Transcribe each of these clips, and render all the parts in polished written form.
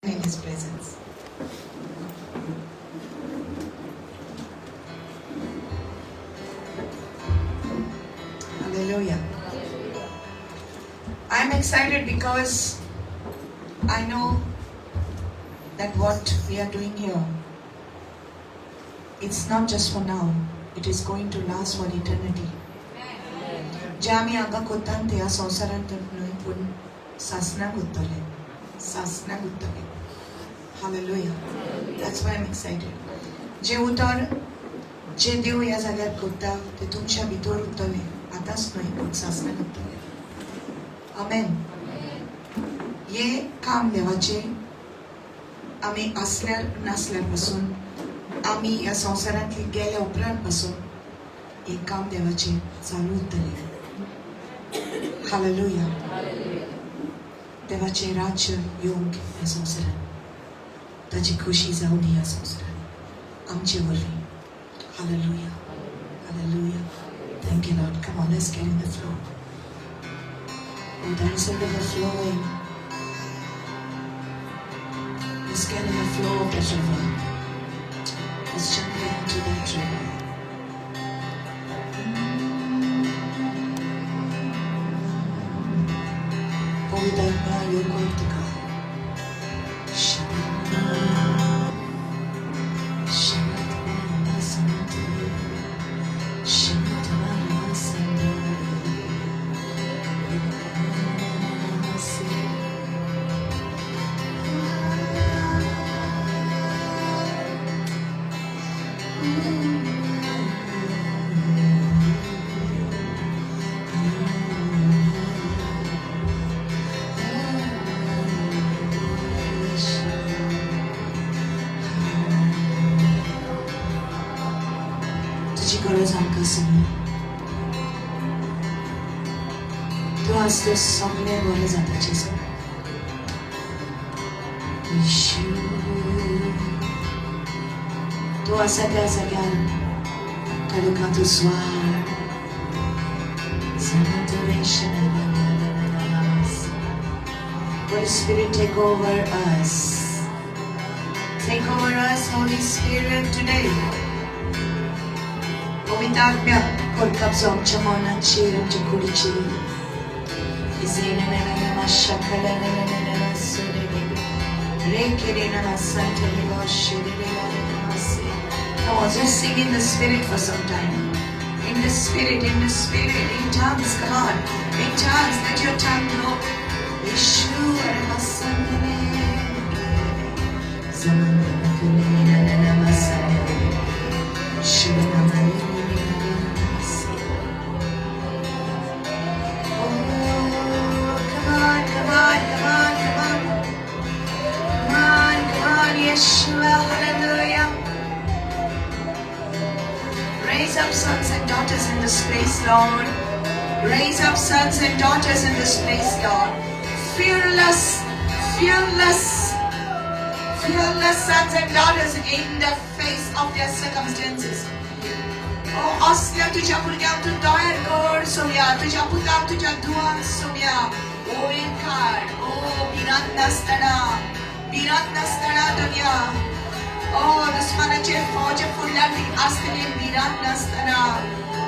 In His presence. Hallelujah. I'm excited because I know that what we are doing here, it's not just for now, it is going to last for eternity. जे आमी हांगा कोत्ता ते ह्या संवसारांत न्हय, पूण सासणाक उरतले, सासणाक उरतले. Hallelujah. That's why I'm excited. जे उतर जे देव ह्या जाग्यार करता ते तुमच्या भितर उरतले, आतांच न्हय पूण सासणाक उरतले. आमेन. हे काम देवाचें आमी आसल्यार नासल्यार पासून, आमी ह्या संवसारांतली गेल्या उपरांत पासून हें काम देवाचें चालू उरतलें. हालेलुया. देवाचें राज्य येवंक ह्या संवसारांत, ताची खुशी जावन ह्या संवसारांत आमचे वरवीं. Hallelujah. Hallelujah. Thank you, Lord. Come on, let's get in the flow. Oh, there is a river flowing. Let's get in the flow of that river. Let's jump into that river. पवित्र आत्मा यो कर तुका. तुजी गरज आमकां समज. तूं आस तर सगळें बरें जाताचें सर. येशू, तूं आसा त्या जाग्यार काळोखांत उजवाड. Holy Spirit, take over us. Take over us, Holy Spirit, today. पवित्र आत्म्या कर कब्जो आमच्या मनाचेर, आमच्या कुडीचेर. Come on, just sing in the Spirit for some time. In the Spirit, in the Spirit, in tongues, come on. In tongues, let your tongue go. Oh, come on, come on, come on, come on. Come on, come on, Yeshua, hallelujah. Raise up sons and daughters in this place, Lord. Raise up sons and daughters in this place, Lord. Fearless, fearless, fearless sons and daughters in the face of their circumstances. Oh, असल्या तुझ्या भुरग्यांक तूं तयार कर सोम्या, तुझ्या पुताक, तुझ्या धुवांक सोम्या. वयर काड. ओ भिरांत नासतना, भिरांत नासतना दुनिया. ओ दुस्मानाचे फौज फुडल्यान ती आसतली, भिरांत नासतना.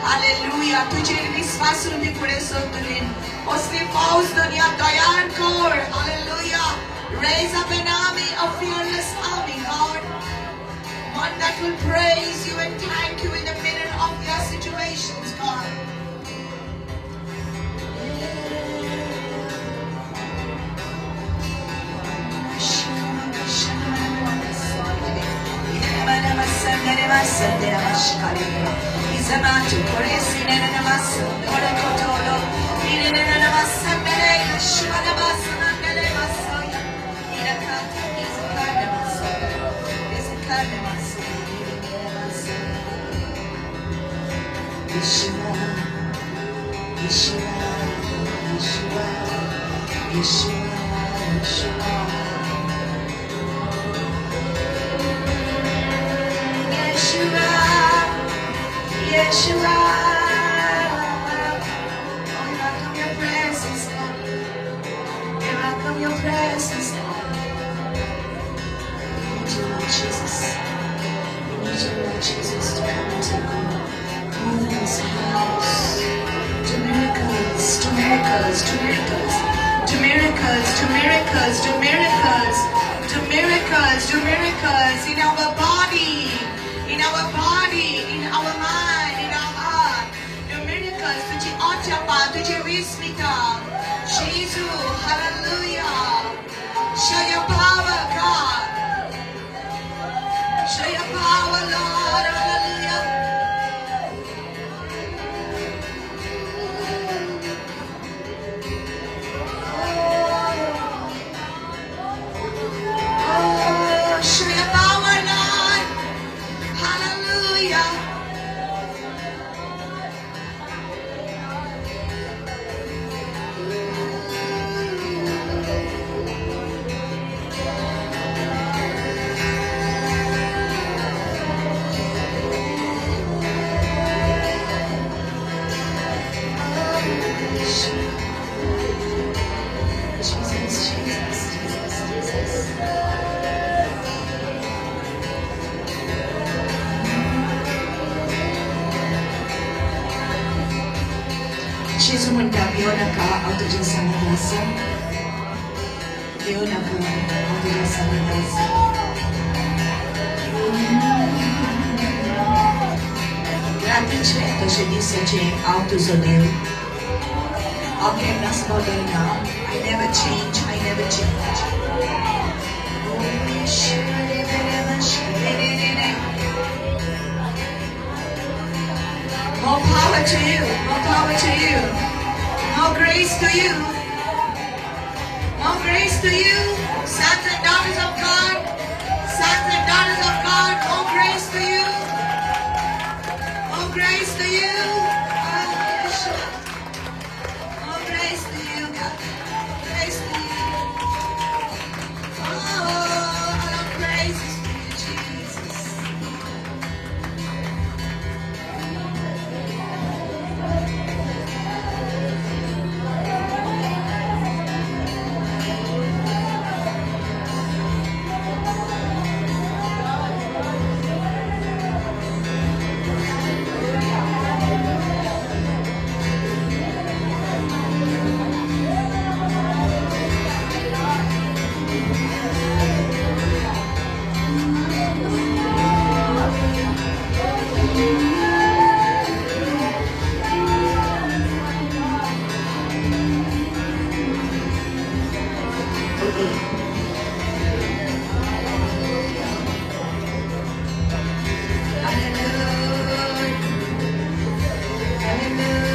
हालेलुया. तुजेर विस्वास ती फुडें सरतली असली फौज दुनिया तयार कर. Hallelujah. Raise up an army, a fearless army, God. One that will praise you and thank you in the middle of their situations, God. Yeshua, Yeshua, Yeshua, Yeshua, Yeshua. Yeshua, Yeshua. Oh, we welcome your presence, God. We welcome your presence, God. miracles, do miracles in our body, in our body, in our mind, in our heart. Do miracles. तुझी आज्ञा, तुझे विस्मिता. जेजू, hallelujah. Show your power, God. Show your power, Lord. Hallelujah. Oh, show your power, Lord. Hallelujah. Jesus, Jesus, Jesus, Jesus. जेजू म्हणटा, भियो नाका, हांव तुज्या सांगात आसा. भियो नाका, हांव तुज्या सांगात आसा. रातीचे तशें दिसाचे हांव तुजो देव. हांव केन्नाच बदलना. I never change, I never change. Oh, Yeshua. More power to you, more power to you, more grace to you, more grace to you, sons and daughters of God, sons and daughters of God, more grace to you, more grace to you. Oh, Yeshua. More grace to you, God. More grace to you. Oh, all our praises to you, Jesus. Hallelujah. Hallelujah.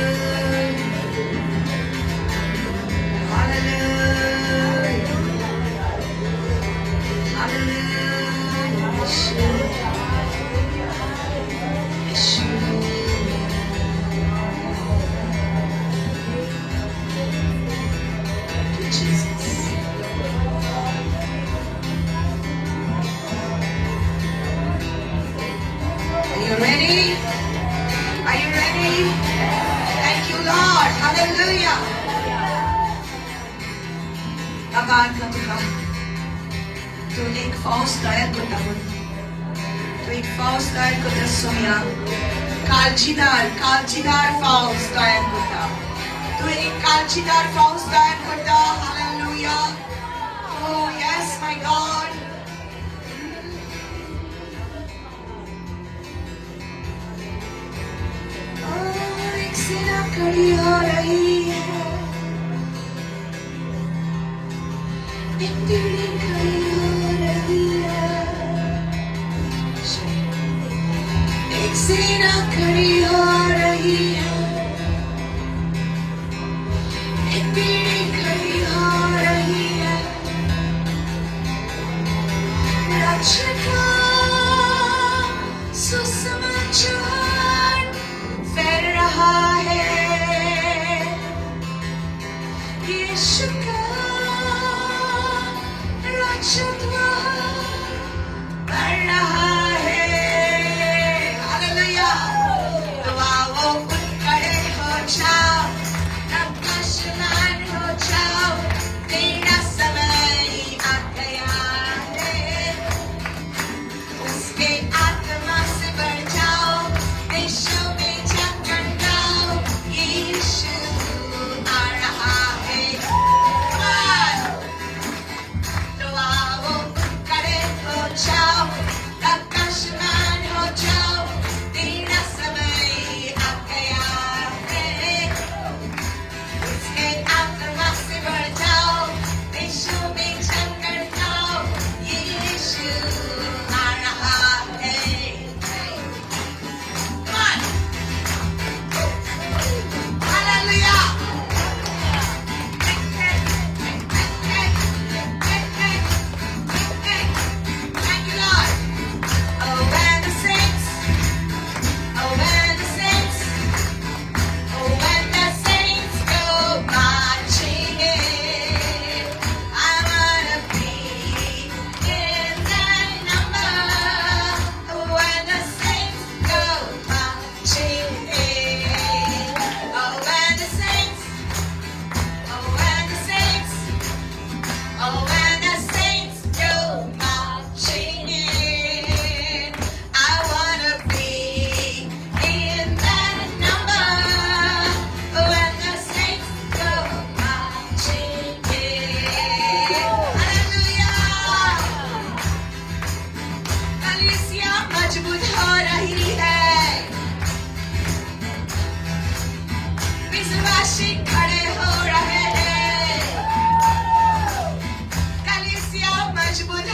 Hallelujah. Hallelujah. Yeshua. Yeshua. Thank you, Jesus. Are you ready? Are you ready? Thank you, Lord. Hallelujah. बाबा तुका तूं एक फौज तयार करता म्हूण, तूं एक फौज तयार करता सोम्या, काळजीदार, काळजीदार फौज तयार करता. तूं एक काळजीदार फौज तयार करता. Hallelujah. Oh yes, my God. Oh, एक सेना खड़ी हो रही है, एक पीढ़ी खड़ी हो रही है, एक सेना खड़ी हो रही है, एक पीढ़ी खड़ी हो रही है. राज्य का सुसमाचार फैल रहा है, यीशु का राजत्व बढ़ रहा है. हालेलुया. तो आओ उठ खड़े हो जाओ, प्रकाशमान हो जाओ, तेरा समय आ गया है.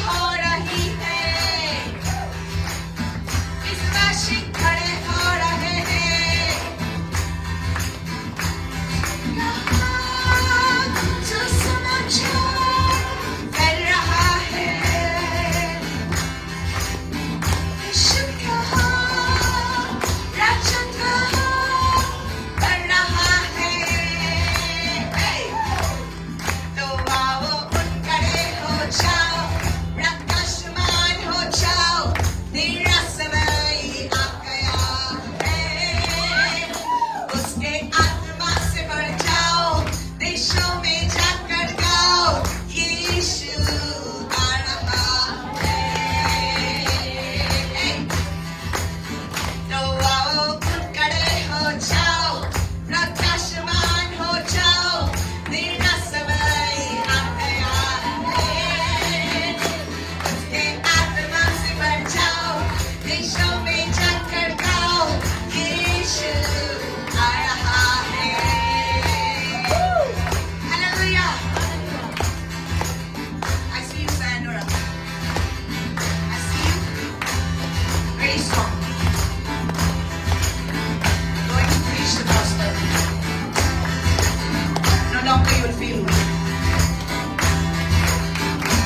हो रही है, विश्वासी खड़े हो रहे हैं। यहाँ सुसमाचार फैल रहा है, यीशु का राजत्व बढ़ रहा है। तो आओ उठ खड़े हो जाओ, प्रकाशमान हो जाओ, तेरा समय आ गया है। उसके आत्मा से भर जाओ, देशों में जाकर गाओ, यीशु आ रहा है। तो आओ उठ खड़े हो जाओ, प्रकाशमान हो जाओ, तेरा समय आ गया है। उसके आत्मा से भर जाओ, देशों में जाकर गाओ, यीशु आ रहा है। Hallelujah. I see you, Sayonara. I see you very strong. Going to preach the gospel. No longer you will feel weak.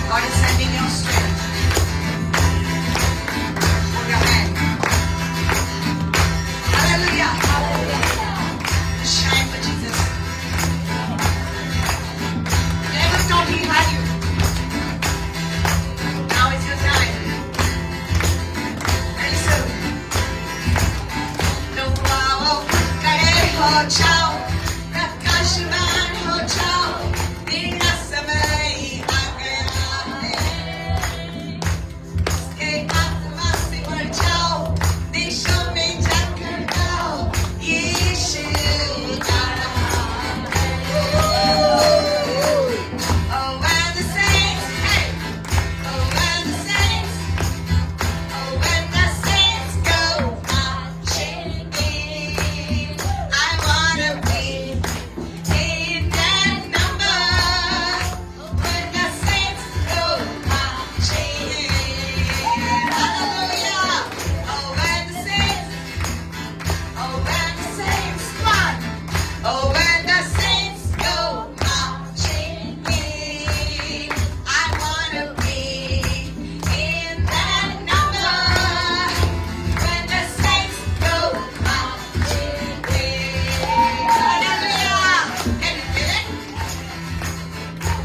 God is sending you strength. Hold your hand. Hallelujah. Shine for Jesus. Never thought he had you. Now is your time. Very soon. तो आओ खड़े हो जाओ, प्रकाशमान हो जाओ, तेरा समय आ गया है। उसके आत्मा से भर जाओ, देशों में जाकर गाओ, यीशु आ रहा है। Oh, when the saints, hey, oh, when the saints, oh, when the saints go marching in, I wanna be in that number. When the saints go marching in, hallelujah. Oh, when the saints, oh, when the saints, come on. Oh, when the saints go marching in, I wanna be in that number. When the saints go marching in. Hallelujah. Can you feel it?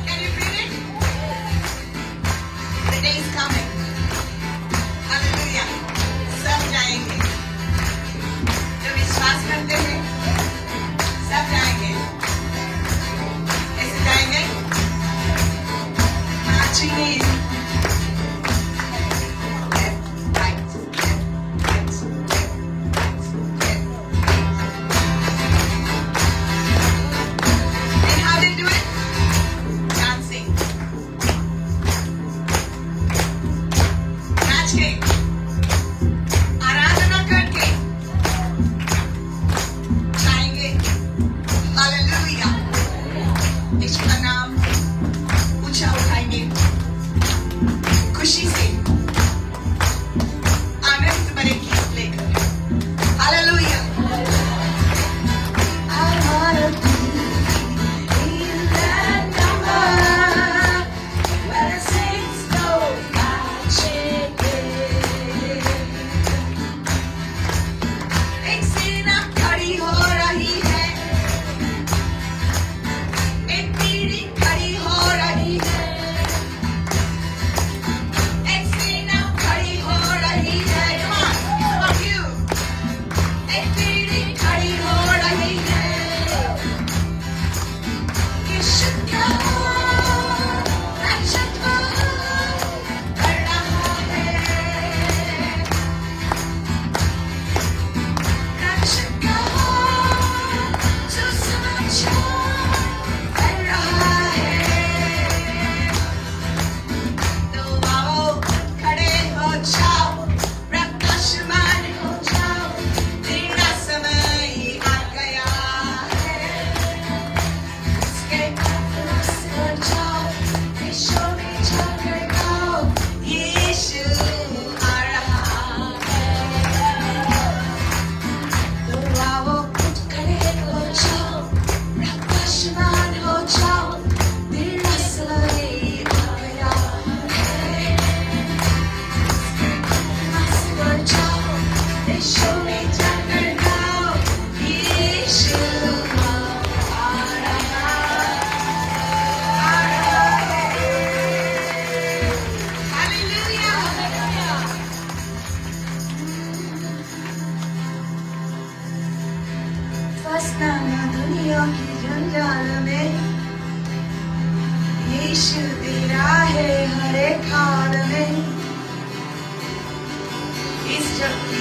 Can you feel it? The day is coming. Hallelujah. सब जाएंगे जो विश्वास करते हैं, सब जाएंगे। कैसे जाएंगे? Marching in. Left, right, left, right, left, right, left, right. And how they do it? Dancing.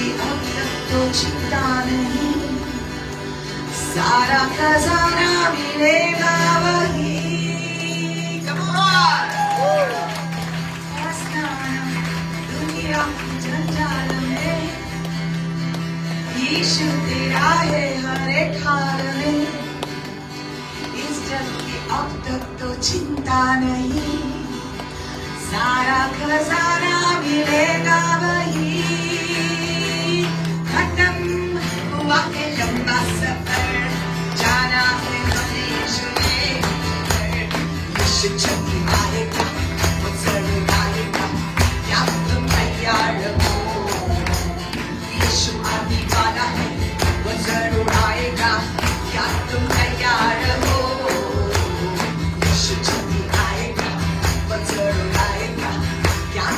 की अब तक तो चिंता नहीं, सारा खजाना मिलेगा वही। Come on! आस्थाना दुनिया की जंजाल में, यीशु तेरा है हर एक हाल में। इस जग की अब तक तो चिंता नहीं, सारा खजाना मिलेगा वही। खत्म हुआ है लंबा सफर, जाना है हमें यीशु के घर। यीशु जल्दी आएगा, वो जरूर आएगा, क्या तुम तैयार हो? यीशु आने वाला है, वो जरूर आएगा, क्या तुम तैयार हो? यीशु जल्दी आएगा, वो जरूर आएगा, क्या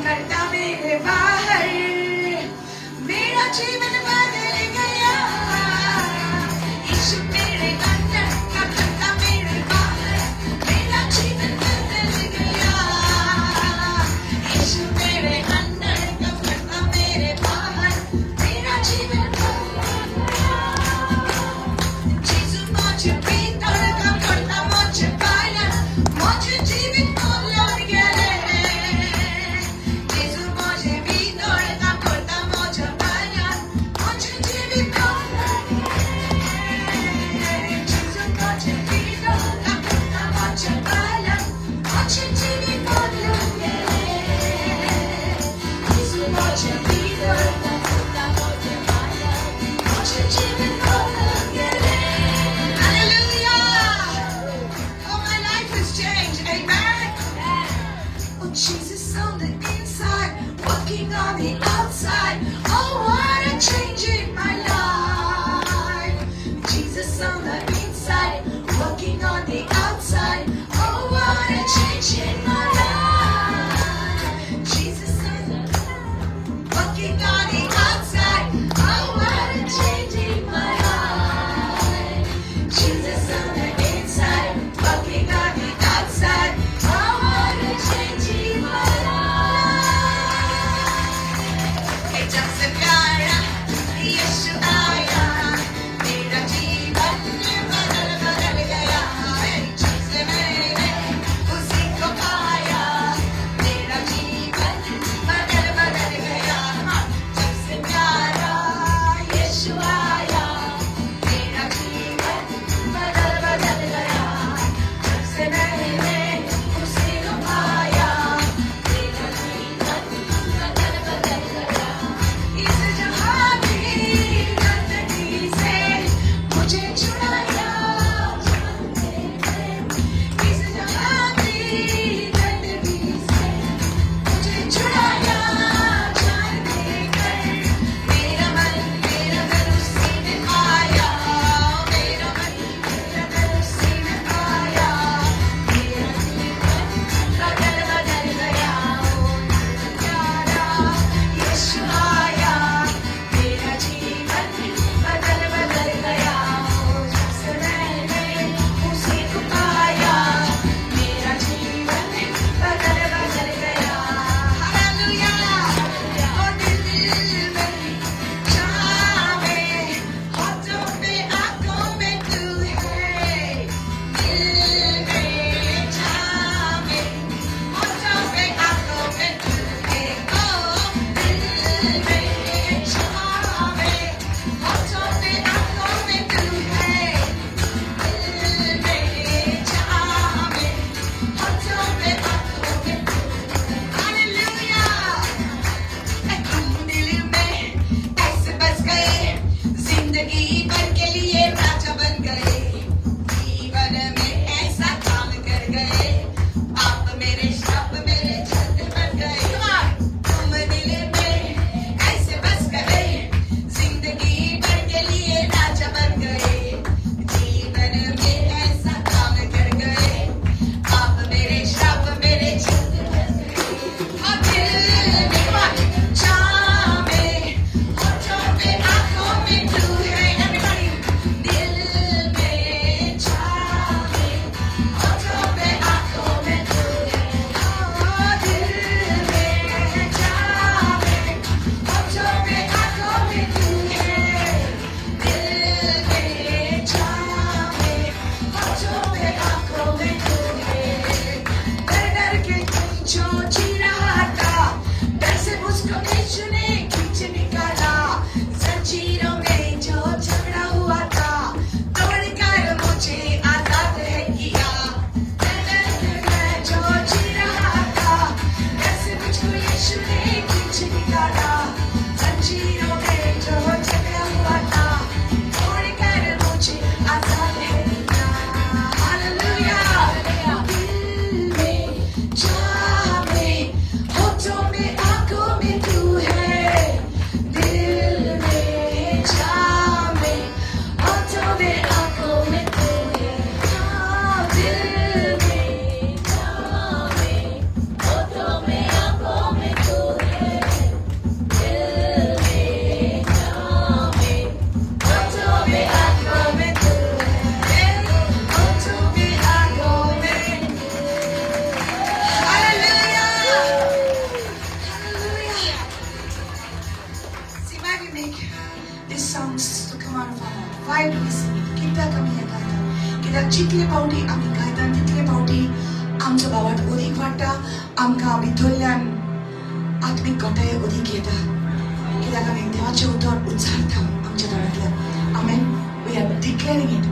करता मेरे बाहर, मेरा जीवन बदल गया। यीशु मेरे अंदर काम करता मेरे बाहर, मेरा जीवन बदल गया। यीशु मेरे अंदर काम करता मेरे बाहर, मेरा जीवन बदल गया। जीसू मुझे भीतर काम करता मुझे बाहर, मुझे जीवित बदल गया। जीसू मुझे भीतर काम करता मुझे बाहर, मुझे जीवित बदल गया। जीसू मुझे भीतर काम करता मुझे बाहर, मुझे जीवित बदल गया। जीसू मुझे भीतर काम करता मुझे बाहर, मुझे जीवित बदल Gaya. Hallelujah! Oh, my life has changed. Amen. Oh, Jesus on the inside, walking on the outside. Oh, what a change in my life. Jesus on the inside, walking on the outside. Oh, what a change in my life. Jesus on the walking on the outside. Oh, what a change in my life. Jesus on the inside, walking on the outside. Oh, what a change in my life. Hey, जब से प्यारा यीशु आया, मेरा जीवन बदल बदल गया। जब से मैंने उसी को पाया, मेरा जीवन बदल बदल गया। जब से प्यारा यीशु आया, मेरा जीवन बदल बदल गया। जब से मैंने उसी को पाया, मेरा जीवन बदल बदल गया। इस जहां की गंदगी से मुझे छुड़ाया, इस जहां की गंदगी से मुझे छुड़ाया, जान देकर। मेरा मन मेरा तन उसी में आया, मेरा मन मेरा तन उसी में आया, मेरा जीवन बदल बदल गया। प्यारा यीशु आया, मेरा जीवन बदल बदल गया। जब से मैंने उसी को पाया, मेरा जीवन बदल बदल गया। हालेलुया। ओ दिल में जान में, होठों पे आंखों में तू है। दिल में जान में, होठों पे आंखों में तू है। ओ दिल में जान में, होठों पे आंखों में तू है। दिल में जान में, होठों पे आंखों में तू है। हालेलुया। तुम दिल में ऐसे बस गए, जिंदगी भर के लिए राजा बन गए। जीवन में ऐसा काम कर गए, पाप मेरे शाप मेरे छत बन गए। Come on. तुम दिल में ऐसे बस गए, जिंदगी भर के लिए राजा बन गए। जीवन में ऐसा काम कर गए, पाप मेरे शाप मेरे छत बन गए। और दिल में, come on, जान में, होठों पे आंखों में तू है। Everybody. दिल में जान में, होठों पे आंखों में तू है। ओ दिल में जान में, होठों पे आंखों में तू है। दिल में जान में, होठों पे आंखों में तू है। डर डर के जो जी रहा था, डर से मुझको यीशु ने खींच निकाला। जंजीरों में जो झगड़ा हुआ था, तोड़ कर मुझे आजाद है किया। डर डर के मैं जो जी रहा था, डर से मुझको यीशु ने खींच निकाला। जंजीरों में जो झगड़ा हुआ था, तोड़ कर मुझे आजाद है किया। हालेलुया। दिल में जान में, होठों में आंखों में तू है। दिल में जान में, होठों में आंखों में तू है। हाँ, दिल में जान में, होठों में आंखों में तू Why do we sing it? कित्याक आमी हें गायतात? कित्याक जितले फावटी आमी गायतात तितले फावटी आमचो भावार्थ अदीक वाडटा, आमकां भितरल्यान आत्मीक घटाय अदीक येता, कित्याक आमी देवाचें उतर उच्चारता आमच्या दोळ्यांतल्यान. Amen. We are declaring it.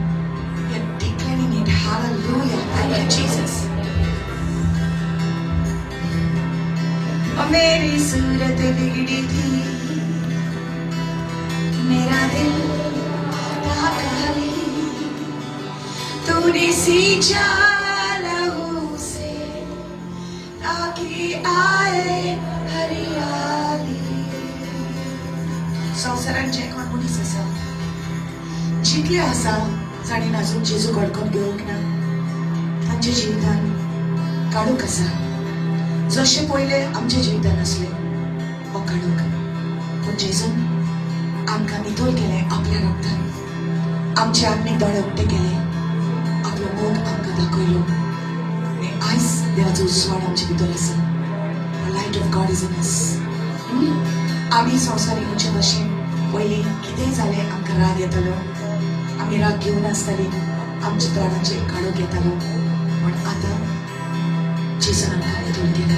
We are declaring it. Hallelujah. Thank you, Jesus. मेरी सूरत बिगड़ी थी, मेरा दिल था खाली, तूने सींचा लहू से ताकि आए हरियाली. संवसारान जे कोण मनीस आसा, जितले आसा जाणीन अजून जेजू घडकोवन घेवंक ना, तांच्या जिवितान काडूंक आसा. जशें पयलें आमच्या जिवितान आसलें हो काडूंक, पूण जेजून आमकां नितळ केलें आपल्या रक्तान, आमचे आत्मीक दोळे उक्ते केले, आपलो मोग आमकां दाखयलो आनी आयज देवाचो उजवाड आमचे भितर आसा. Light of God is in us. आमी संवसार येवचे भशेन पयलीं कितेंय जालें आमकां राग येतालो, आमी राग घेवन आसताली, आमच्या तोंडाचेर काडूंक येतालो, पूण आतां जेजून आमकां नितळ केला.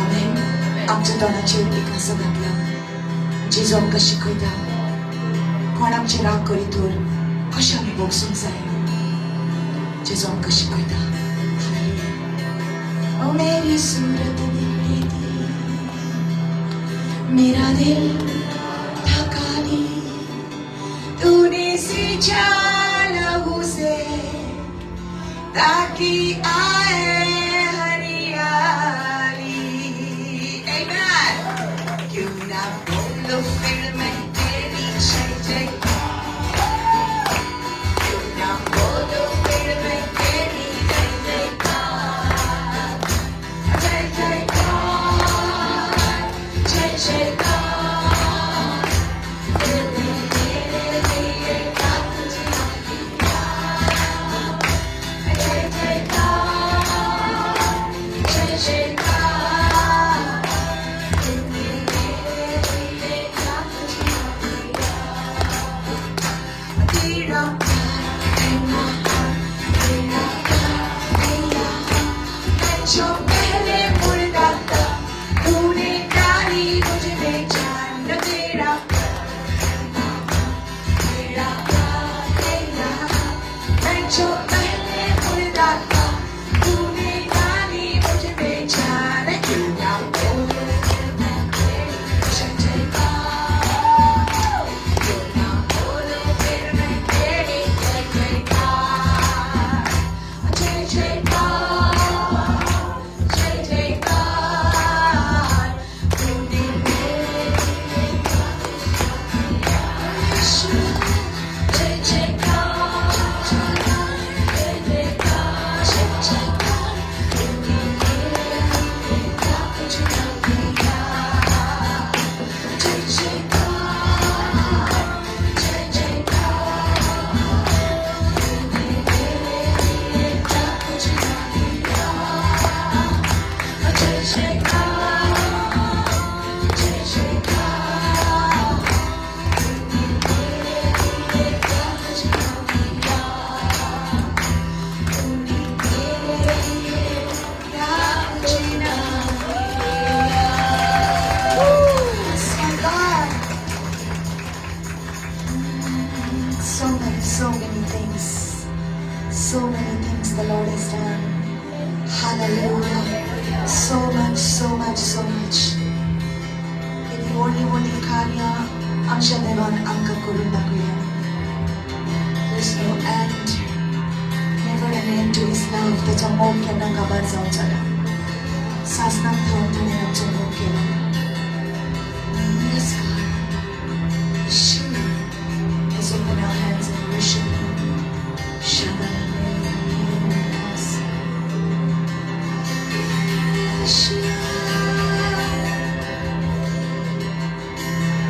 आमेन. आमच्या तोंडाचेर एक आसा घातला. जेजू आमकां शिकयता कोण आमचे राग करीत तर कशें आमी भोगसूंक जाय. जेजू आमकां शिकयता. ओ मेरी सूरत बिगड़ी थी, मेरा दिल था खाली, तूने सींचा लहू से ताकि आए हरियाली. Amen. क्यों ना बोलूं फिर मैं तेरी जय जयकार, क्यों ना बोलूं फिर मैं तेरी जय जयकार, जय जयकार, जय जयकार, तूने मेरे लिए क्या कुछ ना किया. जय जयकार, जय जयकार, तूने मेरे लिए क्या कुछ ना किया. तेरा प्यार है महान, तेरा प्यार है यहाँ, मैं जो पहले मुर्दा था तूने डाली मुझ में जान. तेरा प्यार है महान, तेरा प्यार है यहाँ, मैं जो पहले मुर्दा था तूने डाली मुझ में जान. क्यों ना बोलूं फिर मैं तेरी जय जयकार, क्यों ना बोलूं फिर मैं तेरी जय जयकार, जय जयकार, जय जयकार, तूने मेरे लिए क्या कुछ ना किया. यीशु जय जयकार, जय जयकार, जय जयकार, तूने मेरे लिए क्या कुछ ना किया. जय जयकार, जय जयकार, तूने मेरे लिए क्या कुछ ना किया. जय जयकार, जय जयकार, तूने मेरे लिए क्या कुछ ना किया. तूने मेरे लिए क्या कुछ ना किया. Yes, my God. So many, so many things. So many things the Lord has done. Hallelujah. So much, so much, so much. किती व्हडली व्हडली कार्यां आमच्या देवान आमकां करून दाखयल्या. There's no end. Never an end to His love. ताचो मोग केन्ना काबार जावचो ना. सासणाक थावन ताणें आमचो मोग केलो. Yes, God. Sure. Let's open our hands and worship Him. Shabbat. Yeshua.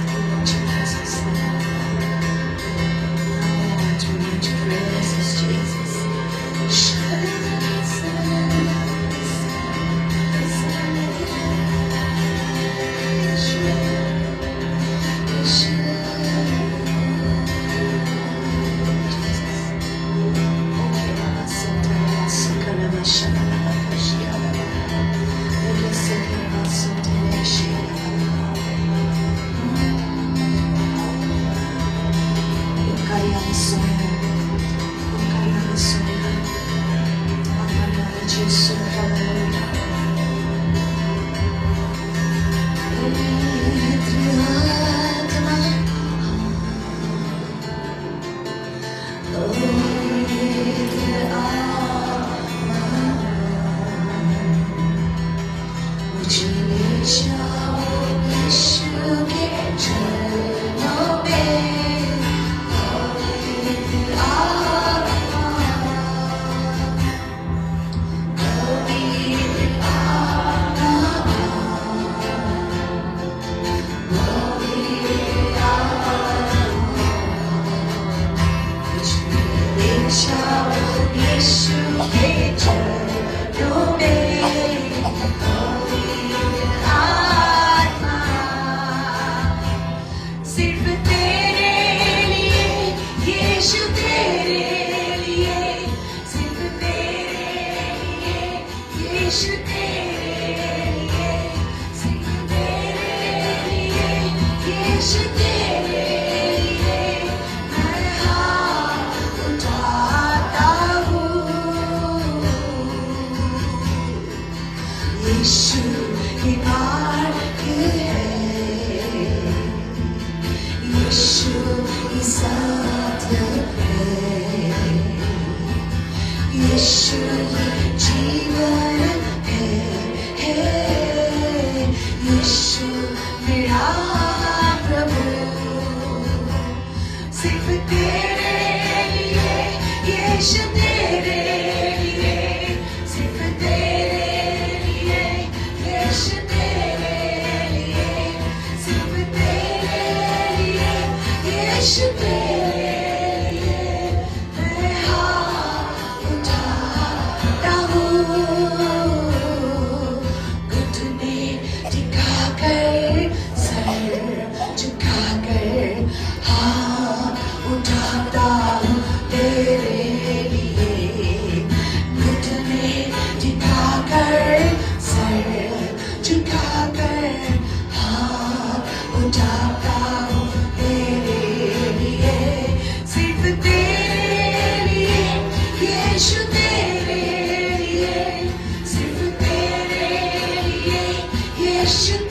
We want your presence, Lord. Lord, we want your presence, Jesus. Shabbat.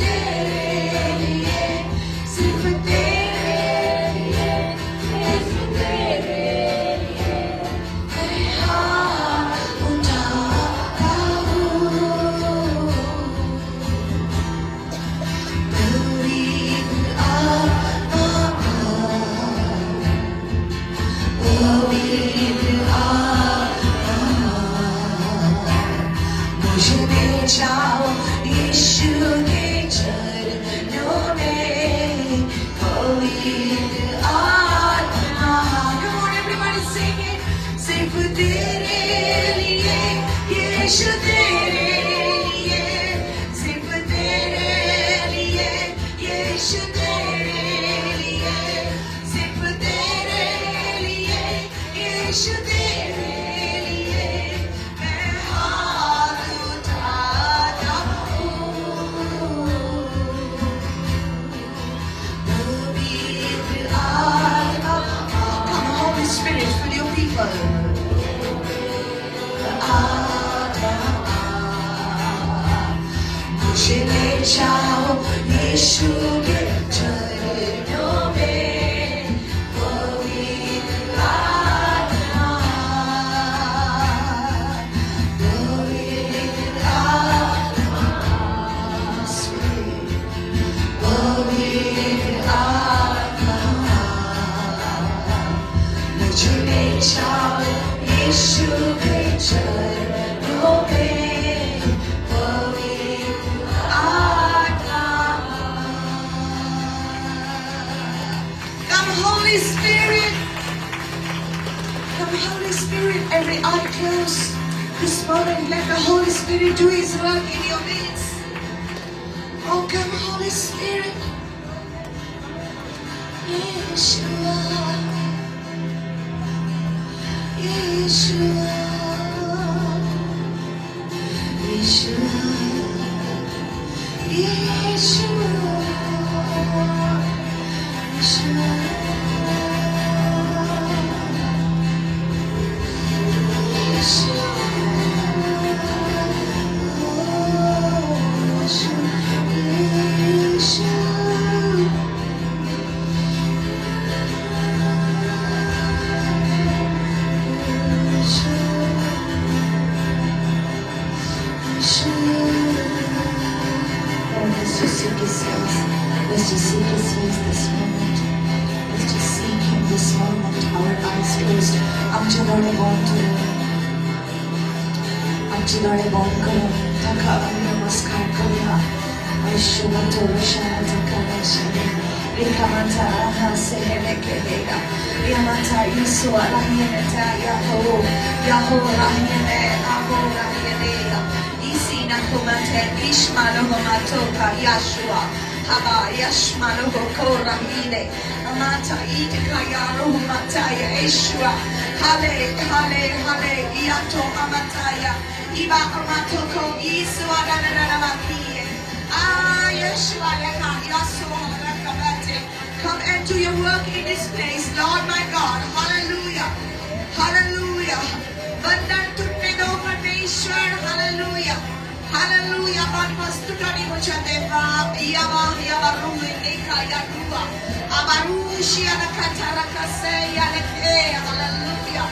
तेरे लिए, सिर्फ तेरे लिए, सिर्फ तेरे लिए मैं हाथ उठाता हूँ। पवित्र आत्मा भर, पवित्र आत्मा मुझे ले जाओ यीशु के चरणों में, पवित्र आत्मा। Come on, everybody, sing it. सिर्फ तेरे लिए यीशु, तेरे लिए, सिर्फ तेरे लिए यीशु, तेरे लिए, सिर्फ तेरे लिए यीशु, तेरे लिए मैं हाथ उठाता हूँ। पवित्र आत्मा। Come, Holy Spirit, fill your people. आत्मा मुझे ले जाओ यीशु के चरणों में, पवित्र आत्मा, पवित्र आत्मा, Spirit, पवित्र आत्मा मुझे ले जाओ यीशु के चरणों में, पवित्र आत्मा। Come, Holy Spirit. Come, Holy Spirit. Every eye closed. This moment, let the Holy Spirit do His work in your midst. Oh, come, Holy Spirit. Yeshua. Yeshua. Yeshua. Yeshua. Yeshua. Yeshua. Oh, Yeshua. Yeshua. Yeshua. Yeshua. Oh, let's just seek His face. Let's just seek His face this moment. Let's just seek Him this moment. Our eyes closed. आमचे दोळे बंद आमचे दोळे बंद करून ताका आमी नमस्कार करूया. Yeshua Rikamata aha sehenekelega. Yamata Isu alahieneta Yaho Yaho lahiene Aho lahienega. Isi nakumate Ishmaloho Yashua Haba Yashmaloho Korahine Amata Idika Yaruhu Mataya Yeshua Hale Hale Hale Iato Amataya Iba Amatoko Isu Adananamakie. Ah, Yeshua Leka Yasuo Lakabate. Come and do your work in this place, Lord my God. Hallelujah. Hallelujah. बंधन टूटने दो परमेश्वर. Hallelujah. Hallelujah. Ban muchate yaba yaba ruhe eka yarua abarushi anakatara kase yaleke. Hallelujah.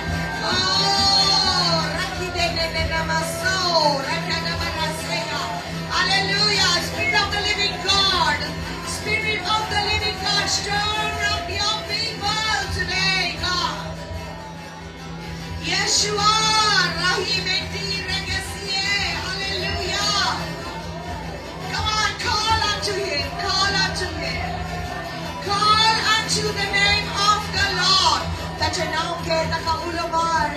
Oh, rakide ne namaso rakana barasea. Hallelujah. Spirit of the living God. Spirit of the living God, stir up your people today, God. Yeshua, Rahimeti Regesie. Hallelujah. Come on, call unto Him. Call unto Him. Call unto the name of the Lord. ताच्या नांव घे, ताका उलो मार.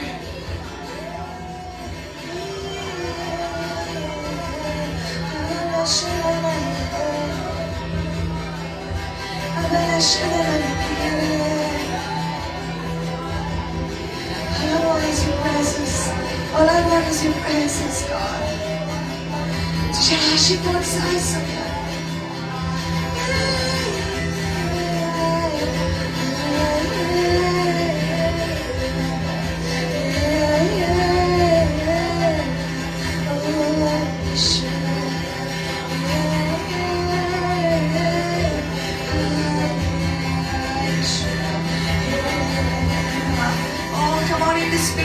All I want is your presence. All I want is your presence, God. तुझ्या आशीर्वाद जाय सगळ्या. Oh, Yeshua.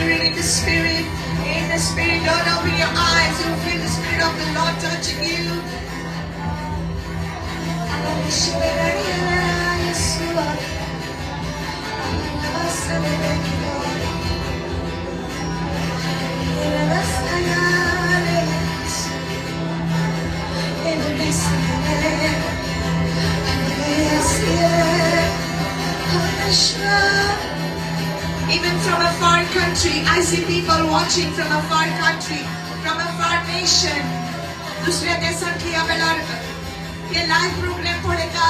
Spirit, in the Spirit, in the Spirit. Don't open your eyes. You'll feel the Spirit of the Lord touching you. Even from a far country, I see people watching from a far country, from a far nation. दुसऱ्या देशांतली ह्या वेळार हे live programme पळयता.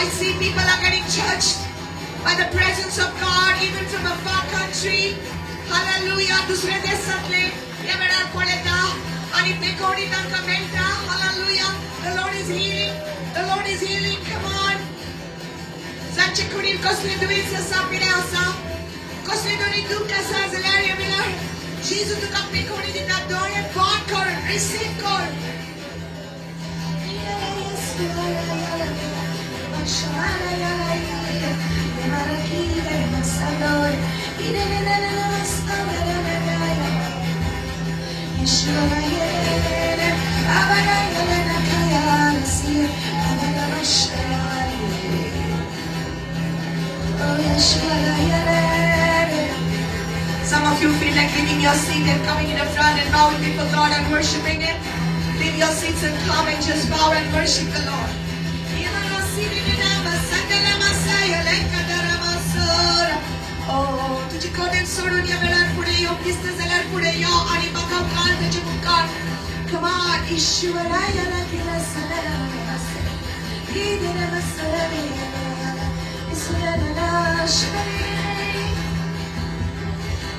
I see people are getting touched by the presence of God even from a far country. Hallelujah. दुसऱ्या देशांतले ह्या वेळार पळयता आणि पेकोणी तांकां मेळटा. Hallelujah. The Lord is healing. The Lord is healing. Come on. जांचे कुडीन कसली दुयेंस आसा, पिड्या आसा, कसली तरी दुःख आसा जाल्यार ह्या वेळार जेजू तुका पेकोणी दिता. दोळे बंद कर, रिसीव कर. Some of you feel like leaving your seat and coming in the front and bowing before God and worshiping Him. Leave your seats and come and just bow and worship the Lord. Oh, तुझी कदेल सोडून या वेळार फुडें यो, दिसता जाल्यार फुडें यो आनी म्हाका घाल तुजे मुखार. Come on,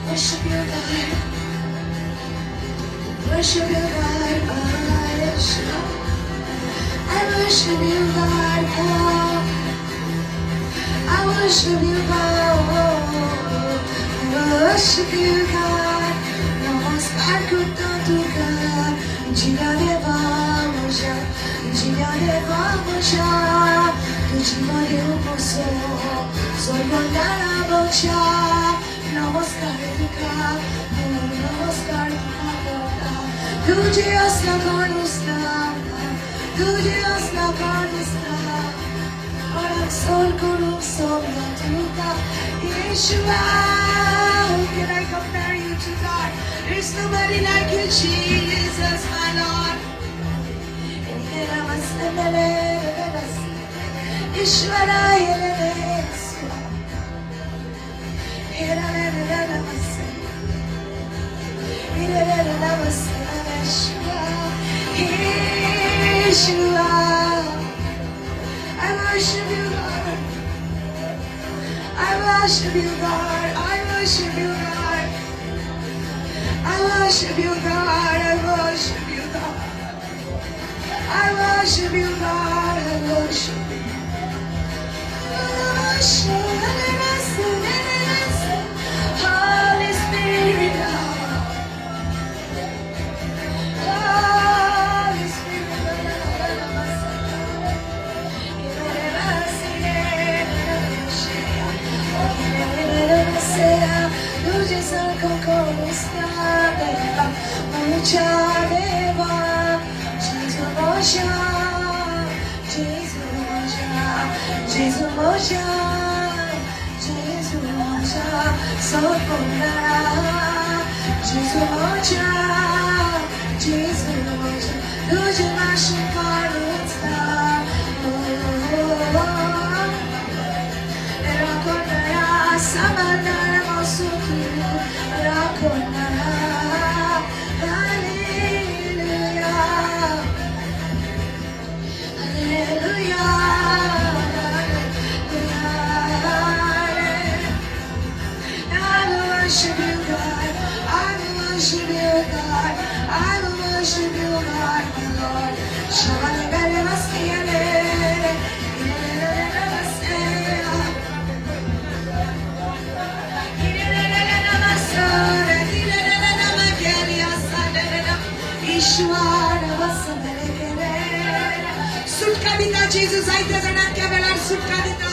Worship you, God. Worship you, God. I worship you, God. I worship you, God. I worship you, God. नमस्कार करता तुका, जिव्या देवा म्हज्या, जिव्या देवा म्हज्या, तुजी मरे उपसो स्वर्गांतल्या बक्षा. नमस्कार तुका, नमस्कार तुका करता, तुझे असला कोणूच ना, तुझे असला कोणूच ना, कोणाक सोड करूंक सोदना तुका. Yeshua, who can I compare you to, God? There's nobody like you, Jesus, my Lord. Yeshua, I worship you, Lord. I worship you, God. I worship you, God. I worship you, God. I worship you, God. I worship you, God. I worship you. Holy Spirit, Holy Spirit. Worship you, God. I will worship you, God. I will worship you, God, my Lord. सुटका दिता जेजू, जायत्या जाणांक ह्या वेळार सुटका दिता.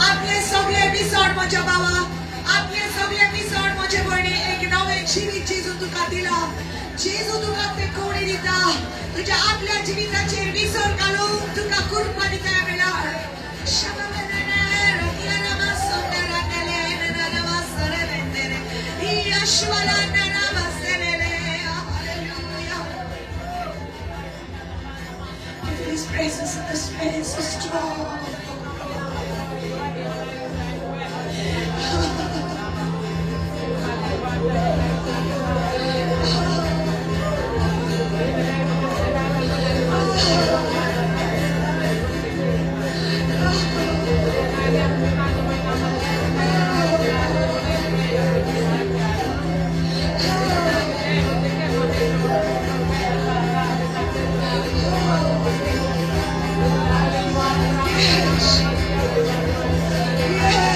आपले सगळे विसर म्हज्या बाबा. आतले सगळे मिसळ म्हजे भयणी एक नवें जिवीत जेजू तुका दिला. जेजू तुका तेकोवणी दिता. तुझ्या आतल्या जिविताचेर विसर घालून तुका कृपा दिता ह्या वेळार. Hallelujah. His presence in this place is strong. Yes.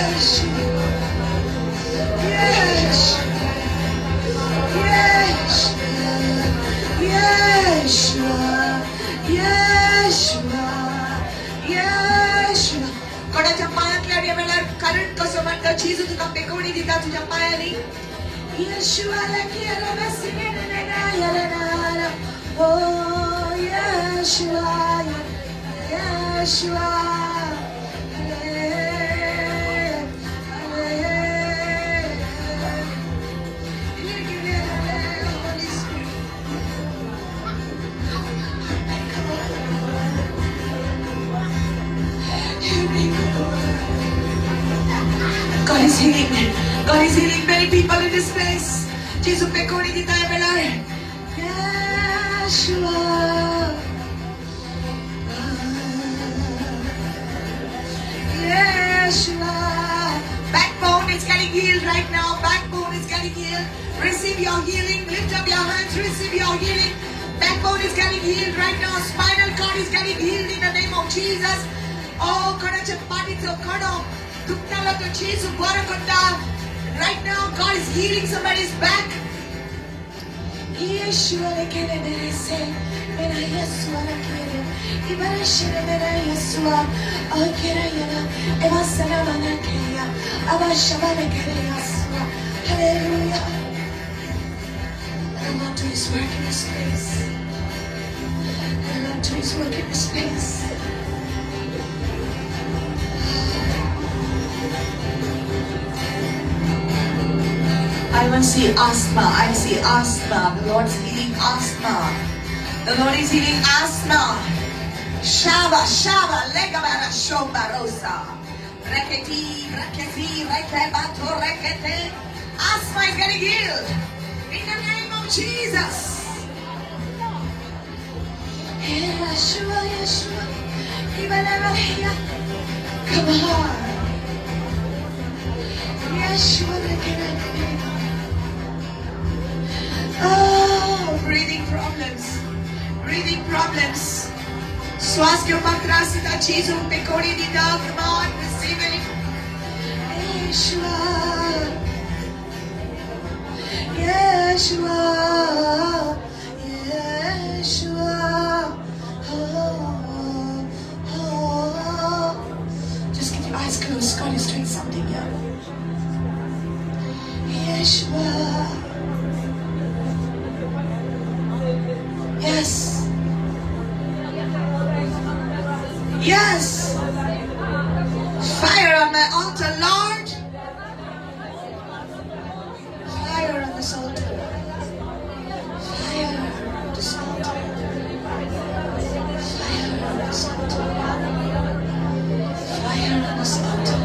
Yes. Yes. Yes. Yeshua. Yeshua. Yeshua. कोणाच्या पायांतल्या ह्या वेळार करंट कसो मारता, जेजू तुका पेकोवणी दिता तुझ्या पायांनी. Yeshua la quiero Oh Yeshua, Yeshua. Holy Spirit. Come on. God is healing. God is healing many people in this place. जेजू पेकोवणी दिता ह्या वेळार. Yeshua. Yeshua. Backbone is getting healed right now. Backbone is getting healed. Receive your healing. Lift up your hands. Receive your healing. Backbone is getting healed right now. Spinal cord is getting healed in the name of Jesus. Oh, कोणाच्या पाठीचो कणो दुखतालो तो जेजू बरो करता. Right now, God is healing somebody's back. Yeshua le kere merese, mera Yeshua la kere, ibara shere mera Yeshua, akera yana, eva sana mana keya, ava shabana kere Yeshua. Hallelujah. The Lord do His work in this place. The Lord do His work in this place. I even see asthma. I see asthma. The Lord's healing asthma. The Lord is healing asthma. Shava, shava, legabara, shomba, rosa. Reketi, reketi, rekebato, rekete. Asthma is getting healed. In the name of Jesus. Yeshua, Yeshua. Come on. Yeshua, Oh, breathing problems. Breathing problems. श्वास घेवपाक त्रास दिता जेजू पेकोवणी दिता. Come on, receive it. Yeshua. Yeshua. Yeshua. Oh, oh. Just keep your eyes closed. God is doing something here. Yeshua. Yes. Yes. Fire on my altar, Lord. Fire on this altar. Fire on this altar. Fire on this altar. Fire on this altar.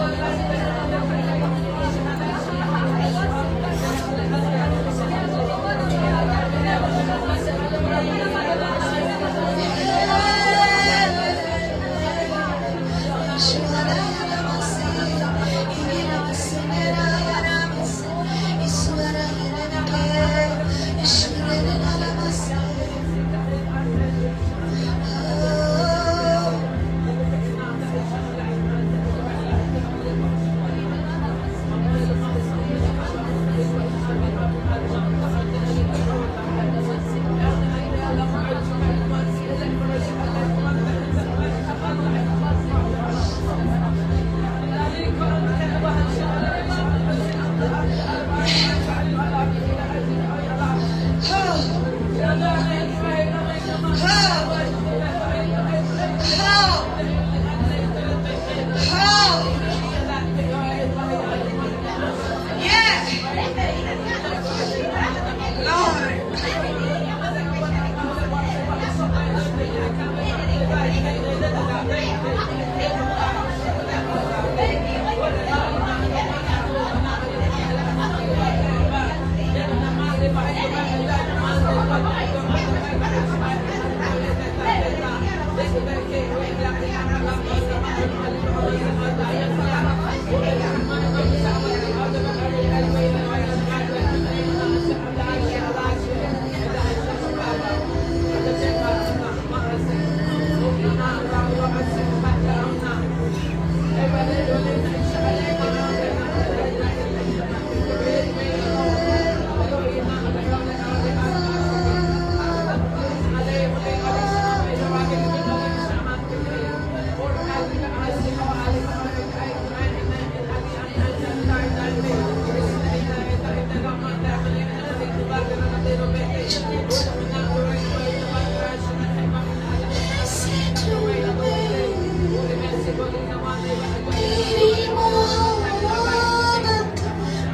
तेरी मोहब्बत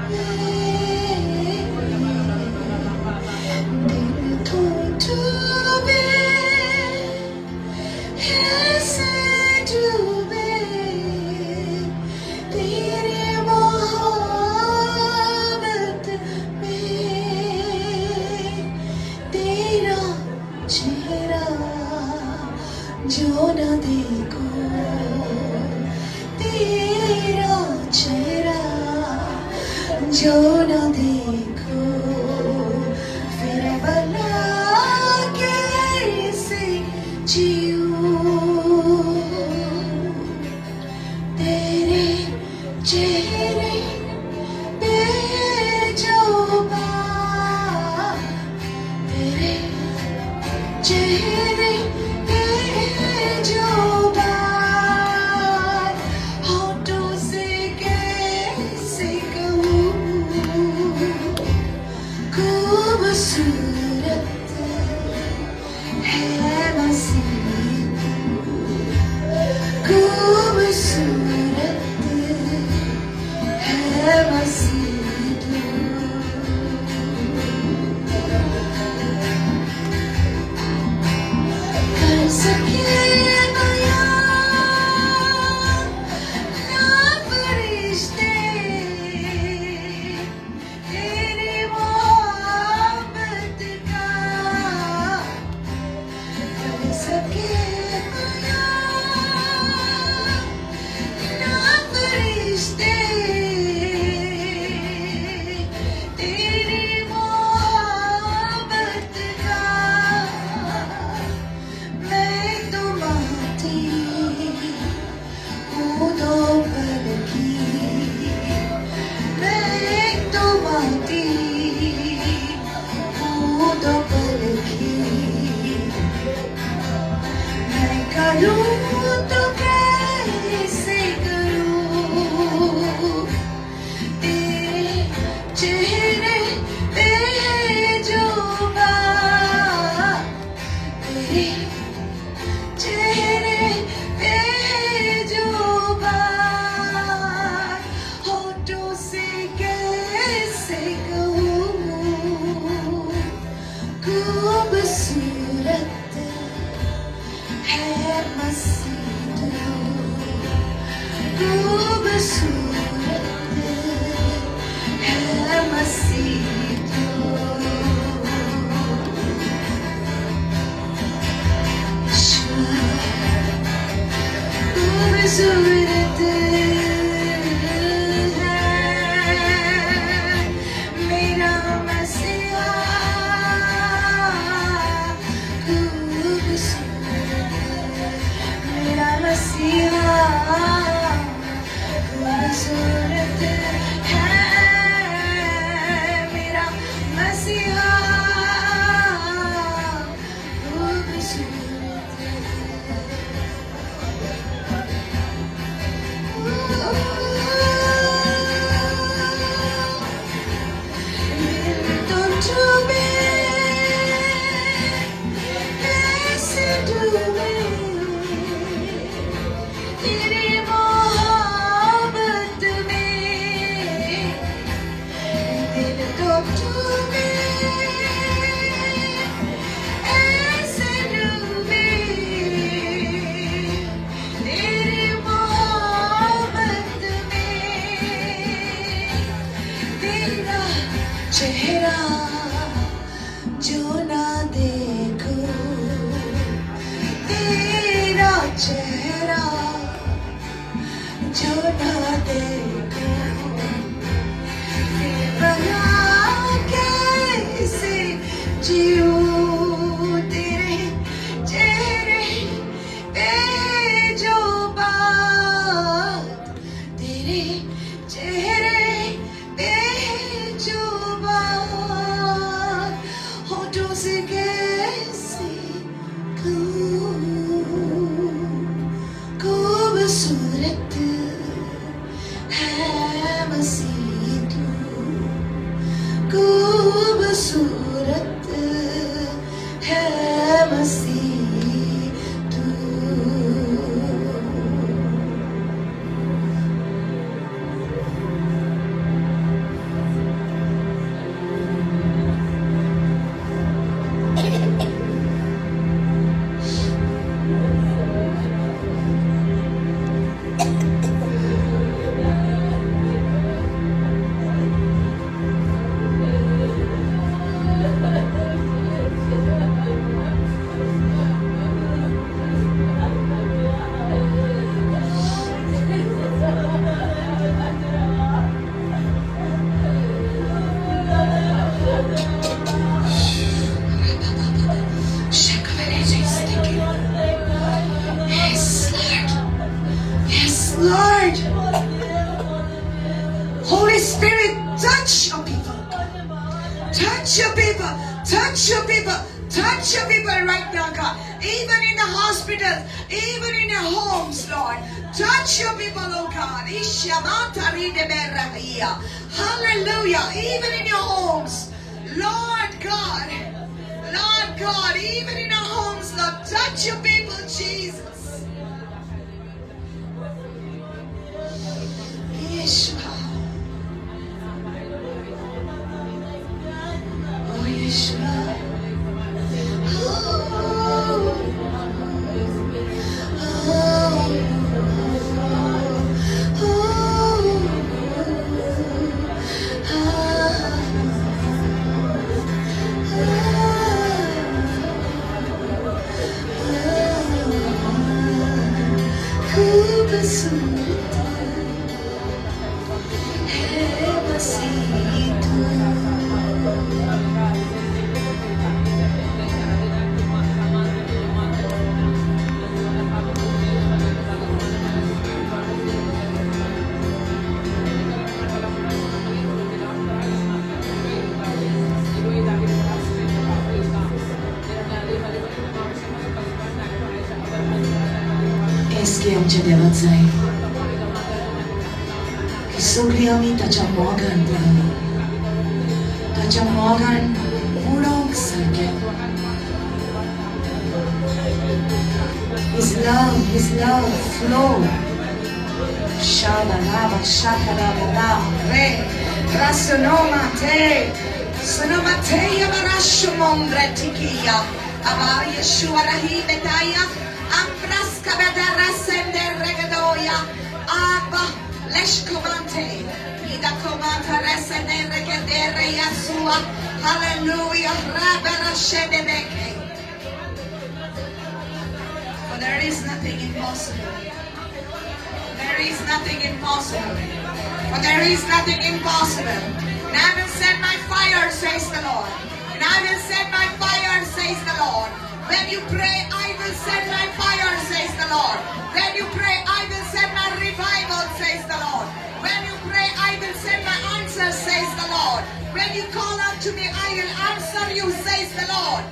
में दिल तो डूबे, ऐसे डूबे तेरी मोहब्बत में। तेरा चेहरा जो न देखो, तेरा चेहरा जो न देखो, फिर भला कैसे जीऊं। तेरे चेहरे पे जो बात, तेरे चेहरे पे जो बात, होठों से कैसे कहूँ। Touch your people right now, God. Even in the hospitals, even in your homes, Lord. Touch your people, oh God. Hallelujah. Even in your homes, Lord God. Lord God, even in our homes, Lord, touch your people, Jesus. Yeshua. Oh, Yeshua. Oh, oh, oh, खूबसूरत है मसीह तू। SK आमच्या देवाक जाय की सगळीं आमी ताच्या मोगान रावली, ताच्या मोगान उडोवंक सारकें. His love flow. Shaba lava shakaraba re rasonoma te sonoma te yamarashu mondre tikia aba Yeshua rahi betaya ambraska bedara sende regadoya abba leshkomante ida komanta resende regedere Yeshua. Hallelujah. Rabara shedebeke. For there is nothing impossible. There is nothing impossible. For there is nothing impossible. And I will send my fire, says the Lord. And I will send my fire, says the Lord. When you pray, I will send my fire, says the Lord. When you pray, I will send my revival, says the Lord. When you pray, I will send my answer, says the Lord. When you call out to me, I will answer you, says the Lord.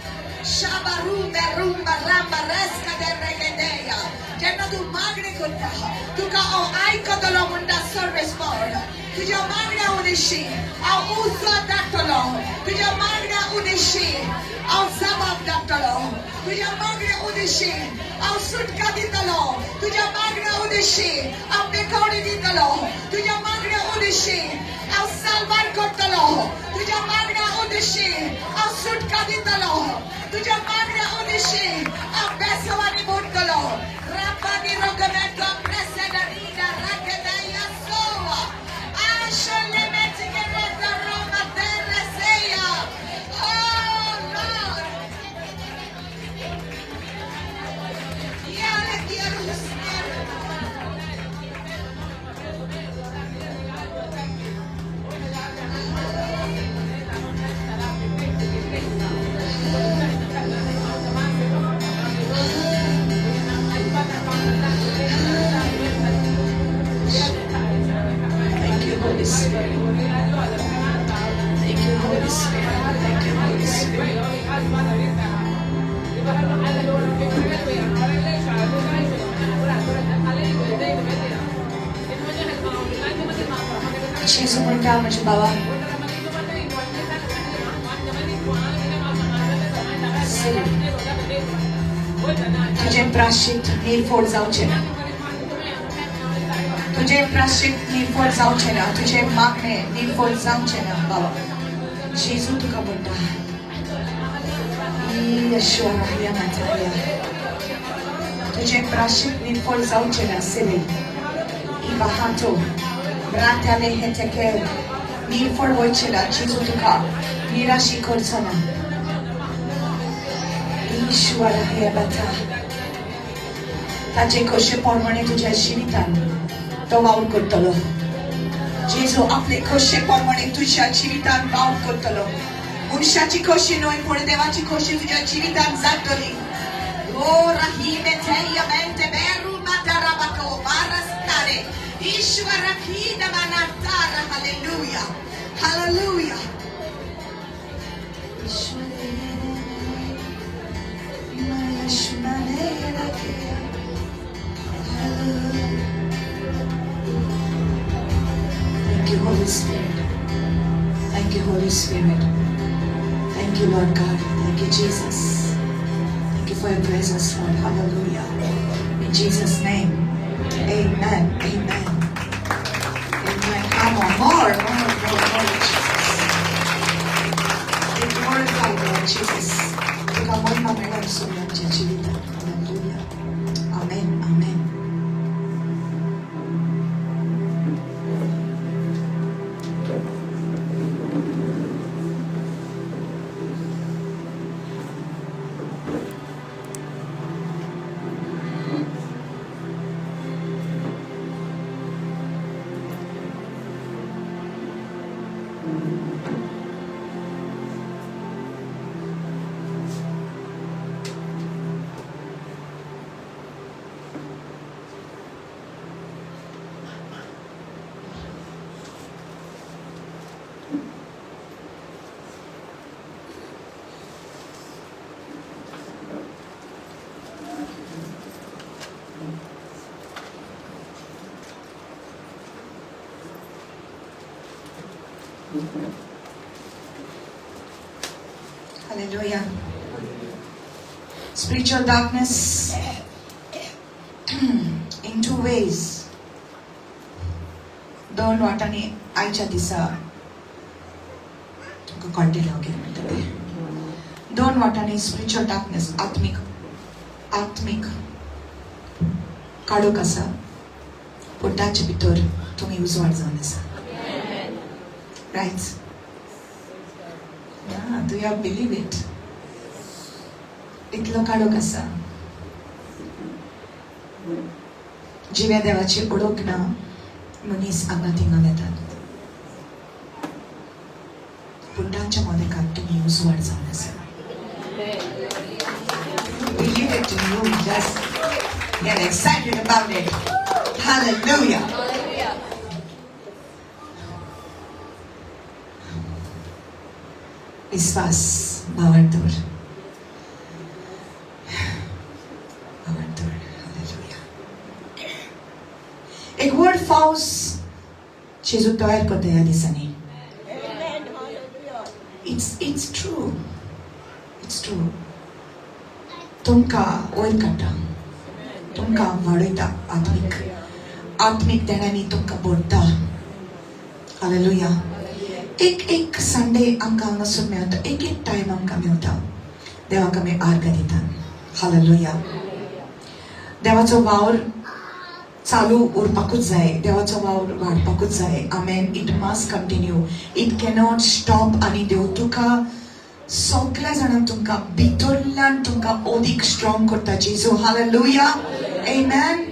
Shabaru berumba ramba reska de regedeya. जेन्ना तूं मागणी करता तुका हांव आयकतलो म्हणटा सर्वेस्पर. तुज्या मागण्या उदेशी हांव उजो धाडटलो. तुज्या मागण्या उदेशी हांव जबाब धाडटलो. तुज्या मागण्या उदेशी हांव सुटका दितलो. तुज्या मागण्या उदेशी हांव बेकवणी दितलो. तुज्या मागण्या उदेशी हांव साल्वार करतलो. तुज्या मागण्या उदेशी हांव सुटका दितलो. तुज्या मागण्या उदेशी हांव बेसवानी मोडटलो. Rabbani rogamento presedarina rakedaya soa. Asholemeti kereta roma terreseya. Oh Lord. Yale kierusner. Thank you, Holy Spirit. Thank you, Holy Spirit. Thank you, Holy Spirit. जेजू म्हणटा म्हज्या बाबा तुझें प्राश्चित निर्फोड जावचें ना. तुझें प्राश्चित निर्फोड जावचें ना. तुझें मागणें निर्फोड जावचें ना बाबा. जेजू तुका म्हणटा यशुआ माताया तुझें प्राश्चित निर्फोड जावचें ना. सिले इबाहातो रात्याले हेतेके निर्फोड वयचें ना. जेजू तुका निराशी करचो ना. ईश्वर हे बाता ताचे खोशे प्रमाणे तुझ्या जिवितान तो वावर करतलो. जेजू आपले खोशे प्रमाणे तुझ्या जिवितान वावर करतलो. मनशाची खोशी न्हय पूण देवाची खोशी तुझ्या जिवितान जातली. ओ rahime teia mente beru matarabako barastare Ishwara kida manatara. Hallelujah. Hallelujah. Holy Spirit. Thank you, Holy Spirit. Thank you, Lord God. Thank you, Jesus. Thank you for your presence, Lord. Hallelujah. In Jesus' name. Amen. Amen. Amen. Come on. More, more, more, more, Jesus. Be glorified, Lord Jesus. तुका महिमा मेळोंक सोय आमच्या जिवितांत. Hallelujah. Amen. Amen. Hallelujah. Spiritual darkness in two ways. दोन वाटांनी आयच्या दिसा तुमकां कळटलें हांव कितें म्हणटा तें. दोन वाटांनी स्पिरिच्युअल डार्कनेस, आत्मीक आत्मीक काळोख आसा, पूण ताचे भितर तुमी उजवाड जावन आसा. Right? Yeah, do you believe it? इतलो काळोख आसा, जिव्या देवाची ओळख ना, मनीस हांगा थिंगा वेतात, पूण तांच्या मदेकात तुमी उजवाड जावन आसा. Believe it to you, just get excited about it. Hallelujah. विस्वास, भावार्थ दवर, भावार्थ दवर. Hallelujah. एक व्हड फावस जेजू तयार करता ह्या दिसांनी. It's true, it's true. तुमकां वयर काडटा, तुमकां वाडयता, आत्मीक आत्मीक देण्यांनी तुमकां भरता. हालेलुया. एक एक संडे आमकां हांगासर मेळटा, एक एक टायम आमकां मेळटा, देवाक आमी आर्गां दितात. हालेलुया. देवाचो वावर चालू उरपाकूच जाय, देवाचो वावर वाडपाकूच जाय. आमेन. It must continue, it cannot stop. आनी देव तुका सगळ्या जाणांक तुमकां भितरल्यान तुमकां अदीक स्ट्रॉंग करता जेजू. Hallelujah. Amen.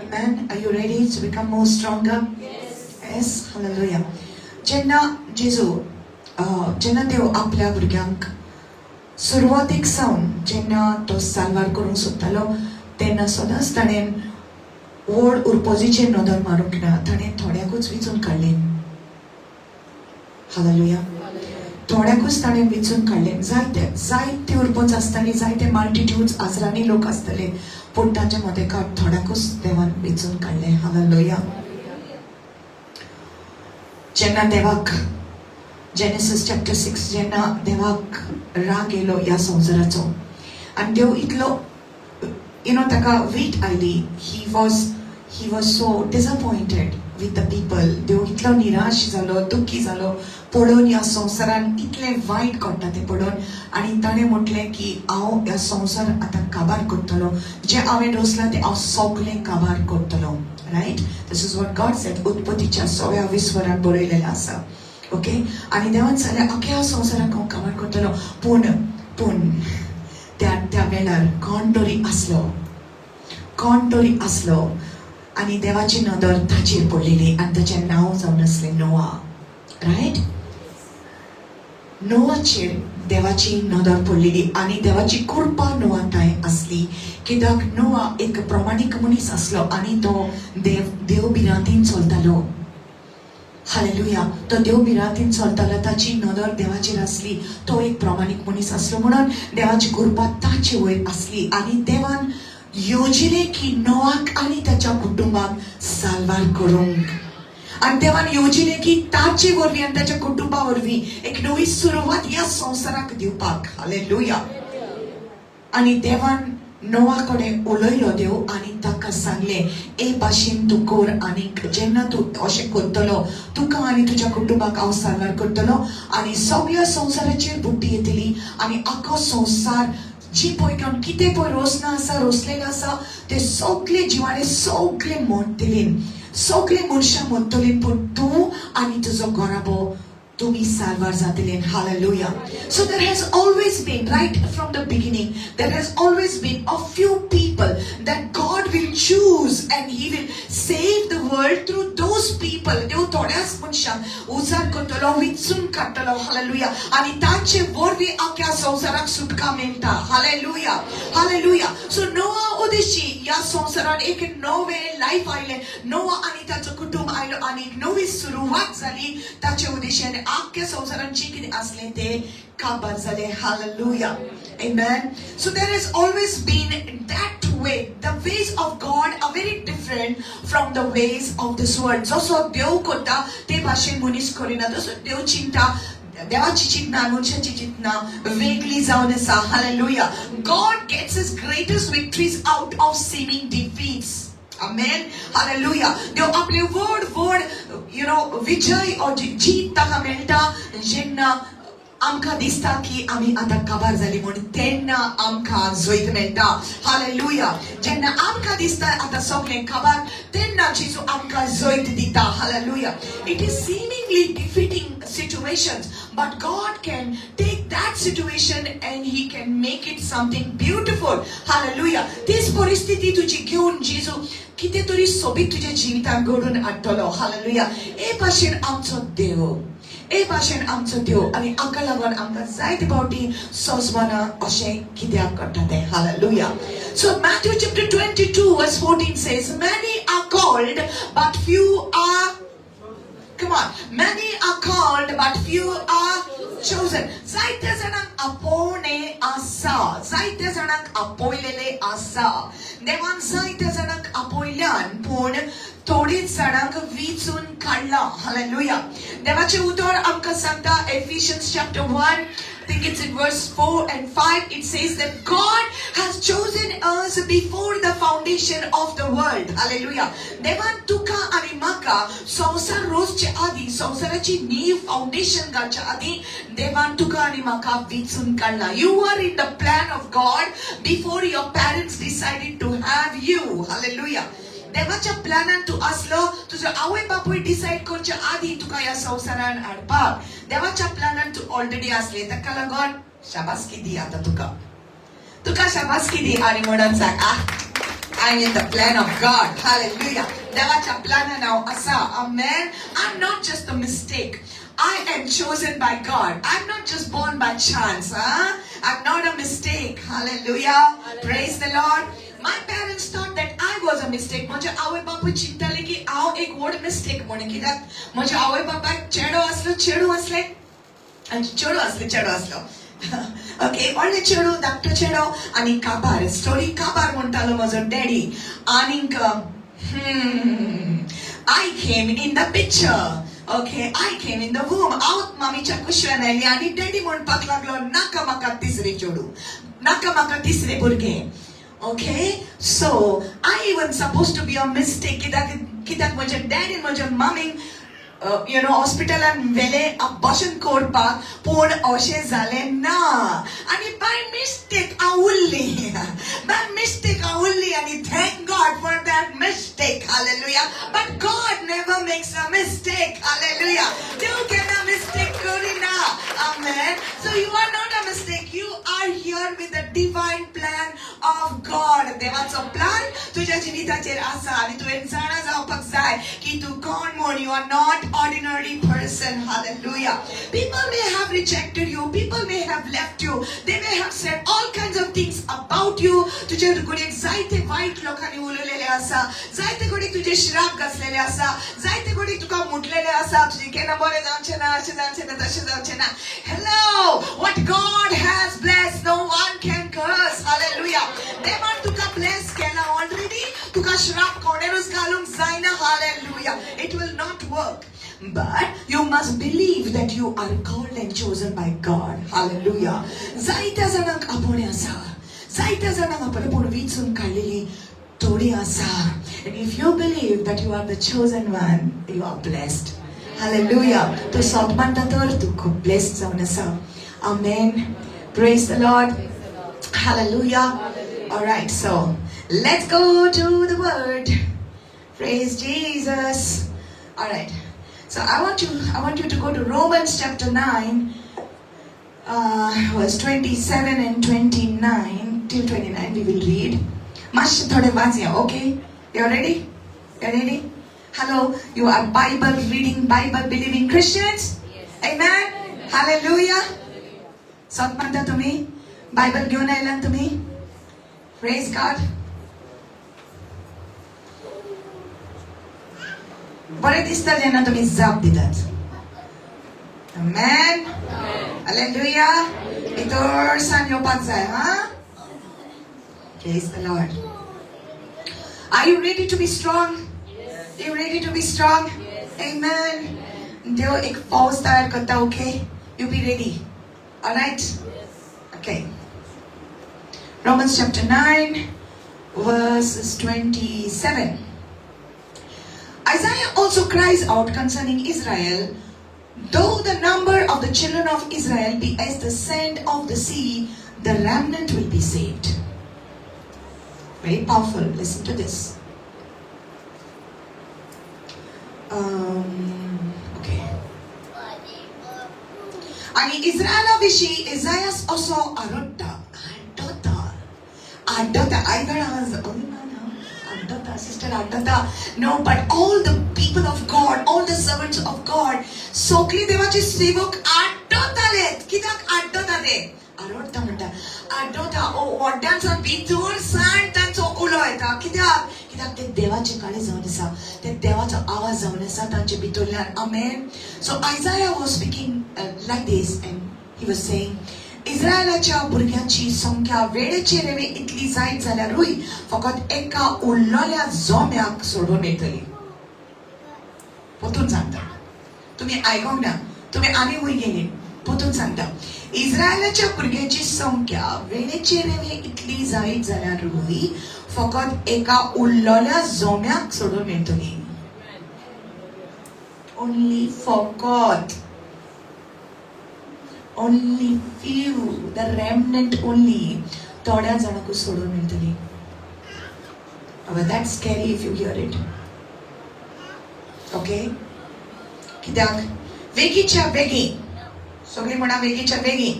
Amen. Are you ready to become more stronger? Yes. Hallelujah. जेन्ना जेजू, जेन्ना देव आपल्या भुरग्यांक सुरवातीक सावन जेन्ना तो साल्वार करूंक सोदतालो, तेन्ना सदांच ताणें व्हड उरपोजीचेर नदर मारूंक ना, ताणें थोड्याकूच विचून काडलें. हालेलुया. थोड्याकूच ताणें विचून काडलें. जायते जायते उरपोच आसताली, जायते मल्टिट्यूड्स, हजारांनी लोक आसतले, पूण तांच्या मदेकात थोड्याकूच देवान विचून काडलें. हालेलुया. जेन्ना देवाक, जेनेसिस चॅप्टर 6, जेन्ना देवाक राग येयलो ह्या संवसाराचो आनी देव इतलो you know ताका वीट आयली, he was so disappointed with the people. देव इतलो निराश जालो, दुख्खी जालो पळोवन ह्या संवसारान इतलें वायट घडटा तें पळोवन. आनी ताणें म्हटलें की हांव ह्या संवसार आतां काबार करतलो, जें हांवें रोसलां तें हांव सगळें काबार करतलो. Right? This is what God said. उत्पत्तीच्या सव्या विस्वरान बरयलेलें आसा. ओके. आनी देवान सांगलें, अख्ख्या संवसाराक हांव काबार करतलो. पूण पूण त्या त्या वेळार कोण तरी आसलो, कोण तरी आसलो आनी देवाची नदर ताचेर पडलेली आनी ताचें नांव जावन आसलें नोआ. रायट? नोआचेर देवाची नदर पडलेली आनी देवाची कृपा नोआ थंय आसली, कित्याक नोआ एक प्रमाणीक मनीस आसलो आनी तो देव देव भिरांतीन चलतालो. हालेलुया. तो देव भिरांतीन चलतालो, ताची नदर देवाचेर आसली, तो एक प्रमाणीक मनीस आसलो म्हणून देवाची कृपा ताचे वयर आसली. आनी देवान येवजिलें की नोआक आनी ताच्या कुटुंबाक साल्वार करूंक. आनी देवान येवजिलें की ताचे वरवीं आनी ताच्या कुटुंबा वरवीं एक नवी सुरवात ह्या संवसाराक दिवपाक. हालेलुया. आनी देवान नोवा कडेन उलयलो देव आनी ताका सांगलें, ए भाशेन तूं कर आनी जेन्ना तूं अशें करतलो, तुका आनी तुज्या कुटुंबाक हांव साल्वार करतलो आनी सगळ्या संवसाराचेर बुद्धी येतली आनी आख्खो संवसार जी पळय कितें पळय रोसना आसा, रोसलेलें आसा, ते सगळे जिवाणे सगळे मोडटले, सगळे मनशां मोडटली, पूण तूं आनी तुजो घराबो तुम्ही साल्वार जातले. Hallelujah. So there has always been, right from the beginning, there has always been a few people that God will choose and He will save the world through those people. देव थोड्याच मनशांक उजार करतलो, विचून काडटलो. हालेलुया. आनी तांचे वरवीं आख्या संवसाराक सुटका मेळटा. Hallelujah, hallelujah. सो नोवा उदेशी ह्या संवसारान एक नवें लायफ आयलें. नोवा आनी ताचो कुटुंब आयलो आनी एक नवी सुरवात जाली ताचे उदेशी आनी आख्या संवसारान जे कितें आसलें तें काबार जालें. Hallelujah. Amen. So there has always been that way. The ways of God are very different from the ways of this world. जसो देव करता ते भाशेन मनीस करिना. जसो देव चिंता, देवाची चिंतना, मनशाची चिंतना वेगळी जावन आसा. Hallelujah. God gets his greatest victories out of seeming defeats. Amen. Hallelujah. देव आपले व्हड व्हड you know Vijay or जीत ताका मेळटा जेन्ना आमकां दिसता की आमी आतां काबार जाली म्हूण, तेन्ना आमकां जैत मेळटा. हालेलुया. जेन्ना आमकां दिसता आतां सगळें काबार, तेन्ना जेजू आमकां जैत दिता. Hallelujah. It is seemingly defeating situations, but God can take that situation and He can make it something beautiful. Hallelujah. तीच परिस्थिती तुजी घेवन जेजू कितें तरी सोबीत तुज्या जिवितांत घडून हाडटलो. हालेलुया. हे भाशेन आमचो देव, हे भाशेन आमचो देव. आनी हाका लागून आमकां जायते फावटी सोंसवना अशें कित्याक करता तें. Hallelujah. So Matthew chapter 22 verse 14 says, "Many are called, but few are." Come on. Many are called, but few are chosen. जायत्या जाणांक आपोवणे आसा, जायत्या जाणांक आपयलेले आसा. देवान जायत्या जाणांक आपयल्यान, पूण थोडीच जाणांक विचून काडला. हालेलुया. देवाचें उतर आमकां सांगता, Ephesians chapter 1, I think it's in verse 4 and 5, it says that God has chosen us before the foundation of the world. Hallelujah. देवान तुका आनी म्हाका संवसार रोसचे आदी, संवसाराची नीव, फाउंडेशन घालच्या आदी देवान तुका आनी म्हाका विचून काडला. You are in the plan of God before your parents decided to have you. Hallelujah. देवाच्या प्लॅनान तूं आसलो, तुजो आवय बापूय डिसायड करच्या आदी तुका ह्या संवसारान हाडपाक. देवाच्या प्लॅनान तूं ऑलरेडी आसले. ताका लागून शाबासकी दी आतां तुका, तुका शाबासकी दी आनी म्हणून सांग, "Ah, I'm in the plan of God." Hallelujah. देवाच्या प्लॅनान हांव आसा. Amen. I'm not just a mistake. I am chosen by God. I'm not just born by chance. Huh? I'm not a mistake. Hallelujah. Praise the Lord. My parents thought that I was a mistake. म्हजे आवय बापूय चिंतताले की हांव एक व्हड mistake म्हणून, कित्याक म्हज्या आवय बापायक चेडो आसलो, चेडूं आसलें आनी चेडो आसलें, चेडो आसलो. ओके, व्हडलें चेडू, धाकटो चेडो आनी काबार स्टोरी काबार म्हणटालो म्हजो डॅडी. आनीक I came in the picture. Okay, I came in the womb. हांव मामीच्या कुशव्यान आयली आनी डॅडी म्हणपाक लागलो, नाका म्हाका तिसरें चेडूं, नाका म्हाका तिसरें भुरगें. Okay, so I even supposed to be a mistake, कित्याक म्हज्या डॅडीन म्हज्या मामीक you know हॉस्पिटलान व्हेले अबॉर्शन करपाक, पूण अशें जालें ना आनी बाय मिस्टेक हांव उरली, बाय मिस्टेक हांव उरली आनी thank God for that mistake. Hallelujah. But God never makes a mistake. Hallelujah. देव केन्ना मिस्टेक करिना. Amen. So you are not a mistake. You are here with the divine plan of God. देवाचो plan तुझ्या जिविताचेर आसा आनी तुवें जाणा जावपाक जाय की तूं कोण म्हूण. You are not ordinary person. Hallelujah. People may have rejected you. People may have left you. They may have said all kinds of things about you. तुजे कडेन जायते वायट लोकांनी उलयलेले आसा, जायते कडेन तुजे श्राप घासलेले आसा, जायते कडेन तुका म्हटलेले आसा, तुजें केन्ना बरें जावचें ना, अशें जावचें ना, तशें जावचें ना. Hello, what God has blessed, no one can curse. Hallelujah. देवान तुका ब्लेस केला ऑलरेडी. तुका श्राप कोणेरूच घालूंक जायना. Hallelujah. It will not work. work. But you must believe that you are called and chosen by God. Hallelujah. जायत्या जाणांक आपोवणें आसा, जायत्या जाणांक आपले, पूण विचून काडलेली थोडी आसा. And if you believe that you are the chosen one, you are blessed. Hallelujah. तूं सत मानता तर तूं खूब ब्लेस्ड जावन आसा. Amen. Praise the Lord. Hallelujah. All right, so let's go to the word. Praise Jesus. All right. So I want you to go to Romans chapter 9, verse 27 and 29 till 29 we will read. मातशें थोडें वाचया, okay? You ready? You ready? Hello, you are Bible reading, Bible believing Christians? Amen. Hallelujah. सत मानता तुम्ही? Bible घेऊन आयला तुम्ही? Praise God. बरें दिसता जेन्ना तुमी जाप दितात. Amen. Hallelujah. भितर येवपाक जाय. हा, Praise the Lord. Are you ready to be strong? You ready to be strong? Amen. देव एक फौज तयार करता, okay? You be ready. Alright? Okay. Romans chapter 9, verses 27. Isaiah also cries out concerning Israel, "Though the number of the children of Israel be as the sand of the sea, the remnant will be saved." Very powerful. Listen to this. Okay. आणि इस्रायला विशीं इजायास असो आरडटा, आड्डता, आड्डता. आयदळ आड्डता, sister आड्डता. No, but all the people of God, all the servants of God, सगळी देवाचे सेवक आड्डताले. कित्याक आड्डता ते? आरडता म्हणटा, आड्डता. ओ व्हड्ड्यांचो भितर सान तांचो उलो येता. कित्याक? कित्याक ते देवाचे काळे जावन आसा, ते देवाचो आवाज जावन आसा तांचे भितरल्यान. Amen. So Isaiah was speaking like this and he was saying, इस्रायलाच्या भुरग्यांची संख्या वेळेचे रेवे इतली जायत जाल्यारूय फकत एका उरलेल्या जोम्याक सोडून मेळटली. परतून सांगता, तुमी आयकोंक ना, तुमी आनी वयर गेली. परतून सांगता, इस्रायलाच्या भुरग्यांची संख्या वेळेचे रेवे इतली जायत जाल्यारूय फकत एका उरलेल्या जोम्याक सोडून मेळटली. ओनली फकत, only few, the remnant only, थोड्या जाणांकूच सोडून मेळटली. That's scary if you hear it, okay? कित्याक वेगीच्या वेगी, सगळी म्हणा, वेगीच्या वेगी,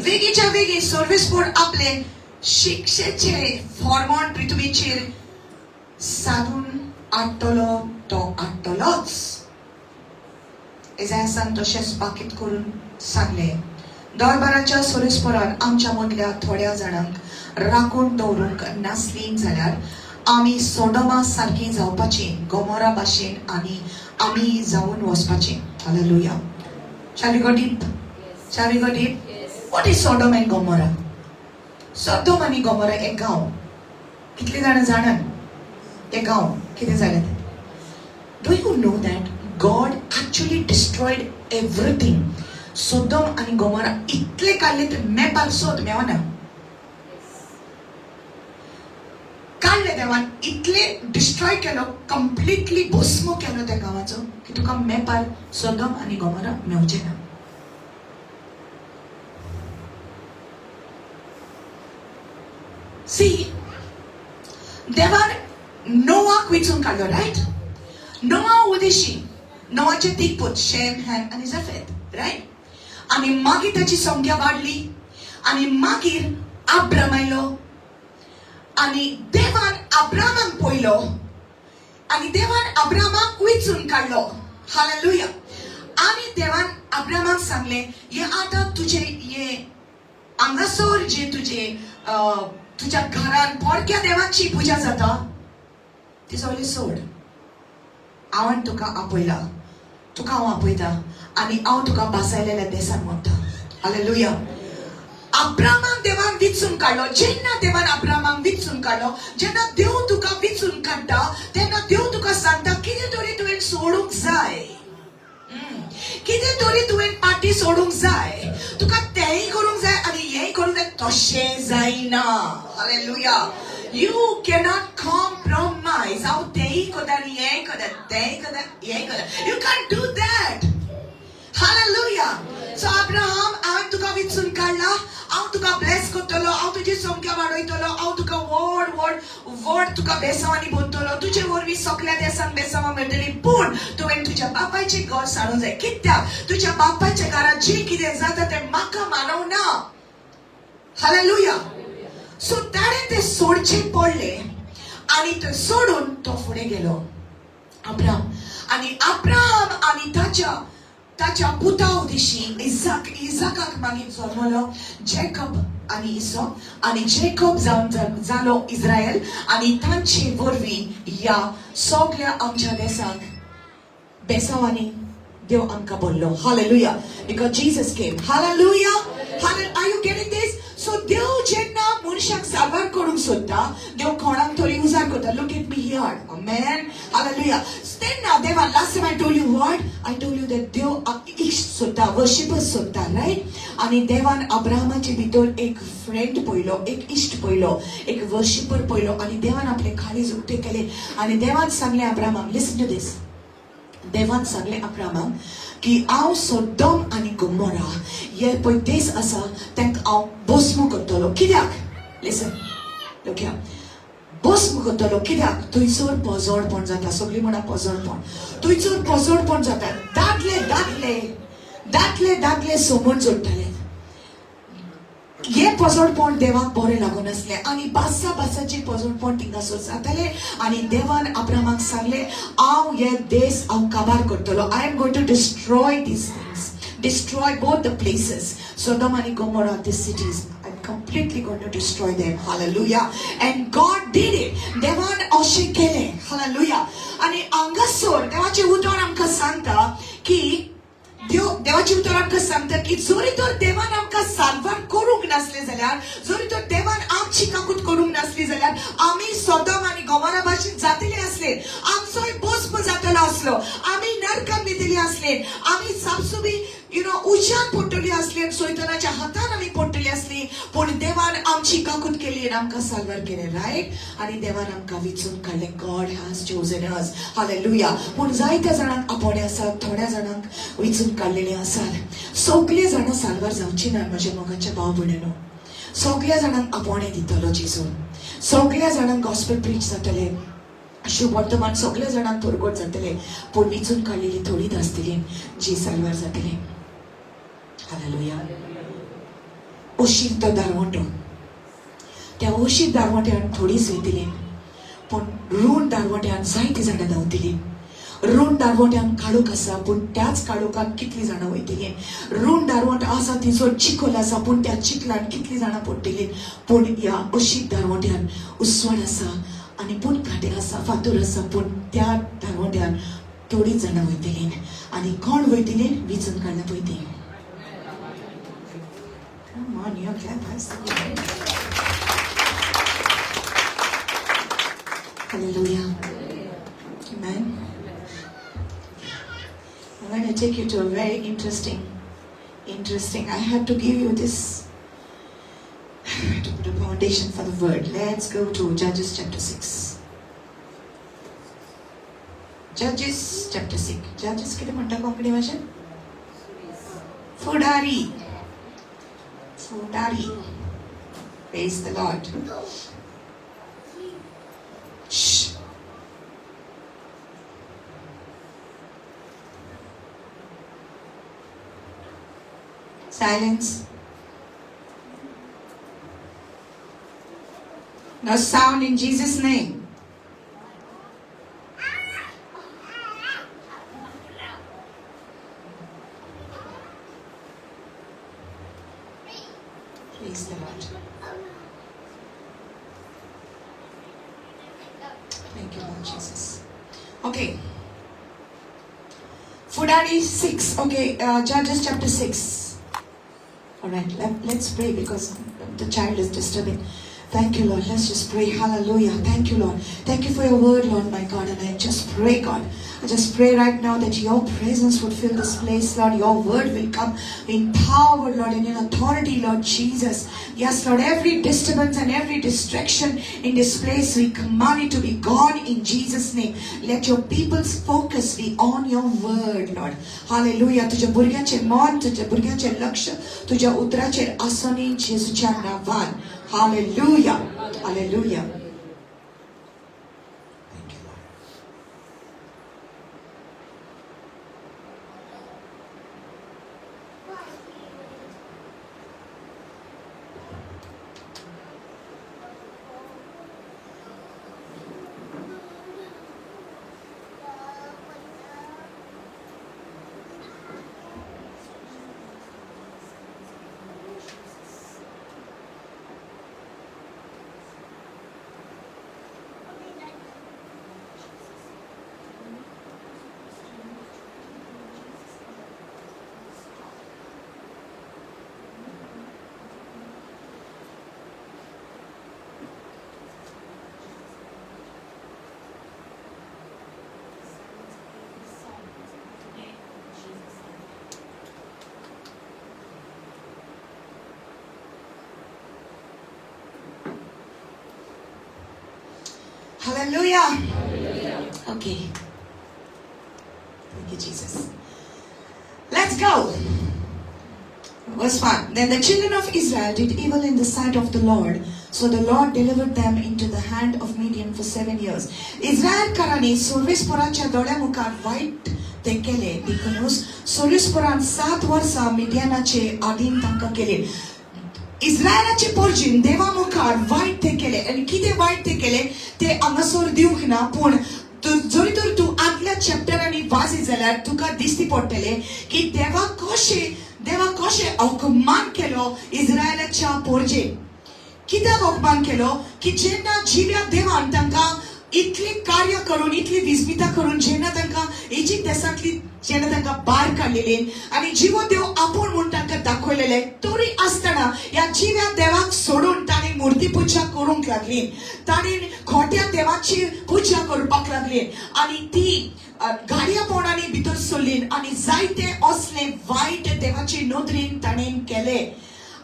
वेगीच्या वेगी सर्वेस्पोर आपले शिक्षेचे फॉर्मॉन पृथ्वीचेर साधून आडटलो तो आडटलोच. इजायासान तशेंच बाकीत करून सांगले, दरबाराच्या सोरेस्परान आमच्या मदल्या थोड्या जाणांक राखून दवरूंक नासली जाल्यार आमी सोडोमा सारकी जावपाची, गोमोरा भाशेन आनी आमी जावन वचपाची. Hallelujah. Shall we go deep? Shall we go deep? What is Sodom and Gomorrah? Sodom आनी गोमोरा एक गांव. कितले जाणां जाणात ते गांव कितें जालें तें? Do you know that God actually destroyed everything? Sodom आनी गोमोरा इतले काडले ते मॅपार सोद, मेवना. काडले देवान, इतले डिस्ट्रॉय केलो, कंप्लिटली भस्म केलो त्या गांवाचो की तुका मॅपार सोदम आनी गोमोरा मेवचे ना. सी, देवान नोवाक विचून काडलो, रायट? नोवा उदेशी, नोवाचे तीग पूत शेम, हॅम आनी जफेत, रायट? आनी मागीर ताची संख्या वाडली आनी मागीर आब्राम आयलो आनी देवान अब्रामाक पळयलो आनी देवान अब्रामाक विचून काडलो. हालेलुया. आनी देवान अब्रामाक सांगलें, हे आतां तुजे हे हांगासर जे तुजे तुज्या घरान पोरक्या देवाची पुजा जाता ती सगळी सोड. हांवें तुका आपयला, तुका हांव आपयता आनी हांव तुका बासायलेल्या देसान व्हरता. हालेलुया. अब्रामाक देवान विचून काडलो. जेन्ना देवान अब्रामाक विचून काडलो, जेन्ना देव तुका विचून काडटा तेन्ना देव तुका सांगता कितें तरी तुवें सोडूंक जाय. फाटी सोडूंक जाय, तुका तेंय करूंक जाय आनी हेंय करूंक जाय, तशें जायना. Hallelujah. You cannot compromise. हांव तेंय करता आनी हेंय करता, तेंय करता, हेंय करता. You can't do that. Hallelujah. So Abraham, हांवें तुका विचून काडला, हांव तुका ब्लेस करतलो, हांव तुजी संख्या वाडयतलो, हांव तुका व्हड व्हड व्हड तुका बेसांवांनी भरतलो, तुजे वरवीं सगल्या देसांक बेसांवां मेळटली. पूण तुवें तुज्या बापायचें घर सारूंक जाय. कित्याक तुज्या बापायच्या घरांत जें कितें जाता तें म्हाका मानवना. हालेलुया. सो ताणें तें सोडचें पडलें आनी तें सोडून तो फुडें गेलो अब्राम. आनी अब्राम आनी ताच्या ताच्या पुता उदेशी इजाक, इजाकाक मागीर जल्मलो जेकब आनी इसो, आनी जेकब जावन जालो इस्रायल. आनी तांचे वरवीं ह्या सगल्या आमच्या देसाक बेसावांनी देव आमकां भरलो. Hallelujah. Because Jesus came. Hallelujah. Are you getting this? So देव जेन्ना मनशाक साल्वार करूंक सोदता, देव कोणाक तरी उजार करता. Look at me here. Amen. Hallelujah. तेन्ना देवान last time I told you what? I told you that देव इश्ट सोदता, वर्शिपर्स सोदता, रायट? आनी देवान अब्राहमाचे भितर एक फ्रेंड पयलो, एक इश्ट पयलो, एक वर्शिपर पयलो आनी देवान आपले काळीज उक्ते केले आनी देवान सांगलें अब्राहमाक, लिसन टू दीस, देवान सांगलें अब्राहमाक की हांव सोदम आनी गोमोरा हे पळय देश आसा तांकां हांव भस्म करतलो. कित्याक? लिसन, लुक, भस्म करतलो कित्याक? थंयसर पोजोडपण जाता. सगळीं म्हणा पोजोडपण. थंयसर पोजोडपण जाता. दादले दादले दादले दादले सोमण जोडटाले. हे पोजोडपण देवाक बरें लागून आसलें आनी बासा बासाचें पोजोडपण थिंगासर जातालें. आनी देवान अब्रामाक सांगलें, हांव हे देश हांव काबार करतलो. I am going to destroy these things, destroy both the places, Sodom आनी Gomorrah, these cities. I am completely going to destroy them. Hallelujah. And God did it. देवान अशें केलें. हालेलुया. आनी हांगासर देवाचें उतर आमकां सांगता की देव, देवाचें उतर आमकां सांगता की जरी तर देवान आमकां साल्वार करूंक नासलें जाल्यार, जरी तर देवान आमची काकूत करूंक नासली जाल्यार, आमी सोदम आनी गोमोरा भाशेन जातले आसले. आमचोय भस्म जातलो आसलो, आमी नरकान वयतली आसले, आमी सापसुबी उज्यान पडटली आसली, सैतानाच्या हातान आमी पडटली आसली. पूण देवान आमची काकूत केली आनी आमकां साल्वार केलें, रायट? आनी देवान आमकां विचून काडलें. God has chosen us. Hallelujah. पूण जायत्या जाणांक आपोवणें आसा, थोड्या जाणांक विचून काडलेले आसात. सगळे जाणां साल्वार जावची ना म्हज्या मोगाच्या भाव भयणीनो. सगळ्या जाणांक आपोवणें दितलो जेजून, सगळ्या जाणांक गॉस्पेल प्रीच जातलें, शुभवर्तमान सगळ्या जाणांक परगट जातले, पूण विचून काडलेली थोडीच आसतली जी साल्वार जातली. हालेलुया. अशीर तो दारवंटो, त्या अशीर दारवंट्यान थोडीच वयतली, पूण रूण दारवंट्यान जायतीं जाणां धांवतली. रूण दारवंट्यान काळोख आसा, पूण त्याच काळोखान कितलीं जाणां वयतली. रूण दारवंट आसा, थंयसर चिखल आसा, पूण त्या चिखलान कितलीं जाणां पडटली. पूण ह्या अशीर दारवंट्यान उसवण आसा आनी पूण कांटे आसा, फातोर आसा, पूण त्या दारवंट्यान थोडीच जाणां वयतली. आनी कोण वयतली? विचून काडला पळय ती. Come on, you clap us. Hallelujah. Amen. I'm going to take you to a very interesting. I had to give you this to put a foundation for the word. Let's go to Judges chapter 6. Judges chapter 6. Judges कितें म्हणटा कोंकणी भाशेन? फुडारी. फुडारी. Praise the Lord. Shh. Silence. No sound in Jesus' name. Praise the Lord. Thank you, Lord Jesus. Okay. Fudari 6. Okay, Judges chapter 6. All right, let's pray because the child is disturbing. Thank you, Lord. Let's just pray. Hallelujah. Thank you, Lord. Thank you for your word, Lord, my God. And I just pray, God. I just pray right now that your presence would fill this place, Lord. Your word will come in power, Lord, and in authority, Lord Jesus. Yes, Lord, every disturbance and every distraction in this place, we command it to be gone in Jesus' name. Let your people's focus be on your word, Lord. Hallelujah. तुझ्या भुरग्याचे मन, तुझ्या भुरग्याचे लक्ष तुझ्या उतराचेर आसनी जेजूच्या नांवान. Hallelujah. Hallelujah. Thank you, Lord. Hallelujah. Okay. Thank you, Jesus. Let's go. Verse 1. Then the children of Israel did evil in the sight of the Lord. So the Lord delivered them into the hand of Midian for 7 years. इस्रायलकारांनी सर्वेस्पोराच्या दोळ्या मुखार वायट ते केले, देखूनच सर्वेस्पोरान 7 वर्सां मिडियानाचे आधीन तांकां केले. इस्रायलाचे पोरजीन देवा मुखार वायट ते केले आनी कितें वायट ते केले ते हांगासर दिवंक ना, पूण जरी तर तूं आदल्या चॅप्टरांनी वाचीत जाल्यार तुका दिश्टी पडटले की देवा कशें अपमान केलो इस्रायलाच्या पोरजेन. कित्याक अपमान केलो की जेन्ना जिव्या देवान तांकां इतली कार्य करून, इतली विस्मिता करून, जेन्ना तांकां इजिप्त देशांतली जेन्ना तांकां भायर काडलेली आनी जिवो देव आपूण म्हूण तांकां दाखयलेले, तरी आसतना ह्या जिव्या देवाक सोडून तांणी मुर्ती पुजा करूंक लागली. तांणी खोट्या देवाची पुजा करपाक लागली आनी ती गाडयापणांनी भितर सरली आनी जायते असले वायट देवाचे नदरेन ताणें केले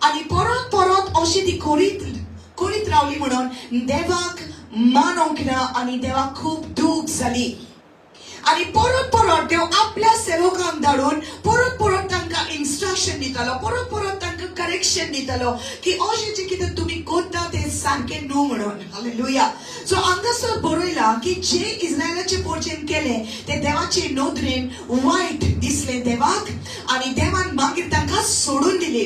आनी परत परत अशी ती करीत करीत रावली म्हणून देवाक मानोंक ना आनी देवाक खूब दूख जाली. आनी परत परत देव आपल्या सेवकांक धाडून परत परत तांकां इन्स्ट्रक्शन दितालो, परत परत तांकां करेक्शन दितालो की अशें जें कितें तुमी करता तें सारकें न्हू म्हणून. हालेलुया. सो हांगासर बरयलां की जे इस्रायलाचे पोरजेन केलें तें देवाचे नदरेन वायट दिसलें देवाक आनी देवान मागीर तांकां सोडून दिले.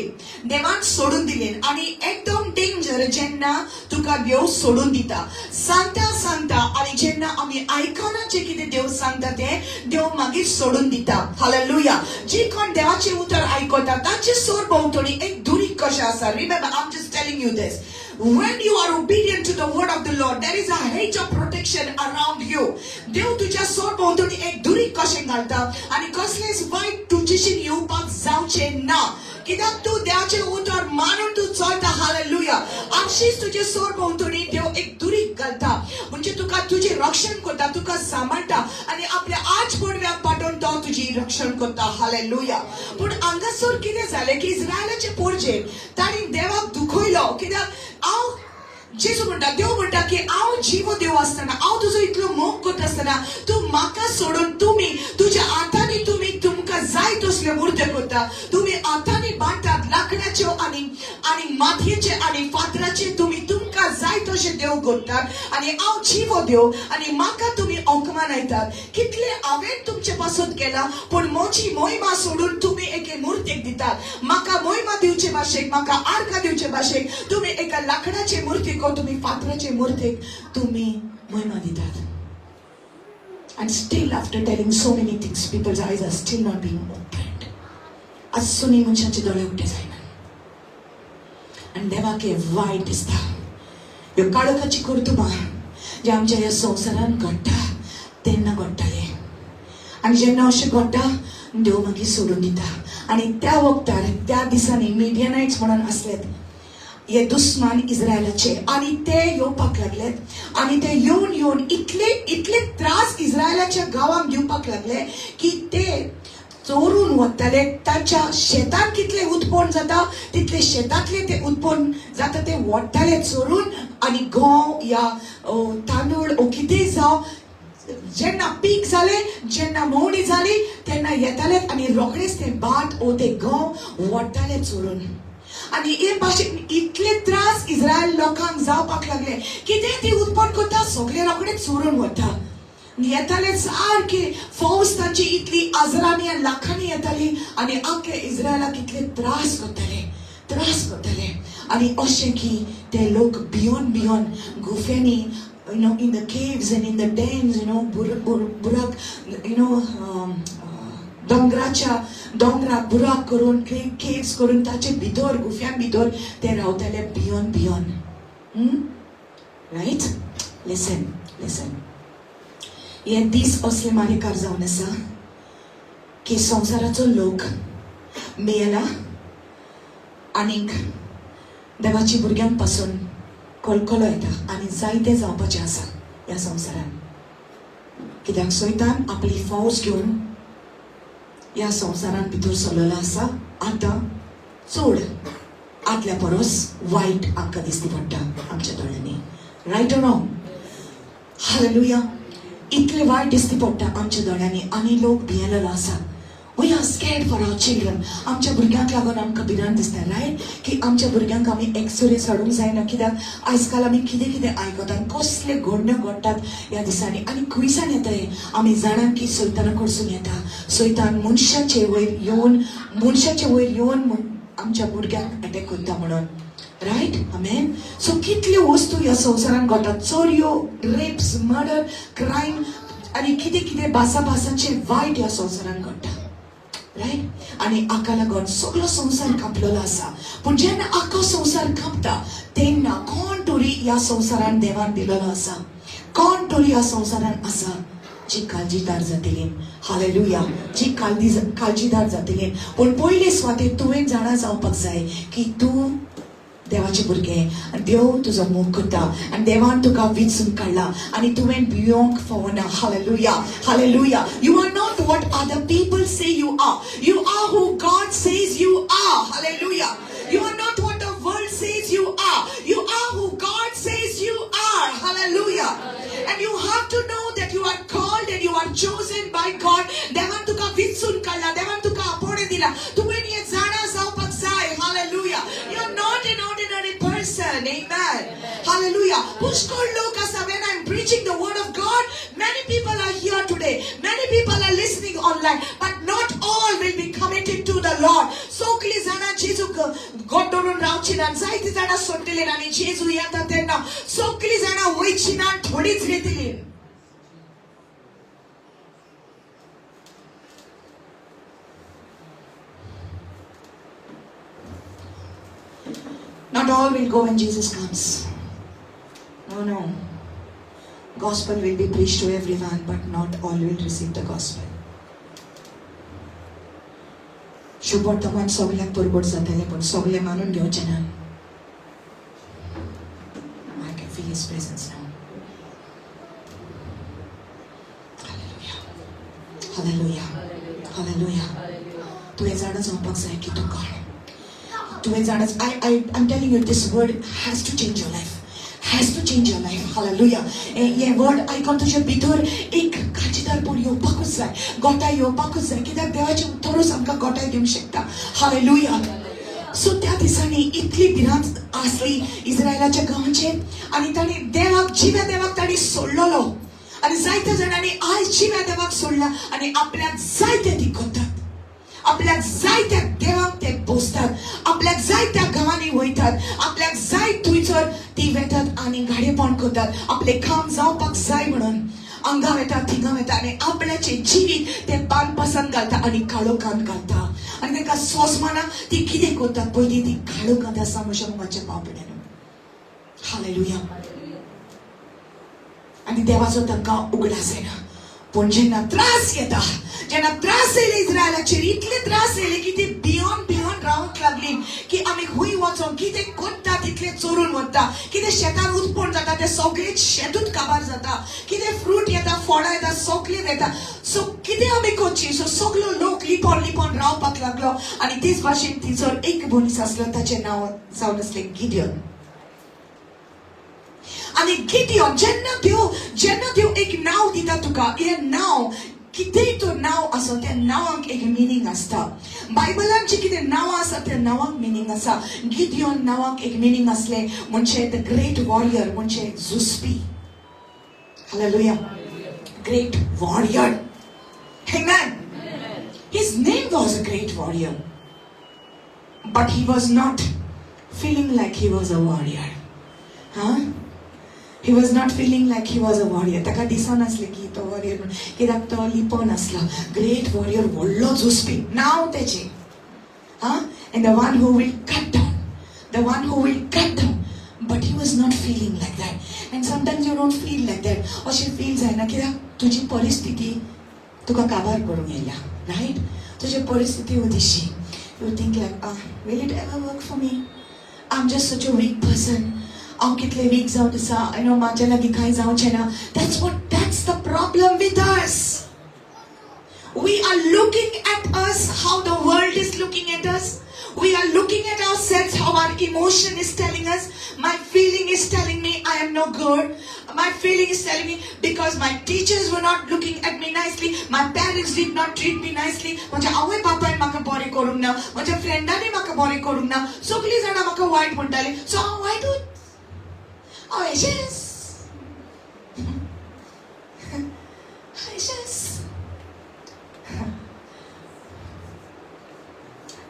देवान सोडून दिले आनी एकदम डेंजर जेन्ना तुका देव सोडून दिता. सांगता सांगता आनी जेन्ना आमी आयकना जे कितें देव सांगता ते, देव मागीर सोडून दिता. हालेलुया. जी कोण देवाचें उतर आयकता तांचे सरभोंवतणी एक दुरीग कशें आसा. Remember, I am just telling you this. When you are obedient to the word of the Lord, there is a hedge of protection around you. देव तुझ्या सरभोंवतणी एक दुरीग कशें घालता आनी कसलेंच वायट तुजेशीन येवपाक जावचें ना, कित्याक तूं देवाचें उतर मानून तूं चलता. हालेलुया. आपशीच तुजे सरभोंवतणी देव एक दुरीग घालता, म्हणजे तुका तुजें रक्षण करता, तुका सांबाळटा आनी आपल्या आज पडव्याक पाठोवन तो तुजी रक्षण करता. हालेलुया. पूण हांगासर कितें जालें की इस्रायलाचे पोरजे तांणी देवाक दुखयलो, कित्याक हांव जेजू म्हणटा, देव म्हणटा की हांव जिवो देव आसतना, हांव तुजो इतलो मोग करता आसतना तूं म्हाका सोडून तुमी तुज्या हातांनी तुमी तुमकां जाय तसल्यो मुर्त्यो करता. तुमी हातांनी बांदतात लाकडाच्यो आनी आनी मातयेचे आनी फातराचे. तुमी तुमकां जाय तशे देव करतात आनी हांव जिवो देव आनी म्हाका तुमी अपमानायतात. कितले हांवें तुमचे पासत केला, पूण म्हजी मोहिमा सोडून तुमी एके मुर्तेक दितात. म्हाका मोहिमा दिवचे भाशेक, म्हाका आर्गां दिवचे भाशेक तुमी एका लाकडाचे मुर्तीक, तुमी फातराचे मुर्तीक तुमी मोहिमा दितात. And still, after telling so many things, people's eyes are still not being opened. अजूनही मनशाचे दोळे उक्ते जायना आनी देवाक हें वायट दिसता. ह्यो काळोखाची कर्तुबां जे आमच्या ह्या संवसारान घडटा तेन्ना घडटाले आनी जेन्ना अशें घडटा, देव मागीर सोडून दिता. आनी त्या वखतार, त्या दिसांनी मिडियनायट्स म्हणून आसलेत. हे दुस्मान इस्रायलाचे आनी ते येवपाक लागले आनी ते येवन येवन इतले इतले त्रास इस्रायलाच्या गांवांक दिवपाक लागले की ते चोरून वताले. तांच्या शेतान कितले उत्पन्न जाता तितले शेतांतले ते उत्पन्न जाता ते वडटाले चोरून आनी गंव या तांदूळ ओ कितेंय जावं, जेन्ना पीक जालें, जेन्ना मोवणी जाली तेन्ना येताले आनी रोखडेच ते भात ओ ते गंव वडटाले चोरून. आनी हे भाशेन इतले त्रास इस्रायल लोकांक जावपाक लागले. कितें ती उत्पन्न करता सगळे रोखडेच चोरून वता. येताले सारके फौज तांची इतली हजारांनी आनी लाखांनी येताली आनी आख्खे इस्रायलाक इतले त्रास करताले, त्रास करताले. आनी अशें की ते लोक भियोन भियोन गुफ्यांनी, in the caves and in the dens, Burak, दोंगराच्या दोंगराक बुराक करून, केव्स करून ताचे भितर, गुफ्यां भितर ते रावताले भियोन भियोन. रायट? लिसन, लिसन, हे दीस असले मारेकार जावन आसा की संवसाराचो लोक मेला आनीक देवाची भुरग्यांक पासून कलकलो येता आनी जायते जावपाचें आसा ह्या संवसारान. कित्याक सैतान आपली फौज घेवन ह्या संवसारान भितर सरलेलो आसा. आतां चड आदल्या परस वायट आमकां दिसती पडटा आमच्या दोळ्यांनी. Right or wrong? Hallelujah. इतले वायट दिसती पडटा आमच्या दोळ्यांनी आनी लोक भियेलेलो आसा. We are scared for our children. आमच्या भुरग्यांक लागून आमकां भिरांत दिसता, रायट? की आमच्या भुरग्यांक आमी एकसुरे हाडूंक जायना, कित्याक आयज काल आमी कितें कितें आयकता आनी कसले घडण्यो घडटात ह्या दिसांनी आनी खंयसान येता हें आमी जाणा की सैताना कडसून येता. सैतान मनशाचे वयर येवन, मनशाचे वयर येवन आमच्या भुरग्यांक अटॅक करता म्हणून. रायट? आमेन. सो कितल्यो वस्तू ह्या संवसारान घडटात, चोरयो, रेप्स, मर्डर, क्रायम आनी कितें कितें भासा भासांचे वायट ह्या संवसारान घडटा, रायट? आनी हाका लागून सगलो संवसार कांपलेलो आसा. पूण जेन्ना आख्खो संवसार कांपता तेन्ना कोण तरी ह्या संवसारान देवान दिलेलो आसा, कोण तरी ह्या संवसारान आसा जी काळजीदार जातली. हालेलुया. जी काळजीदार जातली. पूण पयले सुवातेर तुवें जाणा जावपाक जाय की तूं देवाचे भुरगे आनी देव तुजो मोग करता आनी देवान तुका विचून काडला आनी तुवें भियोंक फावना. Hallelujah, hallelujah. You are not what other people say you are. You are who God says you are. Hallelujah. You are not what the world says you are. You are who God says you are. Hallelujah. And you have to know that you are called and you are chosen by God. देवान तुका विचून काडला, देवान तुका आपोवणें दिला. तुवें हें जाणा जावपाक जाय. Hallelujah. You are not an ordinary person. Amen. Hallelujah. पुष्कळ लोक आसा. When I'm preaching the word of God, many people are here today. Many people are listening online, but not all will be committed to the Lord. सगळीं जाणां जेजूक गोड धरून रावची ना, जायतीं जाणां सोडटलीं आनी जेजू येता तेन्ना सगळीं जाणां वयची ना, थोडीच येतली. Not all will go when Jesus comes. No, no. Gospel will be preached to everyone, but not all will receive the gospel. शुभवर्तमान सगळ्यांक परबट जातलें, पूण सगळे मानून घेवचे ना. I can feel His presence now. Hallelujah. Hallelujah. Hallelujah. तुवें जाणा जावपाक जाय की तूं कोण. तुवें जाणा. I am telling you, this word has to change your life, has to change your life. Hallelujah. हे वर्ड आयकोन तुजे भितर एक काळजीदारपण येवपाकूच जाय, गोटाय येवपाकूच जाय, कित्याक देवाचें उतरूच आमकां गोटाय दिवंक शकता. हालेलुया. सो त्या दिसांनी इतली भिरांत आसली इस्रायलाच्या गांवाचेर आनी तांणी देवाक, जिव्या देवाक तांणी सोडलेलो आनी जायत्या जाणांनी आयज जिव्या देवाक सोडला आनी आपल्याक जाय तें ती करतात. आपल्याक जाय त्या देवाक ते पोसतात, आपल्याक जाय त्या गांवांनी वयतात, आपल्याक जाय थंयसर ती वेतात आनी गाडेपण करतात. आपलें काम जावपाक जाय म्हणून हांगा वेता, थिंगा वेता आनी आपल्याचें जिवीत ते बांदपासान घालता आनी काळोखान घालता आनी तांकां सोंसमाना ती कितें करतात. पयलीं ती काळोखांत आसा म्हज्या मुखाच्या पाव पडना. हालेलुया. आनी देवाचो तांकां उगडास येना. पूण जेन्ना त्रास येता, जेन्ना त्रास येयले इस्रायलाचेर, इतले त्रास येयले की ती भियोन भियोन. रावंक लागली की आमी खंय वचों, कितें करता तितलें चोरून वता, कितें शेतान उत्पन्न जाता तें सगळें शेतूच काबार जाता, कितें फ्रूट येता, फळां येता, सगळें येता. सो कितें आमी करची? सो सगलो लोक लिपोन लिपोन रावपाक लागलो. आनी तेच भाशेन थंयसर एक मनीस आसलो, ताचें नांव जावन आसलें गिडियन. आनी गिडियन जेन्ना देव एक नांव दिता तुका, हें नांव कितेंय तो नांव आसा त्या नांवांक एक मिनींग आसता. बायबलान जी कितें नांवां आसा त्या नांवांक मिनींग आसा. गिडियन नांवांक एक मिनींग आसलें, म्हणजे the great warrior, म्हणजे झुजपी. Hallelujah. Great warrior. Amen. His name was a great warrior, but he was not feeling like he was a warrior. Huh? He was not feeling like he was a warrior. ताका दिसनासलें की तो warrior म्हणून, कित्याक तो लिपोन आसलो. Great warrior, व्हडलो झुजपी नांव तेचें. Huh? And the one who will cut down, the one who will cut down. But he was not feeling like that. And sometimes you don't feel like that. अशें feel जायना कित्याक तुजी परिस्थिती तुका काबार करूंक येयल्या, रायट? तुजी परिस्थिती दिशी you think like, will it ever work for me? I am just such a weak person. हांव कितले वीक जावन आसा, you know, म्हाज्या लागीं कांय जावचें ना. That's the problem with us. We are looking at us how the world is looking at us. We are looking at ourselves how our emotion is telling us. My feeling is telling me I am no good. My feeling is telling me because my teachers were not looking at me nicely. My parents did not treat me nicely. म्हज्या आवय बापायन म्हाका बरें करूंक ना, म्हज्या फ्रेंडांनी म्हाका बरें करूंक ना, सगळीं जाणां म्हाका वायट म्हणटाली. सो हांव वायटूच, हांव अशेंच अशेंच.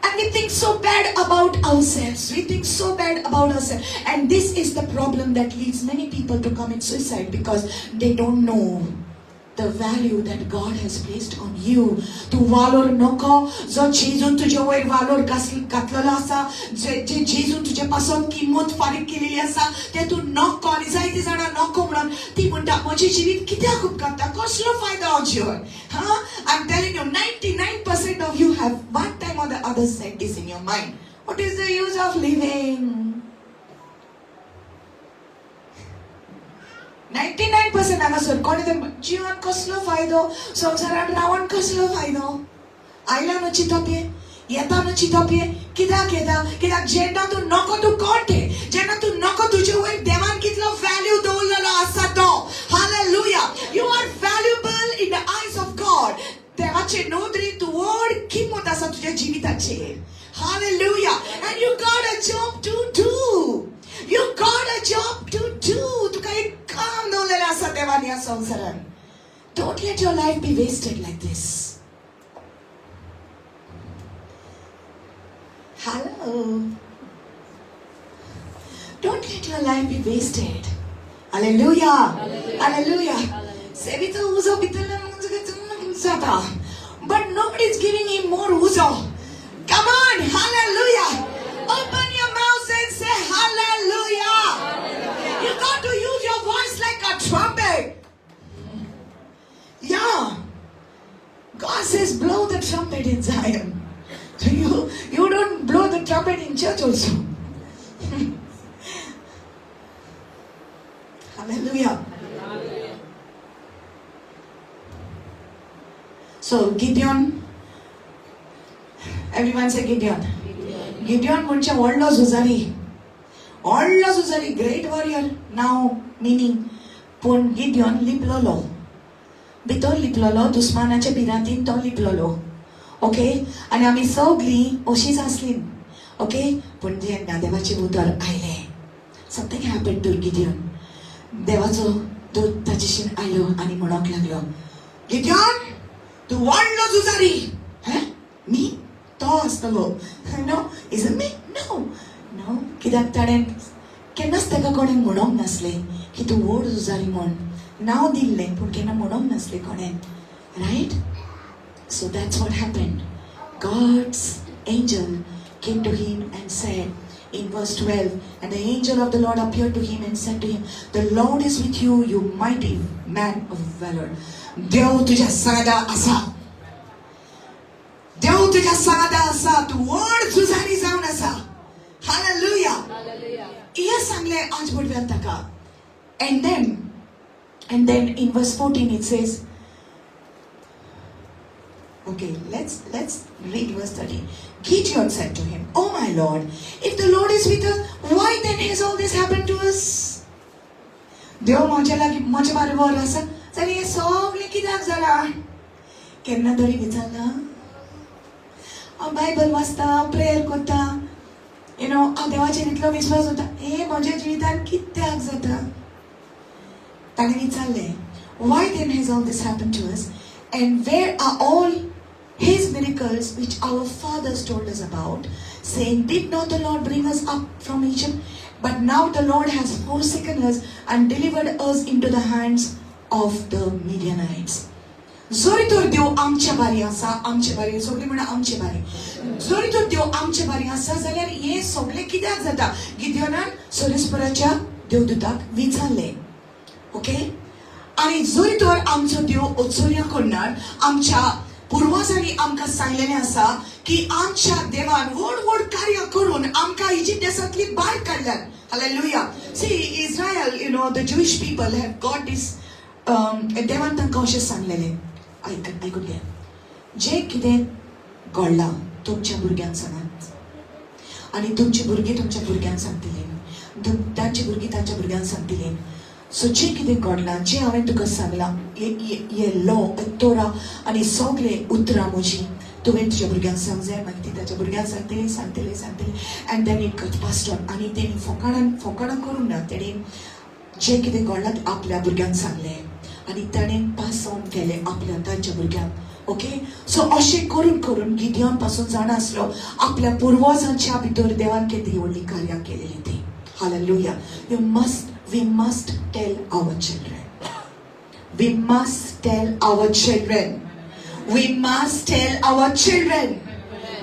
And we think so bad about ourselves. We think so bad about ourselves. And this is the problem that leads many people to commit suicide, because they don't know the value that God has placed on you. तूं वालोर नको जो जेजून तुजे वयर वालोर घातलेलो आसा, जे जेजून तुजे पासत किंमत फारीक केलेली आसा ते तूं नको. आनी जायती जाणां नको म्हणून ती म्हणटा म्हजें जिवीत कित्याक उपकारता, कसलो फायदो हो जिवन. हा, I am telling you, 99% of you have one time or the other said this in your mind. What is the use of living? 99% हांगासर कोणी तर जिवन कसलो फायदो, संवसारान रावन कसलो फायदो, आयला न्हू चिंतप हें, येता न्हू चिंतप हें, कित्याक येता? कित्याक जेन्ना तूं नको तूं कोण तें, जेन्ना तूं नको तुजे वयर देवान कितलो व्हॅल्यू दवरलेलो आसा तो. Hallelujah. You are valuable in the eyes of God. देवाचे नदरेन तूं व्हड किंमत आसा तुज्या जिविताचेर. Hallelujah. And you got a job to do. You got a job to do. तुका एक काम दवरलेलें आसा देवान ह्या संवसारान. Don't let your life be wasted like this. Hello. Don't let your life be wasted. Hallelujah. Hallelujah. सेवीचो उजो भितरल्यान जाता, but nobody is giving him more uzo. Come on, hallelujah. Open your mouth and say hallelujah. You got to use your voice like a trumpet. Yeah. God says blow the trumpet in Zion. So you don't blow the trumpet in church also. Hallelujah. So Gideon, everyone say Gideon. Gideon म्हणजे व्हडलो झुजारी, व्हडलो झुजारी, great warrior नांव meaning. पूण Gideon लिपलोलो, भितर लिपलोलो, दुस्मानाच्या भिरांतीन तो लिपलोलो. ओके, आनी आमी सगळीं अशींच आसलीं. ओके, पूण जेन्ना देवाचें उतर आयलें, समथींग हॅपन टू गिडियन. देवाचो दूत ताचेशीन आयलो आनी म्हणूंक लागलो, गिडियन तूं व्हडलो झुजारी. हें मी तो आसतलो? No, is me? No no. कित्याक ताणें केन्नाच ताका कोणें म्हणूंक नासलें की तूं व्हड झुजारी म्हण. नांव दिल्लें पूण केन्ना म्हणूंक नासलें कोणें, right? So that's what happened. God's angel came to him and said in verse 12, and the angel of the Lord appeared to him and said to him, the Lord is with you, you mighty man of valor. देव तुझ्या सांगाता आसा, देव तुझ्या सांगाता आसा, तूं व्हड झुजारी जावन आसा. हालेलुया. हे सांगले आज बुडव्यान ताका. And then in verse 14 it says, okay, let's read verse 13. Gideon said to him, "Oh my Lord, if the Lord is with us, why then has all this happened to us?" देव म्हज्या लागीं, म्हज्या बरोबर आसा जाल्यार हें सगळें कित्याक जालां? केन्ना तरी विचारलां? हांव बायबल वाचता, प्रेयर करता, हांव देवाचेर इतलो विस्वास दवरता, हें म्हज्या जिवितान कित्याक जाता? ताणें विचारलें, "Why then has all this happened to us? And where are all his miracles which our fathers told us about, saying, 'Did not the Lord bring us up from Egypt?' But now the Lord has forsaken us and delivered us into the hands of the Midianites." जरी तर देव आमच्या बारी आसा, आमचे बारी, सगळी म्हणा, आमचे बारी. जरी तर देव आमचे बारी आसा जाल्यार हे सगळें कित्याक जाता? गिदियोनान सर्वेस्पराच्या देवदूताक विचारलें. ओके, आनी जरी तर आमचो देव अचर्या करणार, आमच्या पुर्वजांनी आमकां सांगलेलें आसा की आमच्या देवान व्हड व्हड कार्यां करून आमकां इजिप्त देशांतली भायर काडल्यात. Hallelujah. See, Israel, the Jewish people have got this. देवान तांकां अशें सांगलेलें, आयक, आयकून घे, जें कितें घडलां तुमच्या भुरग्यांक सांगात आनी तुमची भुरगीं तुमच्या भुरग्यांक सांगतलीं, तांची भुरगीं तांच्या भुरग्यांक सांगतलीं. सो जें कितें घडलां, जें हांवें तुका सांगलां, हे लॉ, तोरा आनी सगळे उतरां म्हजीं तुवें तुज्या भुरग्यांक सांग जाय. मागीर ती ताच्या भुरग्यांक सांगतली, सांगतली, सांगतली, and then it got passed on. आनी तेणी फोकाणां फोकाणां करूंक ना, तेणी जें कितें घडलां तें आपल्या भुरग्यांक सांगलें आनी ताणें पास ऑन केलें आपल्या तांच्या भुरग्यांक. ओके, सो अशें करून करून गिदियन पासून जाणा आसलो आपल्या पुर्वजांच्या भितर देवान केदी व्हडली कार्यां केलेली ती. Hallelujah. You must we must tell our children. We must tell our children. We must tell our children.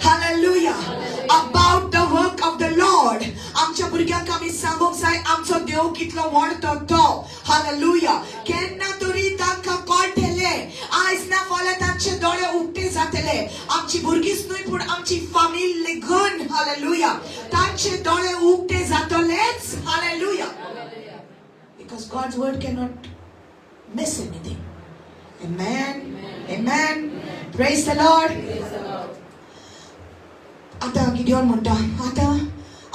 Hallelujah. About the work of the Lord. आमच्या भुरग्यांक आमी सांगूंक जाय आमचो देव कितलो व्हड तो. हालेलुया. केन्ना तरी तांकां कळटलें, आयज ना फाल्यां तांचे दोळे उक्ते जातले. आमची भुरगींच न्हय, पूण आमची फामील लेगून. हालेलुया. तांचे दोळे उक्ते जातलेच. Hallelujah. Because God's word cannot miss anything. Amen. Amen. Praise the Lord. आता गिडियोन म्हणटा, आतां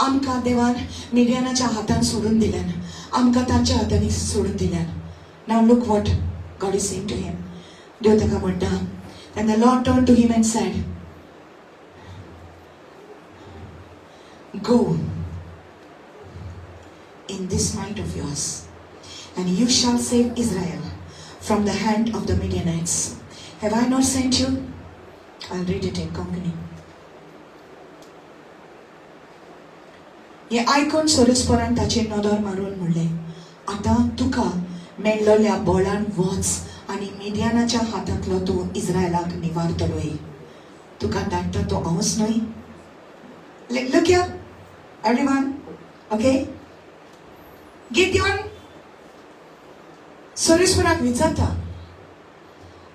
आमकां देवान मिडियानाच्या हातान सोडून दिल्यान, आमकां तांच्या हातांनी सोडून दिल्यान. Now look what God is saying to him. देव ताका म्हणटा, and the Lord turned to him and said, "Go in this might of yours, and you shall save Israel from the hand of the Midianites. Have I not sent you?" I'll read it in Konkani. हें आयकून सर्वेस्परान ताचेर नदर मारून म्हणलें, आतां तुका मेळ्ळल्या बळान वच आनी मिडियानाच्या हातांतलो तूं इस्रायलाक निवारतलोय. तुका धाडटा तो हांवच न्हय? Look here, everyone. Okay? Gideon सर्वेस्पराक विचारता,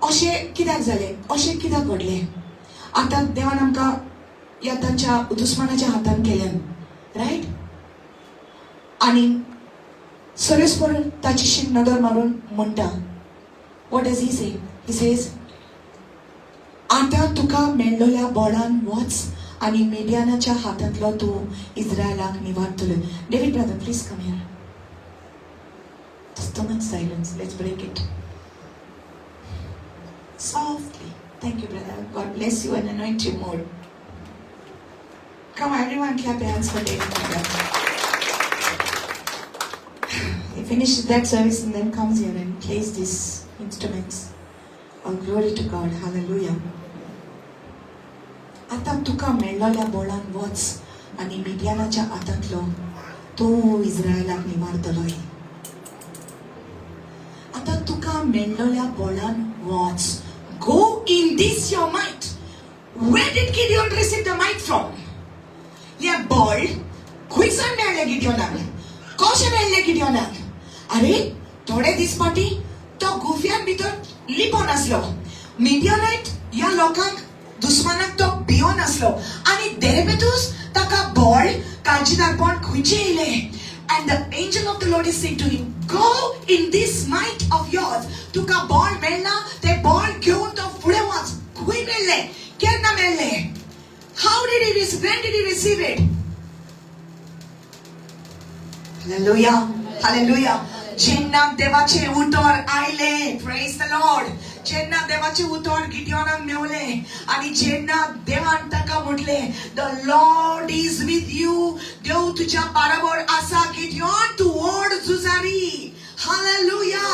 अशें कित्याक जालें, अशें कित्याक घडलें? आतां देवान आमकां ह्या तांच्या दुस्मानाच्या हातान केल्यान, रायट? आनी सर्वेस्पर ताची नदर मारून म्हणटा, what does he say? He says, आतां तुका मेळ्ळल्या बळान वच आनी मिडियानाच्या हातांतलो तूं इस्रायलाक निवारतलो. David brother, please come here. Just too much silence. Let's break it. Softly. Thank you, brother. God bless you and anoint you more. Come, everyone, clap your hands for David, brother. He finishes that service and then comes here and plays these instruments. All glory to God. Hallelujah. आतां तुका मेळ्ळल्या बळान वच आनी मिडियानाच्या हातांतलो तूं इस्रायलाक निवारतलोय. आतां तुका मेळ्ळल्या बळान वच. Go in this your might. Where did Gideon receive the might from? हें बळ खंयसान मेळ्ळें गिडियोनाक? कशें मेळ्ळें गिडियोनाक? अरे, थोडे दीस फाटीं तो गुफ्यान भितर लिपोन आसलो. मिडियनायट ह्या लोकांक, दुस्मानाक तो भियोन. गिडियॉन आसलो आनी देरेपेतूच ताका बळ, काळजीदारपण खंयचें येयलें? And the angel of the Lord is saying to him, go in this might of yours. तुका बळ मेळना तें बळ घेवन तो फुडें वच. खंय मेळ्ळें? केन्ना मेळ्ळें? How did he receive? When did he receive it? Hallelujah, hallelujah. जेन्ना देवाचें उतर आयलें, praise the Lord. जेन्ना देवाचें उतर गिडियॉनाक मेवलें आनी जेन्ना देवान ताका म्हटलें, the Lord is with you, देव तुज्या बराबर आसा, गिडियॉन तूं व्हड झुजारी. हालेलुया.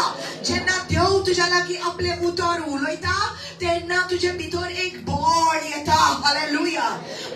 जेन्ना देव तुज्या लागीं आपलें उतर उलयता तेन्ना तुजे भितर एक बळ येता. हालेलुया.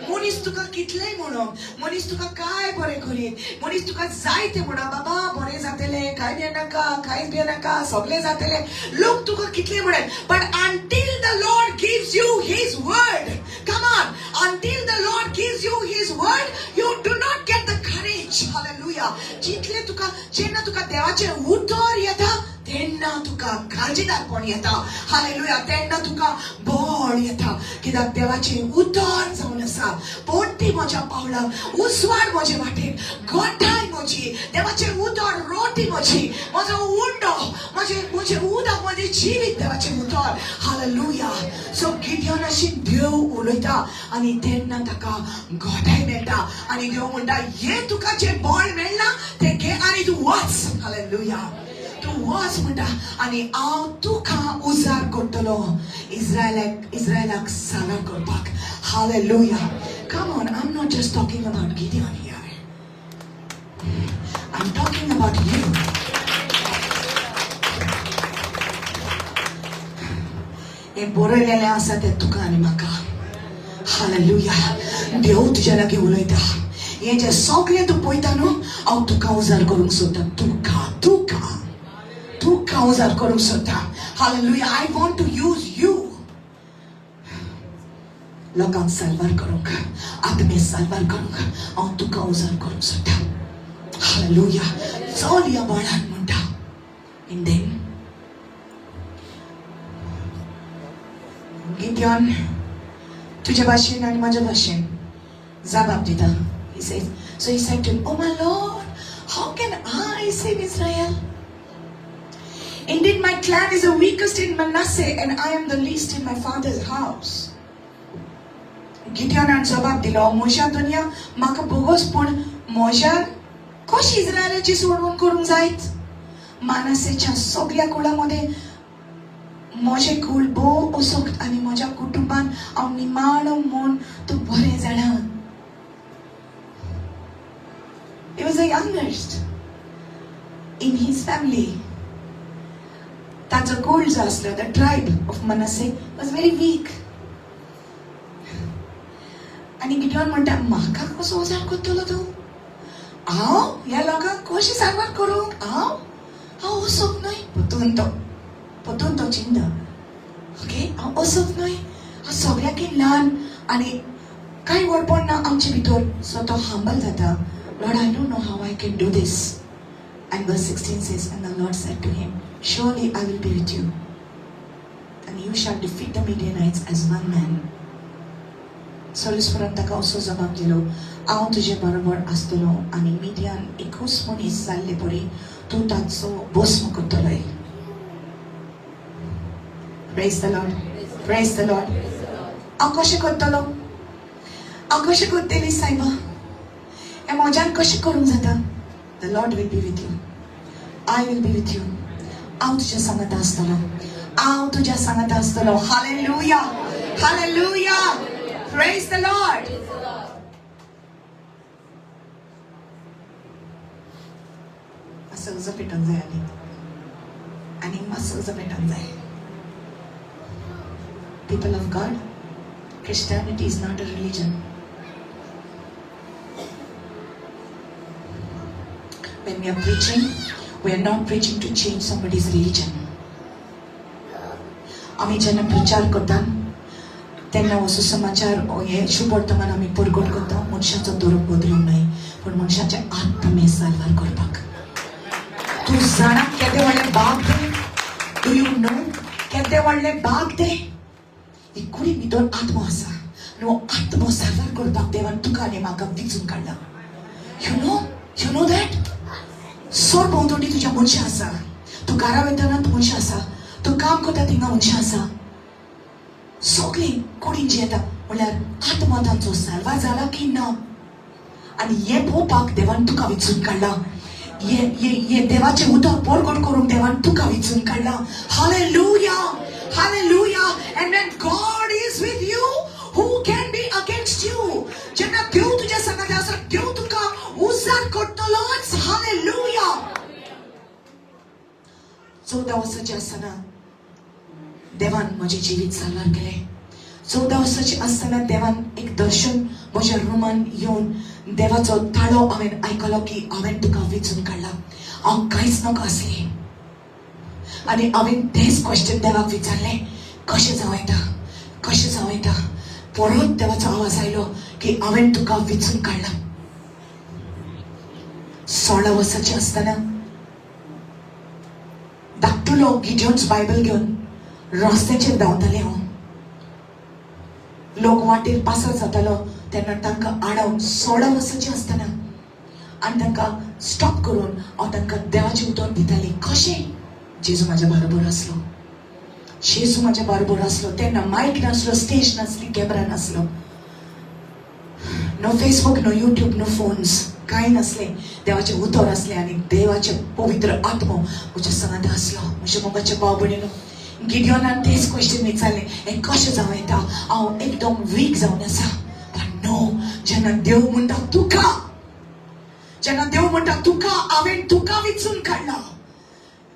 मनीस तुका कितलेंय म्हणूं, मनीस तुका काय बरें करीत, मनीस तुका जायते म्हणा, बाबा बरें जातलें, कांय भियेनाका, कांयच भियेनाका, सगळें जातलें, लोक तुका कितलें म्हणत, but until the Lord gives you his word, come on, until the Lord gives you his word, you do not get the courage. Hallelujah. जितलें तुका, जेन्ना तुका देवाचें उतर येता तेन्ना तुका काळजीदारपण येता. हालेलुया. तेन्ना तुका बळ येता, कित्याक देवाचें उतर जावन आसा पणटी म्हज्या पावलाक, उजवाड म्हजे वाटेर, घटाय म्हजी, देवाचें उतर रोटी म्हजी, म्हजो उंडो, म्हजें म्हजें उदक, म्हजें जिवीत देवाचें उतर. हालेलुया. सो गिडियॉनाशी देव उलयता आनी तेन्ना ताका घटाय मेळटा आनी देव म्हणटा, हें तुका जें बळ मेळना तें घे आनी तूं वच. हालेलुया. तूं वच म्हणटा आनी हांव तुका उजार करतलो इस्रायलाक, इस्रायलाक सालार करपाक. Hallelujah. Come on, I am not just talking about Gideon here, I am talking about you. हें बरयलेलें आसा तें तुका आनी म्हाका. हालेलुया. देव तुज्या लागीं उलयता. हें जें सगळें तूं पळयता न्हू, हांव तुका उजार करूंक सोदता, तुका तुका तुका उजार करूंक सोदता. Hallelujah. I want to use you लोकांक साल्वार करूंक, आत्मे साल्वार करूंक हांव तुका उजार करूंक सोदता. हालेलुया. चल ह्या बळान म्हणटा. And then Gideon तुज्या भाशेन आनी म्हज्या भाशेन जबाब दिता. He says, so he said to him, Oh my Lord, how can I save Israel? Indeed, my clan is the weakest in Manasseh, and I am the least in my father's house. गिडियॉनान जबाब दिलो, म्हज्या दुनिया म्हाका बोगोस, पूण म्हज्यान कशी इस्रायलाची सोडवण करूंक जायत? मानसेच्या सगळ्या कुळां मदें म्हजें कूळ भोव असक्त आनी म्हज्या कुटुंबान हांव निमाणो म्हूण तूं बरें जाणा. He was the youngest in his family. ताचो कूळ जो आसलो, the tribe of Manasseh was very weak. आनी गिडियॉन म्हणटा, म्हाका कसो उजार करतलो तूं? हांव ह्या लोकांक कशें सारवार करूंक? हांव हांव असोक न्हय. परतून तो चिंता, ओके, हांव असोक न्हय, हांव सगळ्याकी ल्हान आनी कांय व्हडपण ना आमचे भितर. सो तो हंबल जाता. Lord, I don't know how I can do this. And verse 16 says, And the Lord said to him, Surely I will be with you, and you shall defeat the Midianites as one man. सर्वेस्परान ताका असो जबाब दिलो, हांव तुजे बरोबर आसतलो आनी मिडियान एकूच मनीस जाल्ले परी तूं ताचो भस्म करतलोय. Praise the Lord. Praise the Lord. हांव कशें करतलो? हांव कशें करतली सायबा? हें म्हज्यान कशें करूंक जाता? The Lord will be with you. I will be with you. हांव तुज्या सांगाता आसतलो, हांव तुज्या सांगाता आसतलो. Hallelujah. Hallelujah. Praise the Lord. मातसो उजो पेटोवंक जाय आनी आनी मातसो उजो पेटोवंक जाय. People of God, Christianity is not a religion. When we are preaching, we are not preaching to change somebody's religion. आमी जेन्ना प्रचार करता तेन्ना हो सुसमाचार हो हे शुभ वर्तमान आमी परगट करता मनशाचो धर्म बदलूंक न्हय, पूण मनशाचे आत्मे साल्वार करपाक. तूं जाणा केदें व्हडलें भाग तें? Do you know केदें व्हडलें भाग तें? ही कुडी भितर आत्मो आसा. न्हू आत्मो साल्वार करपाक देवान तुका आनी म्हाका विचून काडला. You know that. सरभोंवतणी तुज्या मनशां आसा. तूं घरा वयतना मनशां आसा, तूं काम करता थिंगा मनशां आसा, सगळीं कुडीन जियेता म्हणल्यार आत्मा तांचो साल्वार जाला की ना. आनी हें पळोवपाक देवान तुका विचून काडला. हे देवाचें उतर परगट करूंक देवान तुका विचून काडला. Hallelujah, hallelujah. And when God is with you, who can be against you? जेन्ना देव तुज्या सांगात आसा, देव तुका उजार करतलोच. हालेलुया. 14 वर्साचें आसतना देवान म्हजें जिवीत साल्वार केलें. 14 वर्साचें आसतना देवान एक दर्शन म्हज्या रुमान येवन देवाचो ताळो हांवें आयकलो की हांवें तुका विचून काडला. हांव कांयच नाका आसलें आनी हांवें तेंच क्वेश्चन देवाक विचारलें, कशें जावं येता, कशें जावं येता. परत देवाचो आवाज आयलो की हांवें तुका विचून काडला. 16 वर्साचें आसतना धाकटुलो गिडियन्स बायबल घेवन रस्त्याचेर धांवतालें हांव. लोक वाटेर पासार जातालो तेन्ना तांकां आडावन 16 वर्साचें आसतना आनी तांकां स्टॉप करून हांव तांकां देवाचें उतर दितालें. कशें? जेजू म्हाज्या बरोबर आसलो, जेजू म्हाज्या बरोबर आसलो. तेन्ना मायक नासलो, स्टेज नासली, कॅमेरा नासलो, no Facebook, no YouTube, no phones, कांय नासलें. देवाचें उतर आसलें आनी देवाचें पवित्र आत्मो म्हज्या सांगाता आसलो. म्हज्या मोगाच्या भाव भयणीनो, गिडियोनान तेच क्वेश्चन विचारलें, हें कशें जावं येता, हांव एकदम वीक जावन आसा. पण नो, जेन्ना देव म्हणटा तुका, जेन्ना देव म्हणटा तुका, हांवें तुका विचून काडला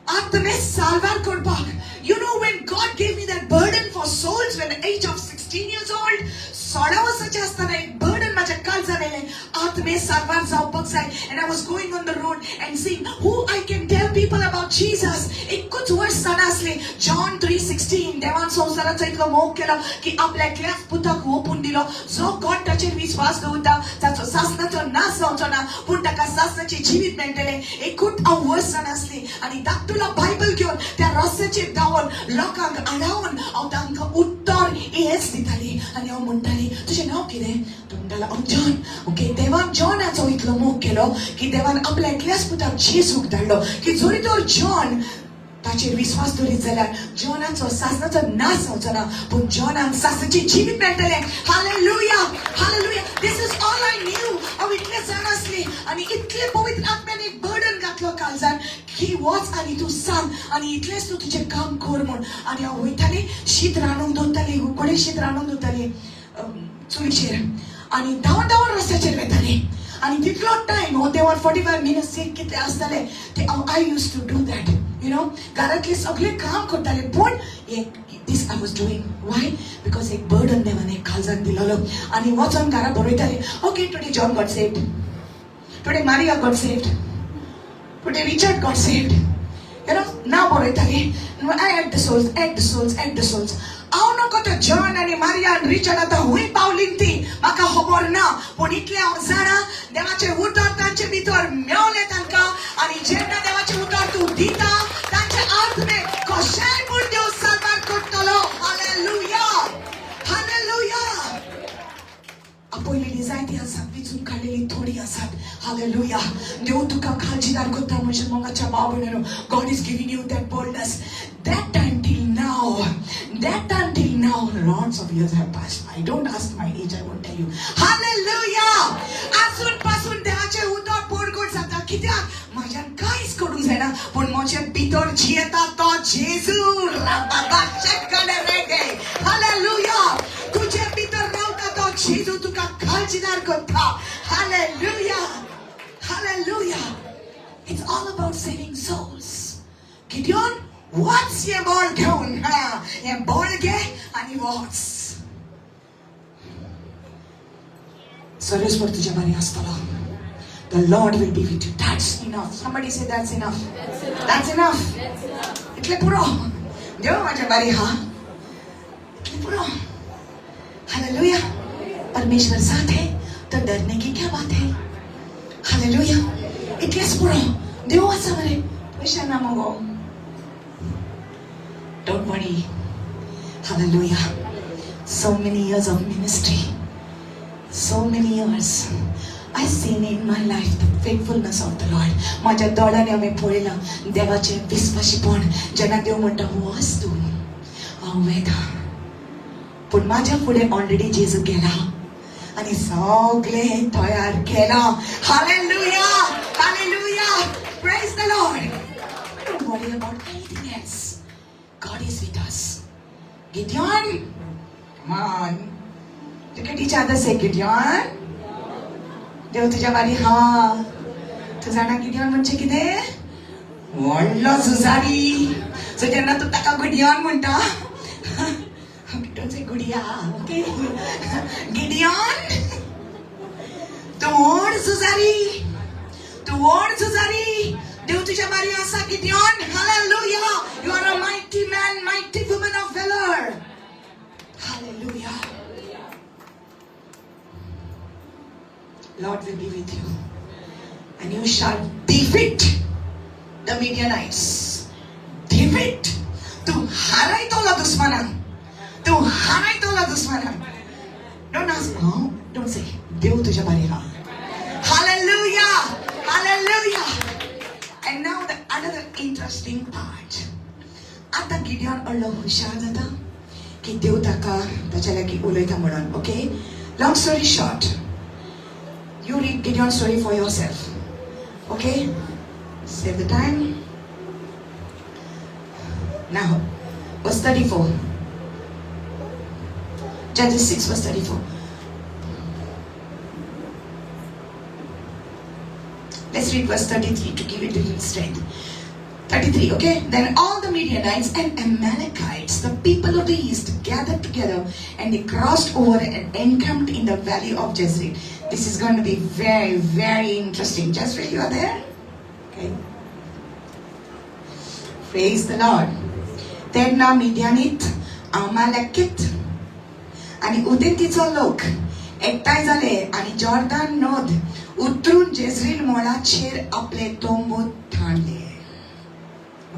आत्मे साल्वार करपाक. You know, when God gave me that burden for souls when the age of 16 years old, 16 वर्साचें आसतना एक बर्डन म्हाज्या काळजान आयलें, आत्मे साल्वार जावपाक जाय. And I was going on the road and seeing who I can tell people about Jesus. एकूच वर्स जाणा आसलें, जॉन 3:16. देवान संवसाराचो इतलो मोग केलो की आपल्या एकल्याच पुताक ओपून दिलो, जो कोण ताचेर विस्वास दवरता ताचो सासणाचो नाश जावचो ना, पूण ताका सासणाचें जिवीत मेळटलें. एकूच हांव वर्स जाणा आसलें आनी धाकटुलो बायबल घेवन त्या रस्त्याचेर धांवन लोकांक आडावन हांव तांकां उत्तर हेच दिताली. आनी हांव म्हणटाली, तुजें नांव कितें? तो म्हणटालो, हांव जॉन. ओके, देवान जॉनाचो इतलो मोग केलो की देवान आपल्या एकल्याच पुताक जेजूक धाडलो की जरी तर जॉन ताचेर विस्वास दवरीत जाल्यार जॉनाचो सासणाचो नाश जावचो ना, पूण जॉनाक सासणाचें जिवीत मेळटलें. Hallelujah, hallelujah. This is all I knew. हांव इतलें जाणा आसलें आनी इतलें पवित्र आत्म्यान एक बर्डन घातलो काळजान की वच आनी तूं सांग आनी इतलेंच तूं तुजें काम कर म्हूण. आनी हांव वयतालें, शीत रांदूंक दवरतालें, उकडे शीत रांदूंक दवरतालें चुलीचेर आनी धांवन धांवन रस्त्याचेर वयतालें. आनी तितलो टायम हो देवान 45 मिनट्स कितले आसताले ते हांव I used to do that. You know, घरांतलें सगळें काम करतालें, पूण एक this I was doing. Why? Because एक बर्डन देवान एक काळजान दिलोलो. आनी वचोन घरा बरयतालें, okay, today John got saved, today Maria got saved, today Richard got saved. You know, नांव बरयतालें. I add the souls, add the souls, add the souls. हांव नको तो जॉन आनी मारिया आनी रिचर्ड आतां हुंय पावलीं ती म्हाका खबर ना, पूण इतलें हांव जाणा देवाचें उतर तांचे भितर मेवलें तांकां. आनी जेन्ना देवाचें उतर तूं दिता तांचे आत्मे कशेंय पूण देव साल्वार करतलो. Hallelujah, hallelujah. आपयलेली जायती आसात, विचून काडलेली थोडी आसात. हालेलुया. देव तुका काळजीदार करता. म्हज्या मोगाच्या भाव भयणीनो, God is giving you that boldness. That time till now, that time till now, lots of years have passed. I don't ask my age, I won't tell you. Hallelujah. आजून पासून देवाचें उतर परगट जाता. कित्याक? म्हाज्यान कांयच करूंक जायना, पूण म्हजे भितर जियेता तो जेजू. हालेलुया. तुजे भितर रावता तो जेजू तुका काळजीदार करता. Hallelujah, hallelujah. It's all about saving souls. Gideon, वच हें बळ घेवन, हें बळ घे आनी वच. सर्वेस्पर तुज्या बरें आसतलो. The Lord will be with you. That's enough. Somebody say that's enough. That's enough. इतलें पुरो. देव म्हाज्या बरें हा, इतलें पुरो. हालेलुया. परमेश्वर साथ है तो डरने की क्या बात है. हालेलुया. इतलेंच पुरो. देव आसा मरे, पयशे ना मगो. Don't worry. Hallelujah. So many years of ministry, so many years I seen in my life the faithfulness of the Lord. म्हाज्या दोळ्यांनी हांवें पळयलां देवाचें विस्वाशीपण. जेन्ना देव म्हणटा वच तूं, हांव वेता, पूण म्हाज्या फुडें ऑलरेडी जेजू गेला आनी सगळें तयार केलां. Hallelujah, hallelujah, praise the Lord. Don't worry about anything else. God is with us. Gideon, come on. Look at each other, say Gideon. देव तुज्या बारी हा. तूं जाणा गिडियन म्हणजे कितें? व्हडलो झुजारी. सो जेन्ना तूं ताका गिडियन म्हणटा, don't say Gudiya, okay? Gideon, तूं व्हड झुजारी, तूं व्हड झुजारी. देव तुज्या बारी आसा Gideon. Hallelujah. You are a mighty man, mighty woman of valour. Hallelujah. Lord will be with you, and you shall defeat the Midianites. Defeat. तूं हारायतलो दुस्मानाक, तूं हारायतलो दुस्मानाक. Don't ask, oh, don't say. देव तुझ्या बारी हा. Hallelujah, hallelujah. And now the another interesting part. आतां Gideon अडलो हुशार जाता की देव ताका ताच्या लागीं उलयता म्हणून. Okay, long story short, you read Gideon's story for yourself. Okay? Save the time. Now, verse 34. Judges 6, verse 34. Let's read verse 33 to give it a little strength. 33, okay? Then all the Midianites and Amalekites, the people of the east, gathered together and they crossed over and encamped in the valley of Jezreel. This is going to be very, very interesting. Jezreel, you are there? Okay. Praise the Lord. तेन्ना मिडियानीत, अमालेकीत आनी उदेंतीचो लोक एकठांय जाले आनी जॉर्दान नद उतरून जेझरील मोळाचेर आपले तंबू थाणले.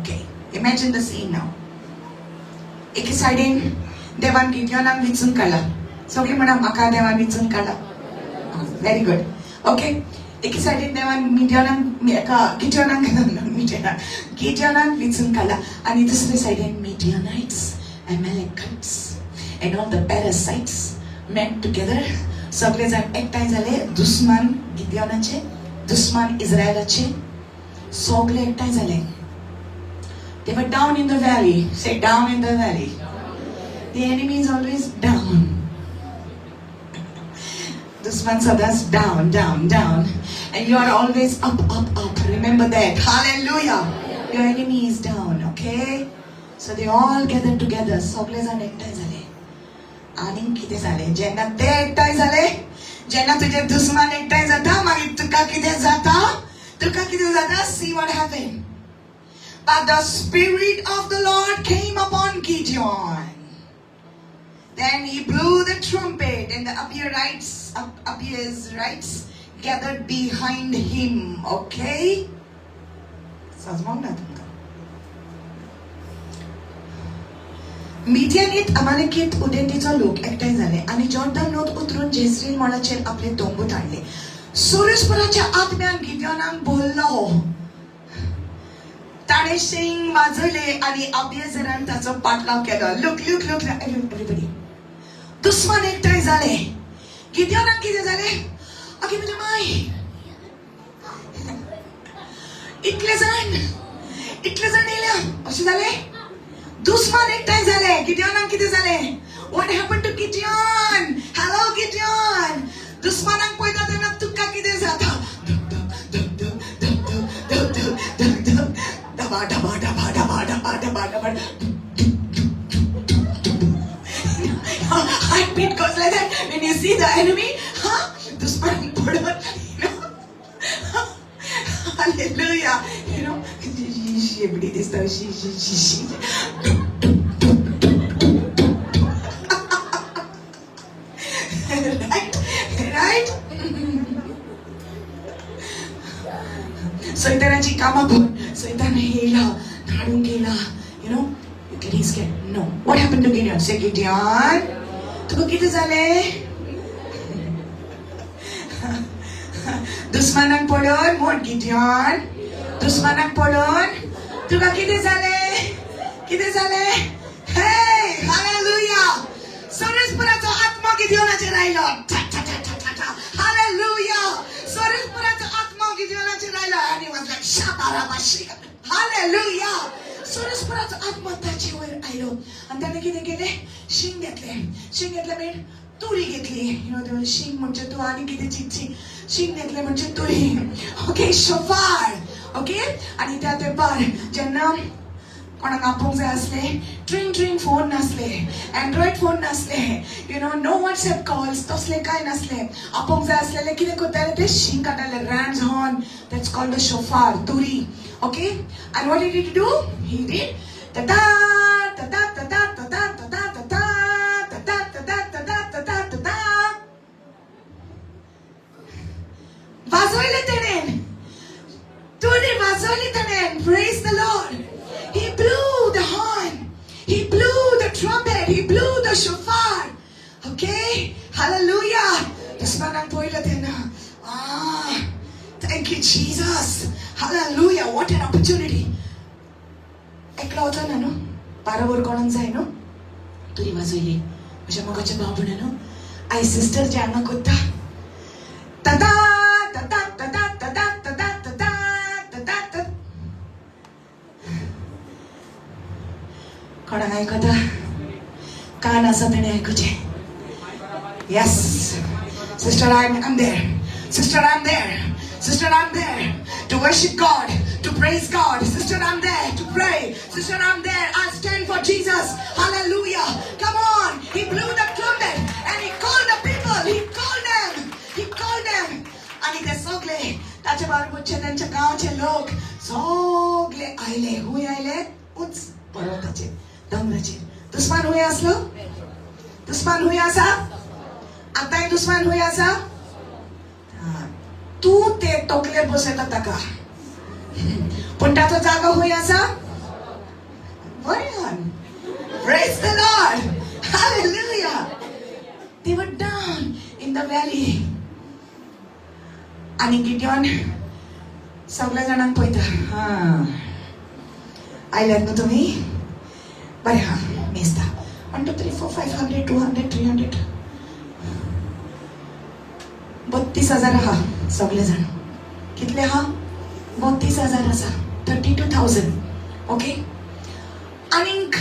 Okay, imagine the scene now. एके सायडीन देवान गिडियनाक विचून काडला. सगळीं म्हणा, म्हाका देवान विचून काडला. Very good. Okay, एके सायडीन देवान मिडियनाक, एका गिडियनाक, मिडियनाक, गिडियनाक विचून काडला आनी दुसरे सायडीन Midianites, Amalekites and all the parasites met together. सगळे जाण एकठांय जाले. दुस्मान गिडियनाचे, दुस्मान इस्रायलाचे, सगळे एकठांय जाले. They were down in the valley. Say, down in the valley. The enemy is always down. दुस्मान सदांच down, down, down. And you are always up, up, up. Remember that. Hallelujah. Your enemy is down, okay? So they all gathered together. सगळे जाण एकठांय जाले. आनी कितें जालें? जेन्ना ते एकठांय जाले, जेन्ना तुजे दुस्मान एकठांय जाता, मागीर तुका कितें जाता? तुका कितें जाता? See what happened. But the Spirit of the Lord came upon Gideon. Then he blew the trumpet, and the Abiezrites gathered behind him. Okay? समजूंक ना तुमकां? मिडियानीत, अमालेकीत, उदेंतीचो लोक एकठांय जाले आनी जॉर्दन नद उतरून जेझरील मोळाचेर आपले तंबू ताणले. सुरेशपुराच्या आत्म्यान गिडियनाक बोललो. ताणें शिंग वाजयले आनी अबिएझरान ताचो पाटलाव केलो. Look, look, look, everybody. दुस्मान एकठांय जाले. गिडियनाक कितें जालें? अगे म्हज्या माय, इतले जाण, इतले जाण येयल्या, अशें जालें. दुस्मान एकठांय जाले. गिडियनाक कितें जालें? What happened to Gideon? Hello Gideon. दुस्मानाक पळयता तेन्ना तुका कितें जाता? धक धक धक धक धक धक धक धक धक, डबा डबा डबा डबा डबा डबा डबा. Heartbeat goes like that when you see the enemy, huh? दुश्मन पडत, you know? Hallelujah. You know, शेबडी दिसता, शी शी शी शी. Right? Right? सैतानाची कामां भर, सैतान येयला, धाडूंक येयला, you know, you getting scared. No. What happened to Gideon? Say, Gideon, तुका कितें जालें? दुस्मानाक पळोवन म्हण गिडियन, दुस्मानाक पळोवन तुका कितें जालें? कितें जालें? हे हालेलुया! सर्वेस्पराचो आत्मा गिडियनाचेर आयलो. हालेलुया! सर्वेस्पराचो आत्मा गिडियनाचेर आयलो आनी was like शाबाराबाशी. हालेलुया! सर्वेस्पराचो आत्मा ताचे वयर आयलो आनी ताणें कितें केलें? शींग घेतलें. शींग घेतलें मीन तुरी घेतली. You know, शींग म्हणजे तूं आनी कितें चिंतची. शींग घेतलें म्हणजे तुरी. ओके, शोफार. ओके, आनी त्या तेंपार जेन्ना कोणाक आपोवंक जाय आसलें, ट्रिंग ट्रिंग फोन नासले, एन्ड्रॉयड फोन नासले, नो वॉट्सएप कॉल्स, तसले कांय नासले. आपोवंक जाय आसलेले कितें करताले ते? शींग काडटाले, ram's horn, that's called the shofar, तुरी. Okay, and what did he do? He did ta ta ta ta ta ta ta ta ta ta ta ta ta ta ta ta ta ta ta. वाजवले तेणेन, तुरी वाजवली तेणेन. Praise the Lord. He blew the horn. He blew the trumpet. He blew the shofar. Okay? Hallelujah. दुस्मनाक पळयलो तेन्ना. Ah, thank you, Jesus. Hallelujah. What an opportunity. एकलो वचना न्हू, बाराबर कोणाक जाय न्हू. तुरी वाजयली. म्हज्या मोगाचे भाव भयण न्हू, आयज सिस्टर जे हांगा कोत्ता, तता तता तता तता तता तता तता तता, कोणाक आयकता? कान आसा तेणें आयकुचें. Yes, sister, I'm there. Sister, I'm there. Sister, I'm there to worship God, to praise God. Sister, I'm there to pray. Sister, I'm there. I'll stand for Jesus. Hallelujah. Come on. He blew the trumpet and he called the people. He called them. He called them. आनी ते सगळे ताचे बरोबरचे तांच्या गांवचे लोक सगळे आयले. हुंय आयले? उंच पर्वताचेर, दोंगराचेर. दुस्मान हुंय आसलो? दुस्मान हुंय आसा? आतांय दुस्मान हुंय आसा? तूं ते तकलेर बसयता ताका, पूण ताचो जागो हुंय आसा? बरें. Praise the Lord. Hallelujah. They were down in the valley. आनी गिडियन सगळ्या जाणांक पळयता. हा, आयल्यात न्हू तुमी? बरें, हा, मेजता. 1, 2, 3, 4, 500, 200, 300, 32,000 आहा सगळे जाण. कितले आहा? 32,000 आसा. 32,000. ओके, आनीक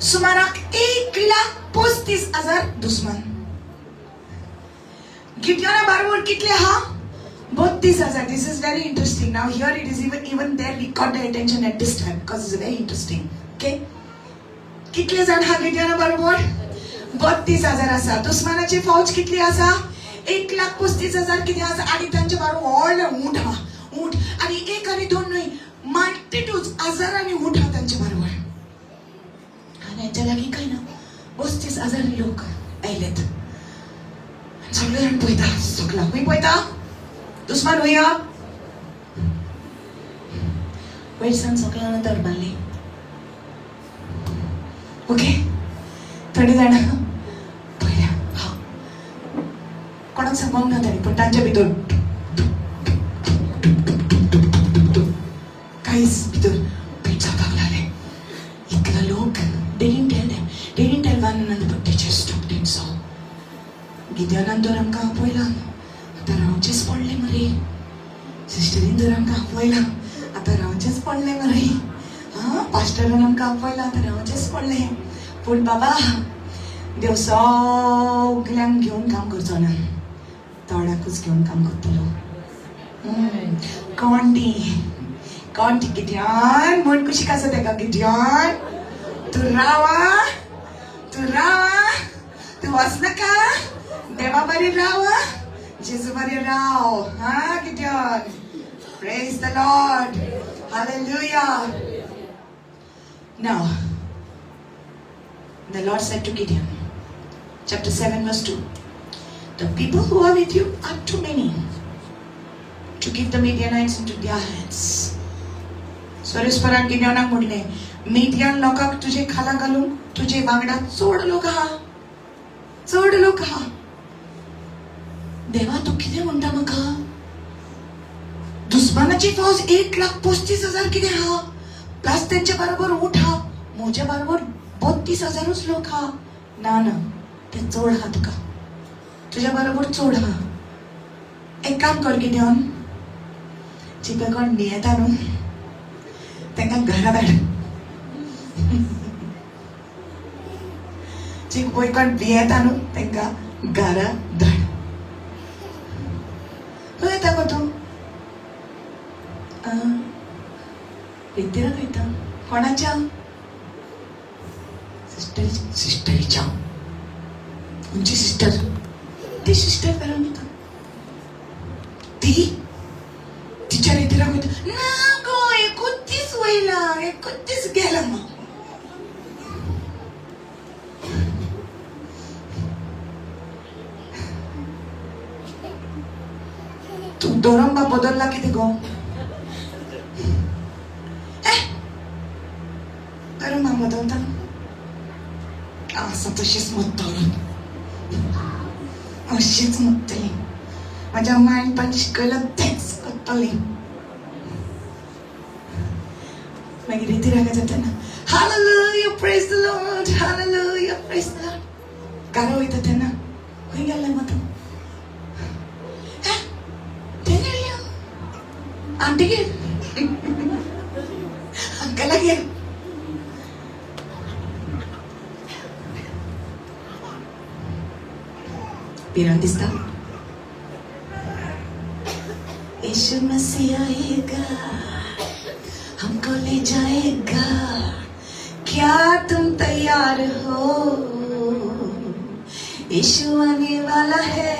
सुमाराक 1,35,000 दुस्मान. गिडियना बरोबर कितले आहा? 32,000. This is very interesting. Now here it is, even there we caught the attention at this time because it's very interesting. Okay, कितले जाण हा गिडियना बरोबर? 32,000 आसा. दुस्मानाची फौज कितली आसा? 1,35,000. कितें आसा? आनी तांचे बरोबर व्हडले उंट आहा, उंट. आनी एक आनी दोन न्हय, मल्टिट्यूड, हजारांनी उंट आहा तांचे बरोबर. आनी हेंच्या लागीं कांय ना, 32,000 लोक आयलेत. सगळे जाण पळयता, सगळा खंय पळयता? दुस्मान हुंय आहा? वयर सावन सगळ्या नदर बांदली. ओके, थोडे जाणां पळयल्या हा, कोणाक सांगूंक ना तांणी, पूण तांच्या भितर कांयच भितर पीठ जावपाक लागलें. इतलो लोक. They didn't tell them. They didn't tell one another, but they just stopped and saw. गिद्यानान तर आमकां आपयलां, आतां रावचेंच पडलें मरे. सिस्टरीन तर आमकां आपयलां, आतां रावचेंच पडलें मरे. आं, पास्टरान आमकां आपयलां, आतां रावचेंच पडलें. पूण बाबा, देव सगल्यांक घेवन काम करचो ना, थोड्याकूच घेवन काम करतलो. कोण ती? कोण ती? गिद्यान म्हण कुशीक आसा तेका, गिद्यान, तूं राव आं, तूं राव आं, तूं वचनाका, देवा बरी राव आं, जेजू बरी राव. हा गिद्यान. Praise the Lord. Hallelujah. Now, the Lord said to Gideon, chapter 7, verse 2, "The people who are with you are too many to give the Midianites into their hands." सर्वेस्परान गिडियनाक म्हणलें, मिडियन लोकांक तुजे खाला घालूंक तुजे वांगडा चड लोक आहा. चड लोक आहा. देवा तूं कितें म्हणटा म्हाका? दुस्मानाची फौज 1,35,000 कितें आहा, प्लस तेंचे बरोबर ऊंट आहा, म्हजे बरोबर 32,000 लोक आहा. ना ना, ते चड आहा तुका, तुज्या बरोबर चड आहा. एक काम कर गिडियन, जी पळय कोण भियेता न्हू तांकां घरा धाड. जी पळय कोण भियेता न्हू तांकां घरा धाड. खंय वयता गो तूं? रितीराक वयता. कोणाच्या? सिस्टरीच्या. खंयची सिस्टर? ती सिस्टर वेरोनिका. ती तिच्या रितीराक वयता. ना गो, एकूच दीस वयला, एकूच दीस गेला. मग तूं दोरंबा बदलला कितें गो? दोरंबा बदलता आसा तशीच मत्तलो, अशीच मत्तली. म्हाज्या मायन पण शिकयलां तेंच करतली. मागीर रितीराक जाता तेन्ना hallelujah praise the Lord, hallelujah praise the Lord. घरा वयता तेन्ना खंय गेल्लें गो तूं? थंय गेल्लें आंटीगेर, अंकलागेर. भिरांत दिसता. यीशु मसीह आएगा, हमको ले जाएगा, क्या तुम तैयार हो? यीशु आने वाला है,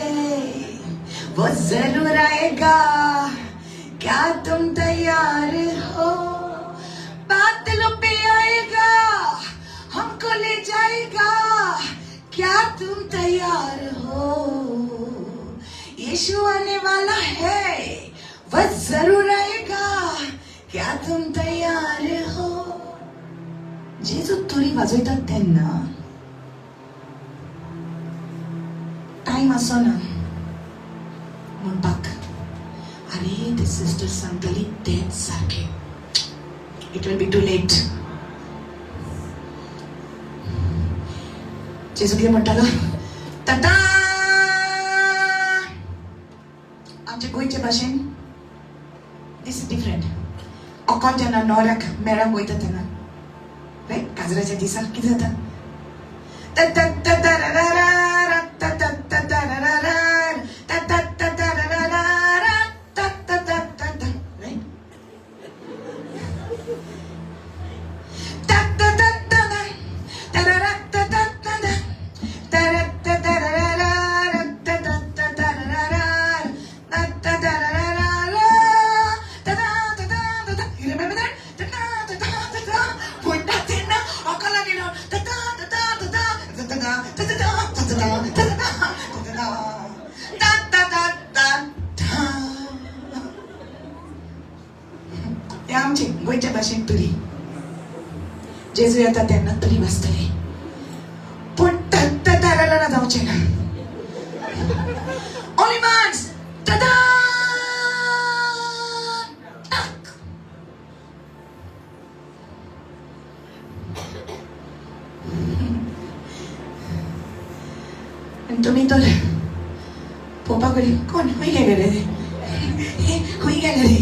वो जरूर आएगा, क्या तुम तैयार हो? बादलों पे आएगा, हमको ले जाएगा, क्या तुम तैयार हो? यीशु आने वाला है, वह जरूर आएगा, क्या तुम तैयार हो? जेजू तुरी वाजयतात तेन्ना टायम आसना म्हणपाक. आरे ते सिस्टर सांगताली तेच सारकें. It will be too late. जेजू कितें म्हणटालो? टाटा. आमचे गोंयचे भाशेन this is different. अकोल जेन्ना न्हवऱ्याक मेळोंक वयता तेन्ना रायट, काजराच्या दिसा कितें जाता? You remember that? म्हणटा तेन्ना अकलांनी हे आमचे गोंयच्या भाशेन तुरी. जेजू येता तेन्ना तुरी वाजतली, पूण तत्तरारा जावचें ना. Only once. Ta-da! टाक. आनी तुमी तर पळोवपा कडेन कोण खंय गेले रे? खंय गेले रे?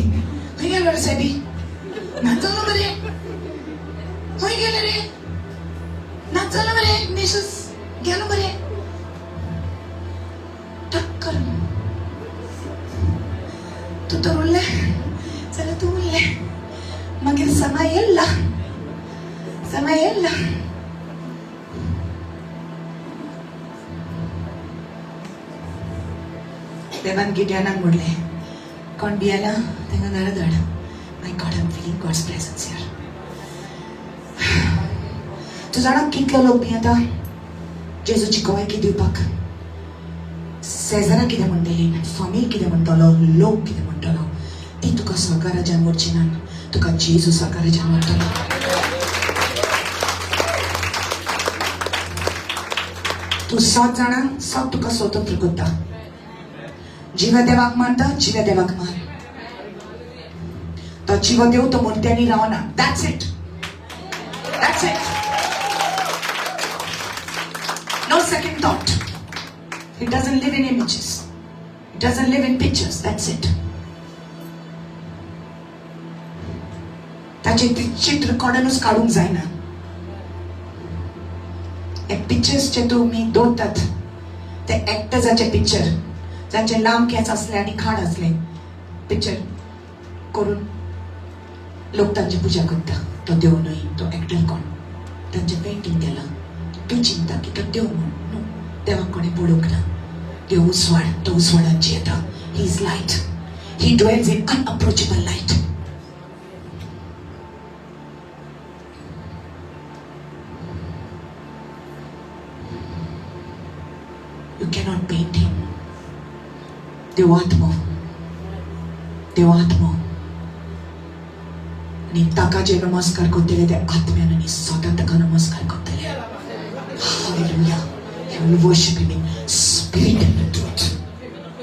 खंय गेलो रे सायबी? नाच जालो मरे? खंय गेले रे? नाच जालो मरे? निशस गेलो मरे? टक्कर तूं तर उरलें जाल्यार तूं उरलें. मागीर समय येयला, समय येयला. देवान गिडियनाक म्हणलें, कोण भियेला तांकां घरा धाड. My God, I am feeling God's presence here. तूं जाणा कितलो लोक भियेता जेजूची गवायकी दिवपाक? शेजारा कितें म्हणटली, फामील कितें म्हणटलो, लोक कितें म्हणटलो, ती तुका स्वर्गाराज्यान व्हरची ना, तुका जेजू स्वर्गाराज्यान व्हरतलो. तूं सत जाणा, सत तुका स्वतंत्र करता. जिव्या देवाक मानता, जिव्या देवाक मान. तो जिवो देव तो मुर्त्यांनी रावना. That's it, that's it. No second thought. He doesn't live in images. He doesn't live in pictures. That's it. ताचें ते चित्र कोणानूच काडूंक जायना. हे पिक्चर्स जे तुमी दवरतात ते एक्टर्साचे पिक्चर, जांचे लांब केंस आसले आनी खाड आसले, पिक्चर करून लोक तांची पुजा करता. तो देव न्हय, तो एक्टर कोण तांचें पेंटींग केलां. तूं चिंता की तो देव म्हूण. न्हू, देवाक कोणें पळोवंक ना. देव उजवाड, तो उजवाडान जियेता. He is light. He dwells in unapproachable light. You cannot paint him. देव आत्मो, देव आत्मो. आनी ताका जे नमस्कार करतले ते आत्म्यान आनी स्वता ताका नमस्कार करतले. Hallelujah. You will worship him in spirit and in truth.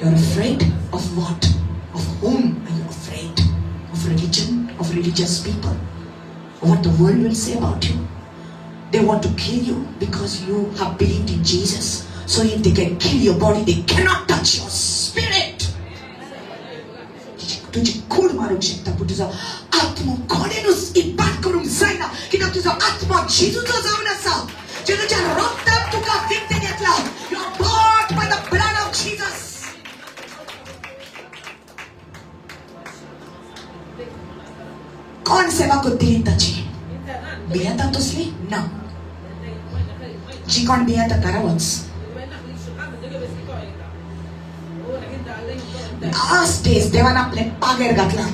You are afraid of what? Of whom are you afraid? Of religion? Of religious people? What the world will say about you? They want to kill you because you have believed in Jesus. So if they can kill your body, they cannot touch your spirit. तुजी कूड मारूंक शकता, पूण तुजो आत्मो कोणेनूच इबाद करूंक जायना, कित्याक तुजो आत्मो जेजूचो जावन आसा. जेजूच्या रक्तान तुका विकतें घेतला. You are bought by the blood of Jesus. कोण सेवा करतली ताची? भियेता तसली ना. जी कोण भियेता घरा वच. लास्ट डेज देवान आपले पागेर घातला,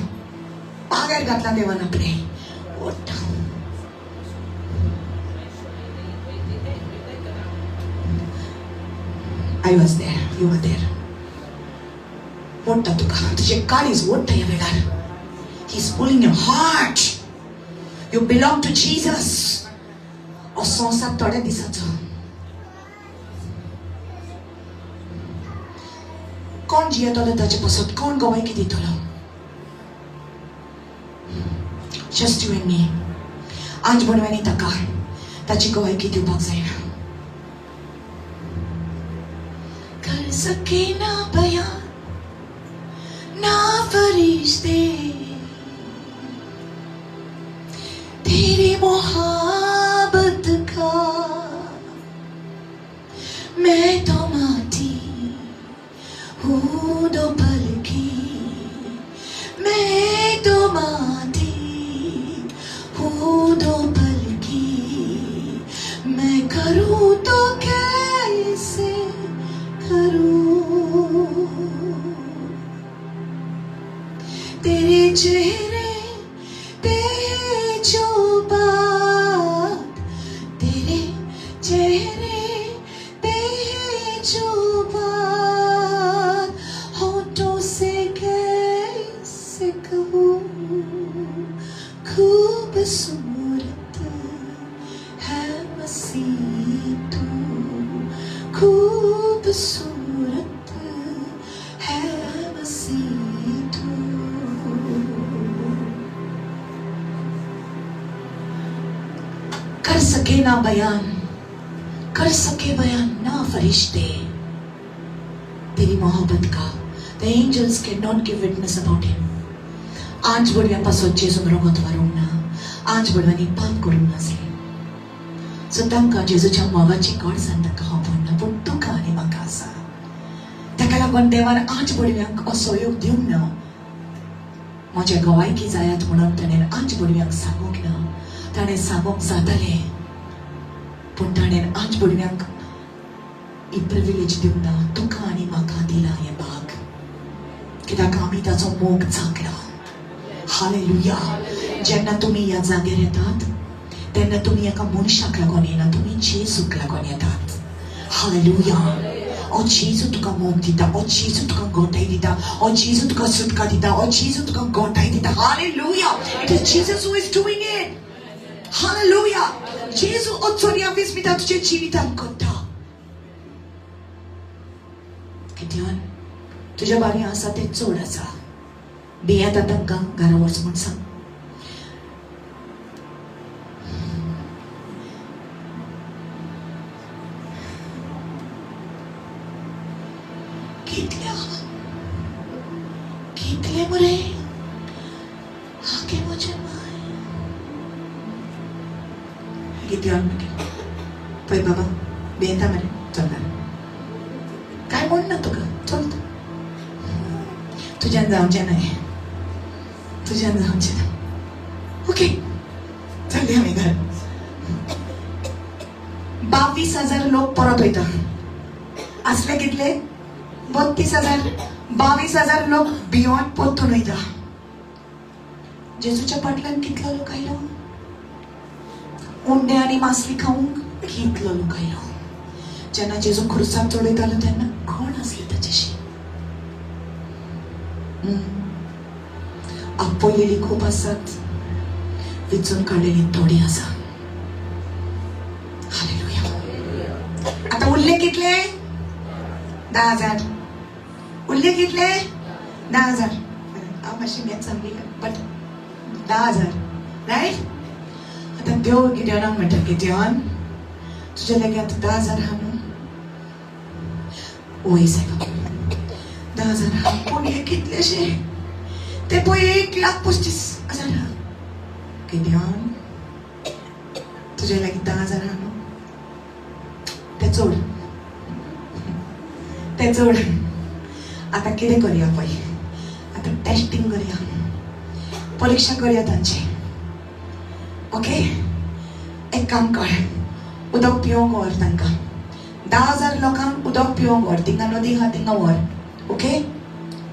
पागेर घातला देवान आपले. ओडटा. I was there, you were there. ओडटा तुका, तुजें काळीज ओडटा ह्या वेळार. He is pulling your heart. You belong to Jesus. हो संवसार थोड्या दिसाचो. कोण जियेतलो ताचे पासत? कोण गवायकी दितलो? Just you and me. आज बनव्यांनी ताका ताची गवायकी दिवपाक जायना. कर सके ना बयान ना फरिश्ते तेरी मोहब्बत का, मैं तो माटी हूँ दो पल की, मैं तो माटी हूँ दो पल की, मैं करूँ तो कैसे करूँ, तेरे चेहरे पे जो बात, तेरे चेहरे पे जो बात, होठों से कैसे कहूँ, खूबसूरत है मसीह तू, खूबसूरत है मसीह तू. कर सके ना बयान, कर सके बयान ना फरिश्ते तेरी मोहब्बत का. The angels cannot give witness about him. आज बोलव्या पासत जेजून रगत वारूंक ना, आज बोलव्यांनी पाप करूंक नासलें. सो तांकां जेजूच्या मोगाची गोडसाण तांकां खबर ना, पूण तुका आनी म्हाका आसा. ताका लागून देवान आज बोडव्यांक असो योग दिवंक ना. म्हज्या गवायकी जायात म्हणून ताणें आज बोडव्यांक सांगूंक ना. ताणें सांगूंक जातालें, पूण ताणें आज बोडव्यांक ही प्रिविलेज दिवंक ना. तुका आनी म्हाका दिला हें भाग, कित्याक आमी ताचो मोग चाखला. हालेलुया. जेन्ना तुमी ह्या जाग्यार येतात तेन्ना तुमी एका मनशाक लागून येना, तुमी जेजूक लागून येतात. हालेलुया. ओ जेजू तुका मोग दिता, ओ जेजू तुका गोठाय दिता, ओ जेजू तुका सुटका दिता, ओ जेजू तुका गोठाय दिता. Hallelujah. It is Jesus who is doing it. Hallelujah. जेजू अचोरी विस्मिता तुझ्या जिवितान करता. तुज्या बारी आसा तें चड आसा, भियेता तांकां घरा वच म्हूण सांग. कितले कितले मरे हाके म्हजे माय. गिद्यान मागीर पळय बाबा भियेता मरे, चल घरा, काय म्हण ना तुका, चल तुज्यान जावचें ना हें, तुज्यान जावचें ना. ओके चल्ली आमी घर. 22,000 लोक परत वयता. आसले कितले? 32,000. 22,000 लोक भियोन परतून वयता. जेजूच्या फाटल्यान कितलो लोक आयलो? उंडे आनी मासली खावंक कितलो लोक आयलो? जेन्ना जेजू खुर्साक चडयतालो तेन्ना कोण आसले ताच्याशी? आपयलेली खूब आसात, विचून काडलेली थोडी आसा. हालेलुया. आतां उरले कितले? 10,000. उरले कितले? 10,000. हांव मातशें मॅथ्स सामकी, बट 10,000 रायट. आतां देव गिद्यानाक म्हणटा, गिद्यान तुज्या लागीं आतां 10,000 आहा न्हू? वय सायबा 10,000 आहा, पूण हे कितलेशे? ते पळय 1,25,000 आहा. गिद्यान तुज्या लागीं 10,000 आहा न्हू? ते चड, ते चड. आतां कितें करया पळय, आतां टेस्टींग करया, परिक्षा करया तांची. ओके एक काम कर, उदक पिवंक व्हर तांकां, 10,000 लोकांक उदक पिवंक व्हर, थिंगा नदी आहा थिंगा व्हर. ओके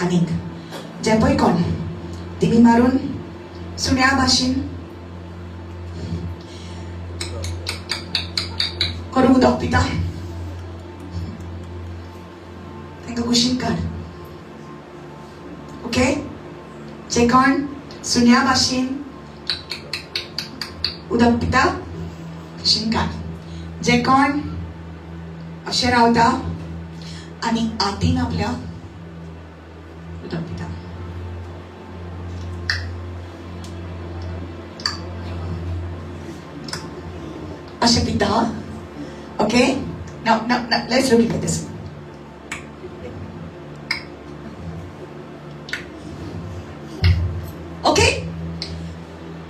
आनीक जे पळय कोण तिमी मारून सुण्या भाशेन करून उदक पिता, तांकां कुशीन काड. ओके जे कोण सुण्या भाशेन उदक पिता कुशीन काड. जे कोण अशें रावता आनी हातीन आपल्या उदक पिता. अशें पिता. Okay now now now let's look at this. Okay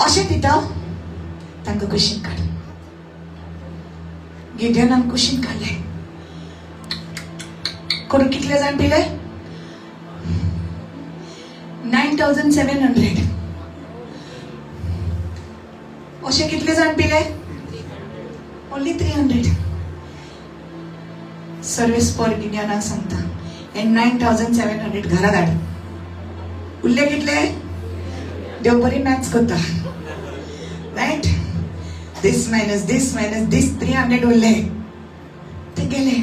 अशें पिता तांकां कुशीन काड. गिडियनान कुशीन काडले. करून कितले जाण पिले? 9,700. अशें कितले जाण पिले? ओन्ली 300. सर्वीस फॉर गिडियनाक सांगता हे 9,700 घरा धाड. उरले कितले? देव बरी मॅथ्स करता right. This minus this minus this 300 उरले, ते गेले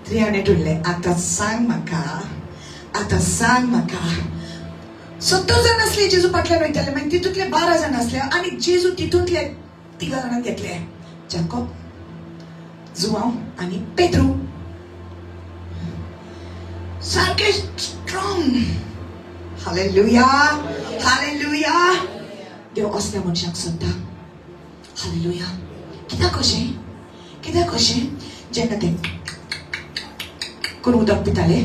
300 उरले. आतां सांग म्हाका, आतां सांग म्हाका, 70 जाण आसले जेजू फाटल्यान वयताले, मागीर तितूंतले 12 जाण आसले आनी जेजू तितूंतले 3 जाणांक घेतले, जाकोब, जुआंव आनी पेद्रू. सारके स्ट्रॉंग. Hallelujah, hallelujah. देव असल्या मनशाक सोदता. हालेलुया. कित्याक अशें? कित्याक अशें? जेन्ना ते करून उदक पिताले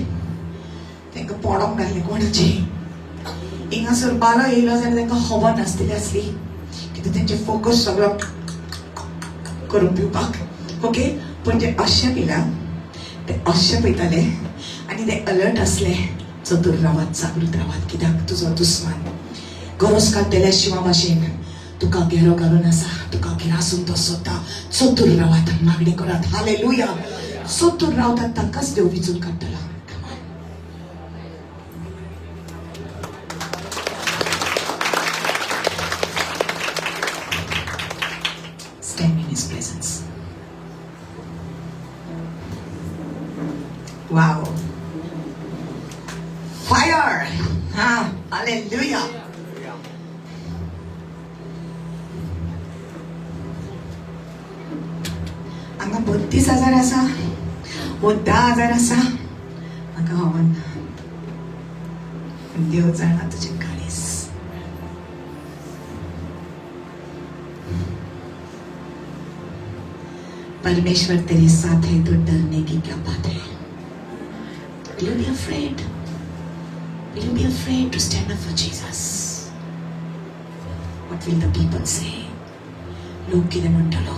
तांकां पडोंक घातलें कोणाचें. हिंगासर बालो येयलो जाल्यार तांकां खबर नासतली आसली, कित्याक तेंचे फोकस सगळो करून पिवपाक. ओके पूण ते अशें पिला, ते अशें पळयताले आनी ते अलर्ट आसले. चतूर रावात, जागृत रावात, कित्याक तुजो दुस्मान गरज काडटल्या शिवा भाशेन तुका घेरो घालून आसा, तुका गिरासून तो सोदता. चतूर रावात, मागणी करात. हालेलुया. चतूर रावतात तांकांच देव विचून काडटलो. Stand in His presence. Wow. Fire. Ah, hallelujah. हांगा 32,000 आसा वो 10,000 आसा, म्हाका खबर ना. पूण देव जाणा तुजें काळीज. परमेश्वर तेरे साथ है तो डरने की क्या बात है? Will you be afraid? Will you be afraid to stand up for Jesus? What will the people say? लोक कितें म्हणटलो?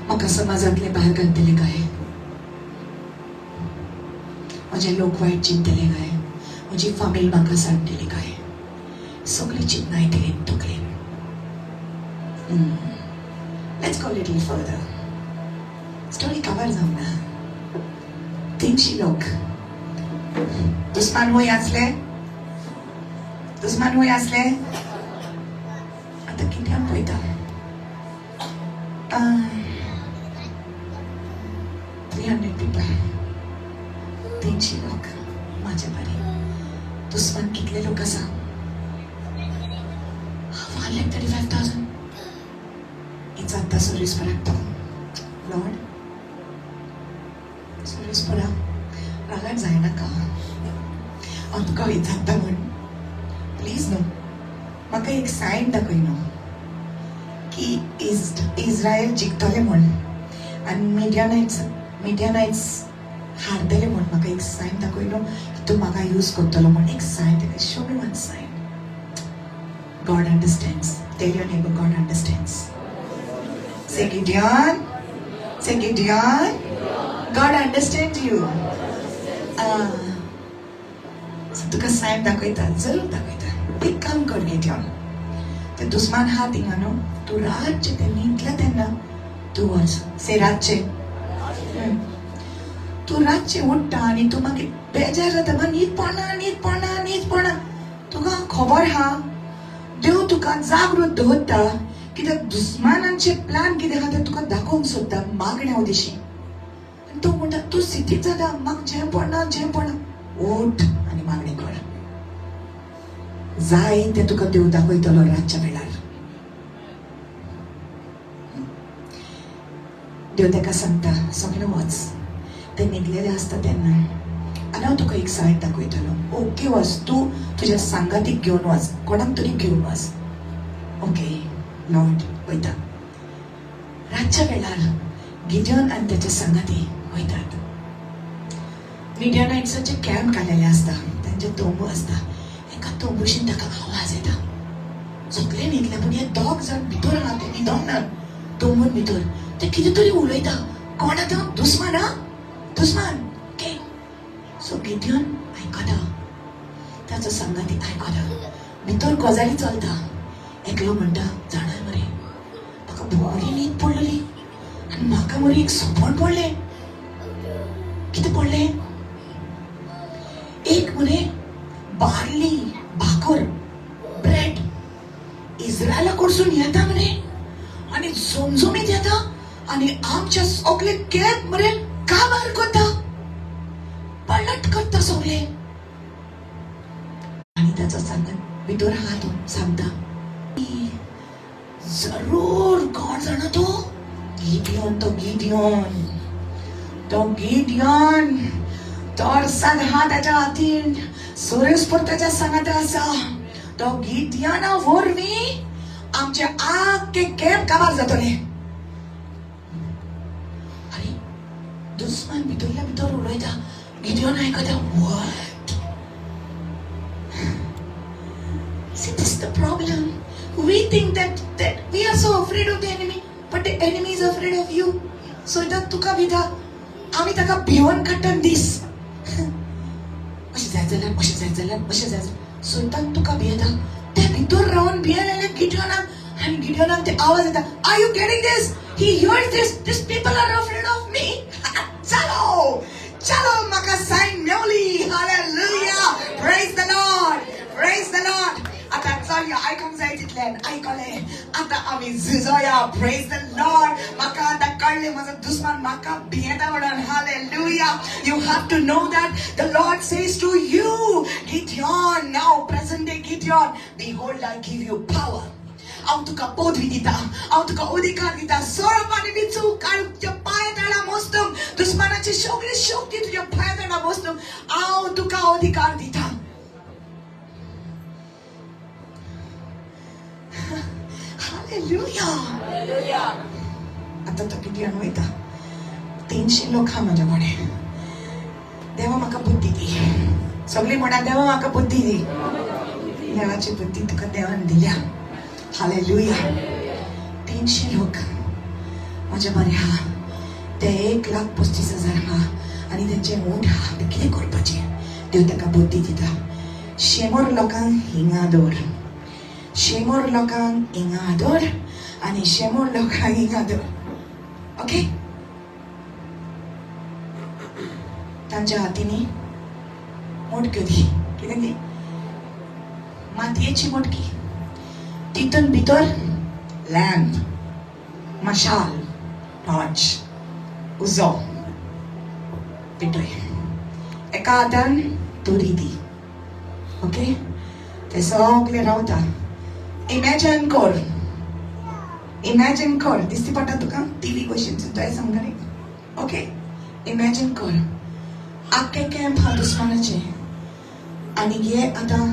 म्हाका समाजांतले भायर घालतले काय? म्हजे लोक वायट चिंतले काय? म्हजी फामील म्हाका सांडटली काय? सगळीं चिंतना येतली तकलेन. Let's go little further. Story cover जावंक ना. 300 लोक. दुस्मान वय आसले? दुस्मान वय आसले? आतां कित्याक पळयता? 300 people. 300 लोक म्हाजे बरे. दुस्मान कितले लोक आसा? 135,000. इचारता सर्वेस्पराक तो, लॉर्ड सर्वेस्परा, रागार जायनाका, हांव तुका विचारता म्हण प्लीज न्हू म्हाका एक सायन दाखय न्हू की इस्रायल जिखतले म्हण आनी मिडियनायट्स हारतले म्हण. म्हाका एक सायन दाखय न्हू की तूं म्हाका यूज करतलो म्हण. एक सायन दाखय. Show me one sign. God understands. Tell your neighbor, God understands. Say Gideon. Say Gideon. God understands you. So तुका सायन दाखयता, जरूर दाखयता. एक काम कर गिडियन, ते दुस्मान हा थिंगा न्हू, तूं रातचें ते न्हिदला तेन्ना तूं वच. से रातचें तूं रातचें उठ्ठा आनी तूं मागीर बेजार जाता, म्हाका न्हीद पडना, न्हीद पडना, न्हीद पडना. तुका खबर हा देव तुका जागृत दवरता कित्याक दुस्मानांचे प्लान कितें आहा तें तुका दाखोवंक सोदता मागण्या उदेशी. आनी तूं म्हणटा तूं सिटीत जाता, म्हाका जें पडना, जें पडना. उठ आनी मागणी कर. जाय तें तुका देव दाखयतलो रातच्या वेळार. देव ताका सांगता सगळें वच, ते न्हिदलेले आसता तेन्ना, आनी हांव तुका एक सायन दाखयतलो. ओके वच, तूं तुज्या सांगातीक घेवन वच, कोणाक तरी घेवन वच. ओके लॉर्ड, वयता. रातच्या वेळार गिडियन आनी ताचे सांगाती वयतात. मिडियनायट्साचे कॅम्प घालेले आसता, तांचे तंबू आसता. एका तंबूशीन ताका आवाज येता. सगळे न्हिदले पूण हे दोग जाण भितर आहा, ते न्हिदोंक ना. तंबून भितर ते कितें तरी उलयता. कोण आतां? दुस्मान हा, दुस्मान. ओके, सो गिडियन आयकता, ताचो सांगाती आयकता. भितर गजाली चलता. एकलो म्हणटा, जाणाय मरे म्हाका बरी न्हीद पडलेली आनी म्हाका मरे एक सपन पडलें. कितें पडलें? एक मरे बार्ली भाकर ब्रेड इस्रायला कडसून येता मरे आनी झमझमीत येता आनी आमच्या सगळे कॅम्प मरे काबार करता, पलट करता सगळे. आनी ताचो सांगत भितर आहा तो सांगता, जरूर कोण जाणा तो गिडियन, तो गिडियन, तो गिडियन तरसाद हा ताच्या हातीन, सर्वेस्पर ताच्या सांगाता आसा. तो गिडियना वरवीं आमचे आख्खे कॅम्प काबार जातले. आरे दुस्मान भितरल्या भितर उलयता, गिडियन आयकता. What? See, this is the problem. We think that we are so afraid of the enemy, but the enemy is afraid of you. So इथं तुका भिता, आमी ताका भिवन काडटा दीस. अशें जायत जाल्यार, अशें जायत जाल्यार, अशें जायत जाल्यार. सैतान तुका भियेता. ते भितर रावन भियेन जाल्यार गिडियनाक, आनी गिडियनाक ते आवाज येता. Are you getting this? He hears this. These people are afraid of me. चलो चलो, म्हाका sign मेवली. Hallelujah. Praise the Lord. Praise the Lord. आतां चलया, आयकूंक जाय तितल्यान आयकलें. आतां आमी झुजोया. Praise the Lord. म्हाका आतां कळ्ळें म्हजो दुस्मान म्हाका भियेता म्हणून. Hallelujah. You have to know that the Lord says to you, Gideon, now present day Gideon, behold I give you power. हांव तुका पदवी दिता, हांव तुका अधिकार दिता. सोरोप आनी विंचू काडच्या पांय तळा मोस्तूंक दुस्मानाची सगळी शक्ती तुज्या पांयां बसून हांव तुका अधिकार दिता. हालेलुया. आतां तो गिडियन वयता. 300 लोक आहा म्हज्या कडेन. देवा म्हाका बुद्धी दी. सगळीं म्हणा, देवा म्हाका बुद्धी दी. देवाची बुद्धी तुका देवान दिल्या. हालेलुया. 300 लोक म्हज्या बरे आहा. ते 1,35,000 आहा आनी तेंचे ऊंट आहा. ते कितें करपाचें? देव ताका बुद्धी दिता. 100 लोकांक हिंगा दवर, 100 लोकांक हिंगा दवर आनी 100 लोकांक हिंगा दवर. ओके, तांच्या हातींनी मोटक्यो दी. कितें दी? मातयेची मोटकी. तितून भितर लॅम्प, मशाल, टॉर्च, उजो पेटय. एका हातान तुरी दी. ओके, ते सगळे रावता. इमॅजन कर, इमॅजन कर. दिसती पडटा तुका टिवी भशेन सुद्दां समजा. ओके, इमॅजन कर आख्खे कॅम्प हा दुस्मानाचे आनी हे आतां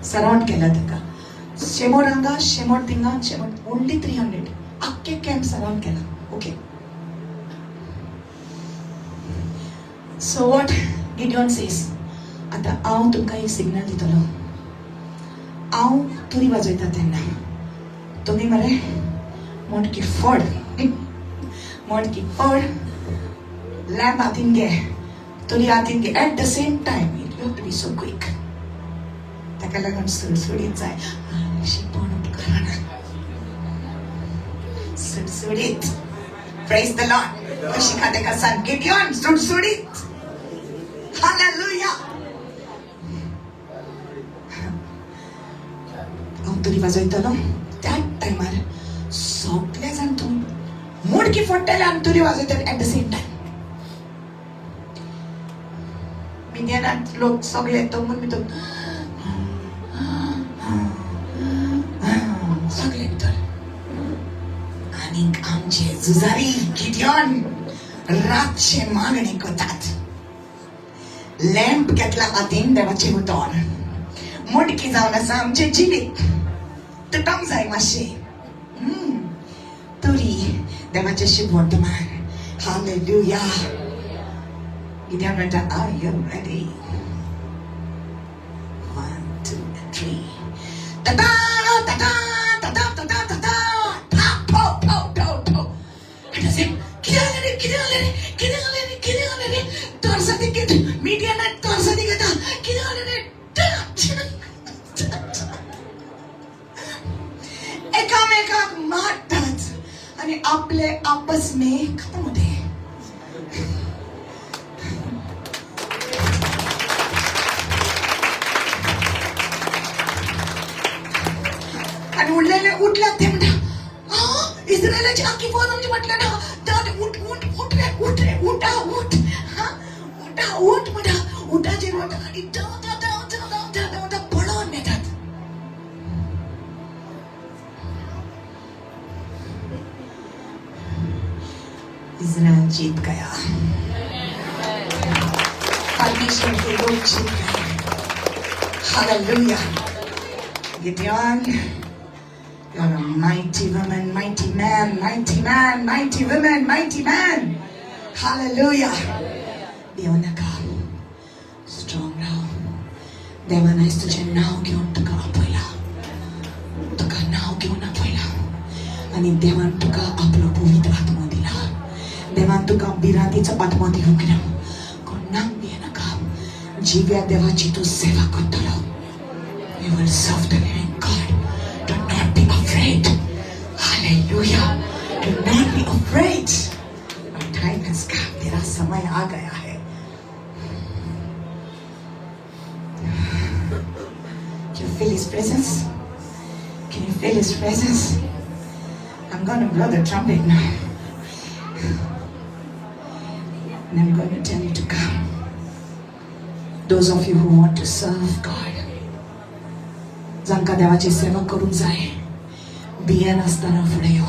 सरावंड केला ताका. 100 हांगा, 100 थिंगा, 100, ओन्ली 300. आख्खे कॅम्प सरावंड केला. Okay, so what Gideon says, आतां हांव तुमकां एक सिग्नल दितलो. हांव तुरी वाजयता तेन्ना तुमी मरे मोटकी फोड, मोटकी फोड, लॅम्प हातीन घे, तुरी हातीन घे. At the same time it you have to be so quick. ताका लागून सुडसुडीत जाय. शिकवण उपकरणां सुडसुडीत. Praise the Lord. कशी ताका सांग गिडियन सुडसुडीत. हालेलुया. हांव तुरी वाजयतलो त्या टायमार सगळे जाण तुमी मोडकी फोडटले आनी तुरी वाजयतले एट the same time. मिडियनात लोक सगळे तंबून भितर, सगळे भितर. आनीक आमचे झुजारी गिडियन रातचे मागणी करतात. लॅम्प घेतला हातीन, देवाचें उतर, मोडकी जावन आसा आमचें जिवीत, तुटोंक जाय मातशें. तुरी देवाचें शुभ वर्तमान. हालेलुया. गिडियन म्हणटा, are you ready? 1 2 3. Ta-da, ta-da, ta-da, ta-da, ta-da. Ta, po, po, po, po. And I said, कितें जालें रे? कितें जालें रे? कितें जालें रे? कितें जालें रे? तरसादी घेत मिडियनाक तरसादी घेता. कितें जालें रे? एकामेकाक मारतात आनी आपले आपस में खतम होते. आनी उरलेले उठल्यात ते म्हणटा, हा इस्रायलाची आखी फौज आमची फाटल्यान आहा. उठ उठ उठ रे, उठ रे, उठा उठ, हा उठा उठ म्हणटा. उठाचेर वता आनी धांवता धांवता धांवता धांवता पळोवन येतात. इस्रायल जीत गया. परमेश्वर के लोग जीत गए. Hallelujah. Gideon, you're a mighty woman, mighty man, mighty man, mighty woman, mighty man. Hallelujah. भिवो नाका. स्ट्रॉंग राव. देवान आयज तुजें नांव घेवन तुका आपयला. तुका नांव घेवन आपयला आनी देवान तुका आपलो पवित्र आत्मो दिला. देवान तुका भिरांतीचो आत्मो दिवंक ना. कोणाक भियेनाका. जिव्या देवाची तूं सेवा करतलो. You will serve the living God. Do not be afraid. Hallelujah. Do not be afraid. Our time has come. तेरा समय आ गया है. Can you feel His presence? Can you feel His presence? I'm going to blow the trumpet now. And I'm going to tell you to come. Those of you who want to serve God. जांकां देवाची सेवा करूंक जाय, भियेनासतना फुडें यो.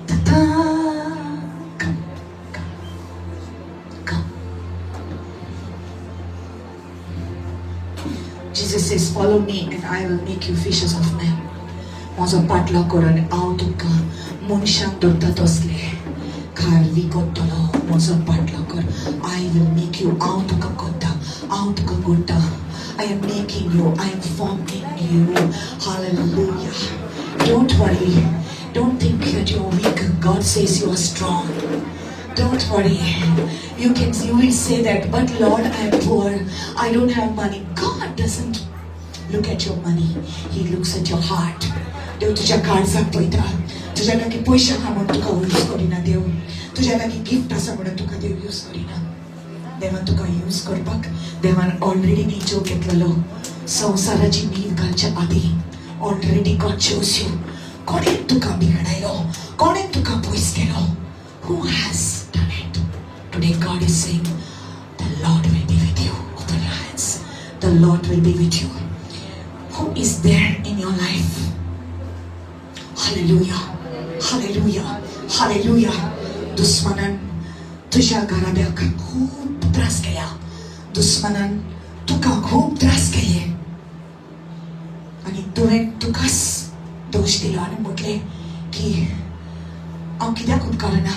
Ta-ta. Jesus says, "Follow me and I will make you fishers of men." म्हजो पाटलाव कर आनी हांव तुमकां मनशांक धरता तसले खारवी करतलो. म्हजो पाटलाव कर. I will make you. हांव तुका करता, हांव तुका करता. I am making you, I am forming you. Hallelujah. Don't worry. Don't think that you're weak. God says you are strong. Don't worry. You will say that, "But Lord, I am poor. I don't have money." God doesn't look at your money. He looks at your heart. देव तुझ्या काळजाक पळयता. तुज्या लागीं पयशे आहा म्हणून तुका यूज करिना देव. तुज्या लागीं गिफ्ट आसा म्हणून तुका देव यूज करिना. देवान तुका यूज करपाक देवान ऑलरेडी निचेव घेतलेलो. संवसाराची नीव घालच्या आदी ऑलरेडी गॉड chose you. कोणें तुका बिगडायलो? कोणें तुका पयस केलो? Who has done it? Today God is saying, "The Lord will be with you." Open your hands. The Lord will be with you. Who is there in your life? Hallelujah. Hallelujah. Hallelujah. दुस्मनान तुझ्या घराब्याक खूब त्रास केल्या. दुस्मनान तुका खूब त्रास केले आनी तुवें तुकाच दोश दिलो आनी म्हटलें की हांव कित्याक उपकारना,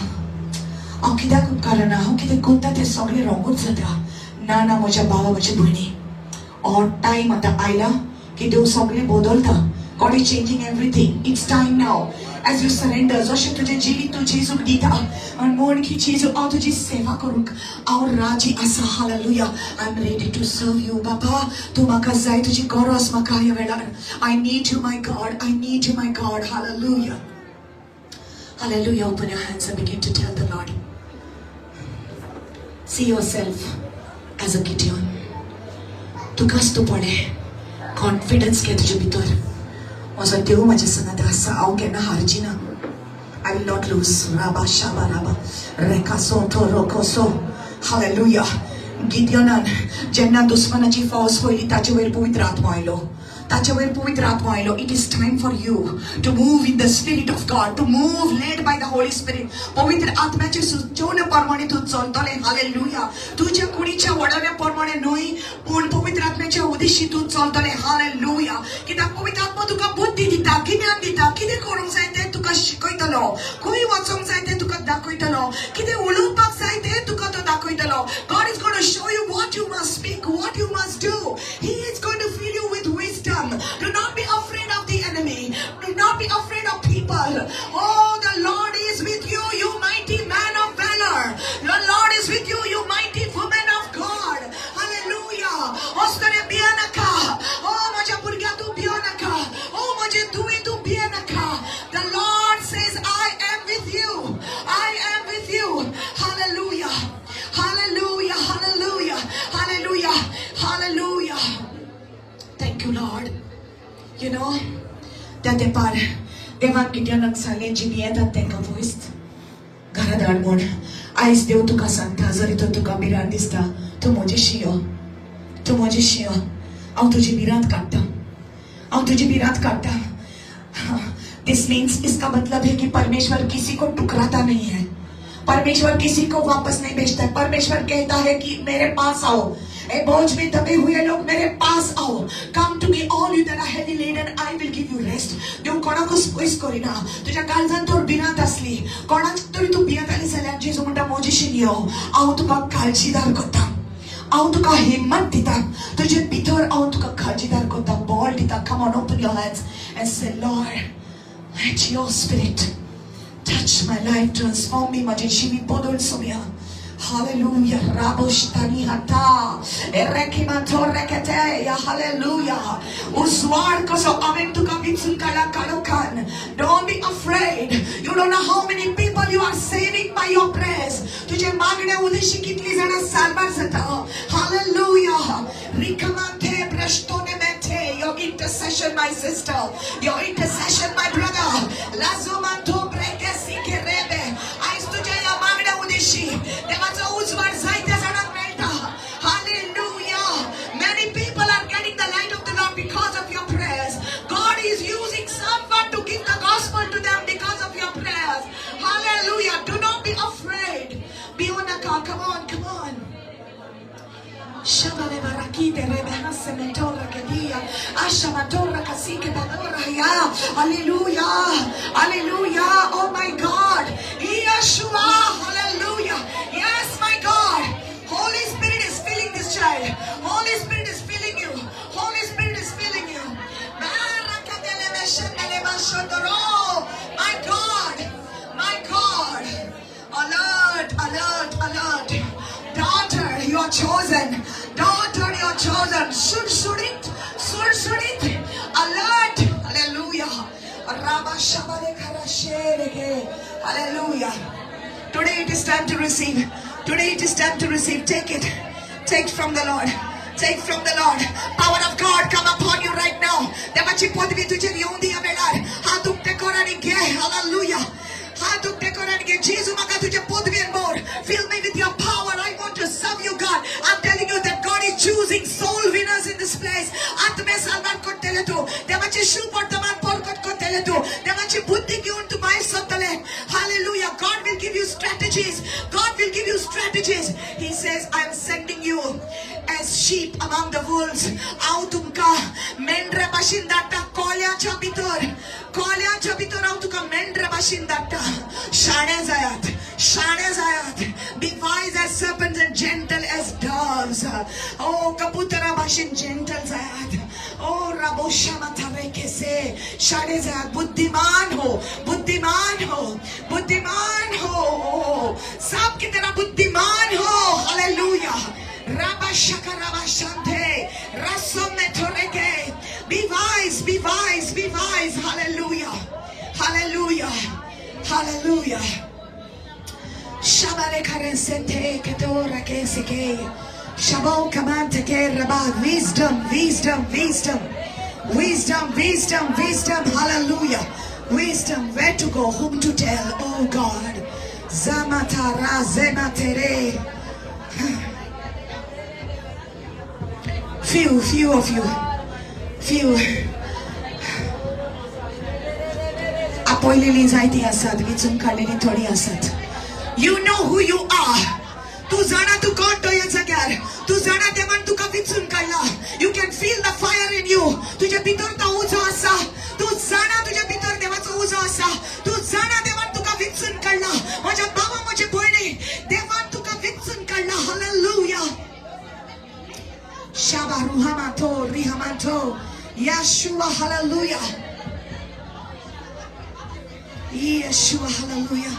हांव कित्याक उपकारना, हांव कितें करता तें सगळें रोंगूच जाता. ना ना, म्हज्या भावा, म्हज्या भयणी, हो टायम आतां आयला की देव सगळें बदलता. God is changing everything. It's time now. As you surrender, जशें तुजें जिवीत तूं जेजूक दिता आनी म्हण की जेजू, हांव तुजी सेवा करूंक हांव राजी आसा. Hallelujah. I am ready to serve you. बाबा, तूं म्हाका जाय, तुजी गरज म्हाका ह्या वेळार. I need you, my God. I need you, my God. Hallelujah. Hallelujah. Open your hands and begin to tell the Lord. See yourself as a Gideon. तुकाच तूं पळय. कॉन्फिडन्स घे तुजे भितर. म्हजो देव म्हज्या संगात आसा. हांव केन्ना हारची ना. I will not lose. राबा Shaba राबा रेकासो तो रोकोसो. हालेलुया. गिदियोनान जेन्ना दुस्मनाची फौज पळयली, ताचे वयर पवित्र आत्मा आयलो. ताचे वयर पवित्र आत्मा आयलो. It is time for you to move in the Spirit of God, to move led by the Holy Spirit. पवित्र आत्म्याचे सुचोवणे प्रमाणे तूं चलतलें. हालेलुया. तुज्या कुडीच्या वडण्या प्रमाणे न्हय, पूण पवित्र आत्म्याच्या उद्देशी तूं चलतलें. हालेलुया. कित्याक पवित्र आत्मा तुका बुद्धी दिता, गिन्यान दिता. कितें करूंक जाय तें तुका शिकयतलो, खंय वचोंक जाय तें तुका दाखयतलो, कितें उलोवपाक जाय तें तुका तो दाखयतलो. God is going to show you what you must speak, what you must do. He is going to fill you with wisdom. Do not be afraid of the enemy. Do not be afraid of people. Oh, the Lord is with you, you mighty man of valor. The Lord is with you, you mighty woman of God. Hallelujah. अस्तुरे, भिये नाका. Oh, म्हज्या भुरग्या, तूं भियो नाका. Oh, म्हजे धुवे, तूं भिये नाका. The Lord says, "I am with you. I am with you." Hallelujah. Hallelujah. Hallelujah. Hallelujah. Hallelujah. Thank you, Lord. त्या तेंपार देवान गिडियनाक सांगलें, जी भियेतात तांकां पयस घरा धाड म्हूण. आयज देव तुका सांगता, जरी तर तुका भिरांत दिसता, तूं म्हजेशी यो, तूं म्हजेशी यो. हांव तुजी भिरांत काडटा, हांव तुजी भिरांत काडटा. This means, इसका मतलब है कि परमेश्वर किसी को ठुकराता नहीं है. परमेश्वर किसी को वापस नहीं भेजता है. परमेश्वर कहता है कि मेरे पास आओ, ए बोझ में दबे हुए लोग, मेरे पास आओ. Come to me, all you that are heavy laden, I will give you rest. देव कोणाकूच पयस करिना. तुज्या काळजान तर भिरांत आसली, कोणाक तरी तूं भियेताली जाल्यार जेजू म्हणटा, म्हजेशी यो, हांव तुका काळजीदार करता, हांव तुका हिम्मत दिता. तुजे भितर हांव तुका काळजीदार करता, बळ दिता. Come on, open your hands and say, "Lord, let your Spirit touch my life, transform me." म्हजें जिवीत बदल Saumya. Hallelujah. Raboshtani hata. Erekimanto rekete. Hallelujah. उजवाड कसो हांवें तुका विचून काडला काळोखान. Don't be afraid. You don't know how many people you are saving by your prayers. तुझे मागण्या उद्देशी कितली जाणां साल्वार जाता. Hallelujah. Rikamante brashtone mente. Your intercession, my sister. Your intercession, my brother. Lazumanto breke sikerebe. आयज तुझ्या ह्या मागण्या उद्देशी देवाचो उजवाड जायत्या जाणांक मेळटा. Hallelujah. Many people are getting the light of the Lord because of your prayers. God is using someone to give the gospel to them because of your prayers. Hallelujah. Do not be afraid. भिवो नाका. Come on, come on. Shabale barakite rebe hasementora kedi. Yeah. Hallelujah. Hallelujah. Oh my God. Yeshua. Hallelujah. Yes, my God. Holy Spirit is filling this child. Holy Spirit is filling you. Holy Spirit is filling you. My God. My God. Alert, alert, alert. Daughter, you are chosen. Daughter, you are chosen. Sursurit, sursurit. Alert. Hallelujah. Hallelujah. Today it is time to receive. Today it is time to receive. Take it. Take from the Lord. Take from the Lord. Power of God come upon you right now. देवाची पदवी तुझेर येवूं दी ह्या वेळार. हात उक्ते कर आनी घे. Hallelujah. हात उक्ते कर आनी घे. जेजू म्हाका तुजे पदवेन भर. Fill me with your power. I want to serve you, God. I'm telling you that God is choosing soul winners in this place. आत्मे साल्वार करतले तूं. देवाचे शुभवर्तमान प्रकट करतले तूं. देवाची बुद्धी घेवन तूं भायर सरतले. Hallelujah. God will give you strategies. God will give you strategies. He says, I am sending you as sheep among the wolves. हांव तुमकां मेंढरा भाशेन धाडटा कोल्याच्या भितर. कोल्याच्या भितर हांव तुका मेंढरा भाशेन धाडटा. शाणे जायात, शाणे जायात. Be wise as serpents and gentle as doves. Oh, कबुतरा भाशेन gentle जायात. Oh, राबो शमथरेकेसे. शाणे जायात. बुद्धिमान हो, बुद्धिमान हो, बुद्धिमान हो. सांप की तरह बुद्धिमान हो. Hallelujah. Rabba shaka rabba shante. Rasome toreke. Be wise, be wise, be wise. Hallelujah. Hallelujah. Hallelujah. Shabale karesente ketora keseke. Shabo kamante ke rabba. Wisdom, wisdom, wisdom. Wisdom, wisdom, wisdom. Hallelujah. Wisdom, where to go, whom to tell. Oh God. Zamatara zematere. Few, few of you. Few. आपयलेली जायती आसात, विचून काडलेली थोडी आसात. You know who you are. तूं जाणा तूं कोण तो ह्या जाग्यार. तूं जाणा देवान तुका विचून काडला. You can feel the fire in you. तुज्या भितर तो उजो आसा. तूं जाणा तुज्या भितर देवाचो उजो आसा. तूं जाणा देवान तुका विचून काडला. म्हज्या बाबा, म्हजे भयणी, देवान तुका विचून काडला. Hallelujah. Shaba ruhamato rihamato. Yeshua, hallelujah. Yeshua, hallelujah.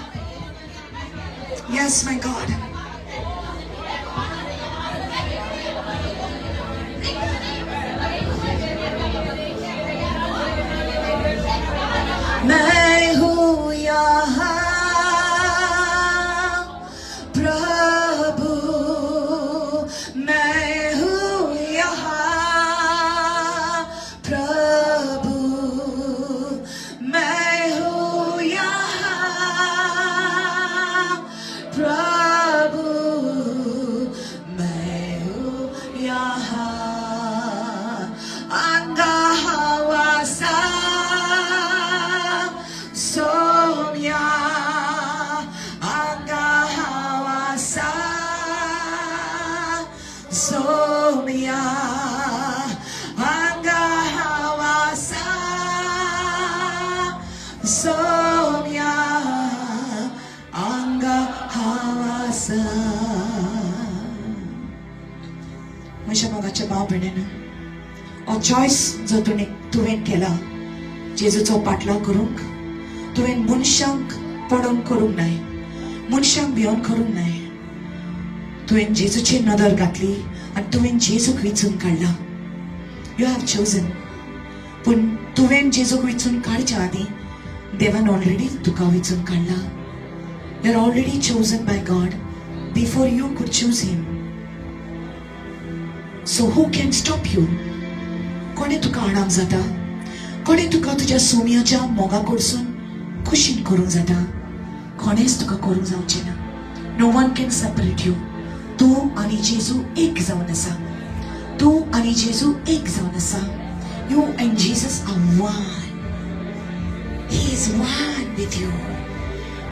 Yes, my God. मैं हूँ यहाँ प्रभु, मैं हूँ यहाँ प्रभु, मैं हूँ यहाँ प्रभु, मैं हूँ यहाँ. हांगा हांव आसा सोम्या, हांगा हांव आसा सोम्या, हांगा हांव आसा सोम्या, हांगा हांव आसा. म्हज्या मोगाच्या भाव भयणीन, हो चॉयस जो तुवें केला जेजूचो पाटलाव करूंक, तुवें मनशांक पडोवन करूंक नाय, मनशांक भियोन करूंक नाय. तुवें जेजूची नदर घातली आनी तुवें जेजूक विचून काडला. You have chosen. पूण तुवें जेजूक विचून काडच्या आदीं देवान ऑलरेडी तुका विचून काडला. You are already chosen by God before you could choose him. So who can stop you? कोणें तुका आडावंक जाता? कोणें तुका तुज्या सोम्याच्या मोगा कडसून कुशीन करूंक जाता? कोणेंच तुका करूंक जावचें ना. No one can separate you. तूं आनी जेजू एक जावन आसा. तूं आनी जेजू एक जावन आसा. You and Jesus are one. He is one with you.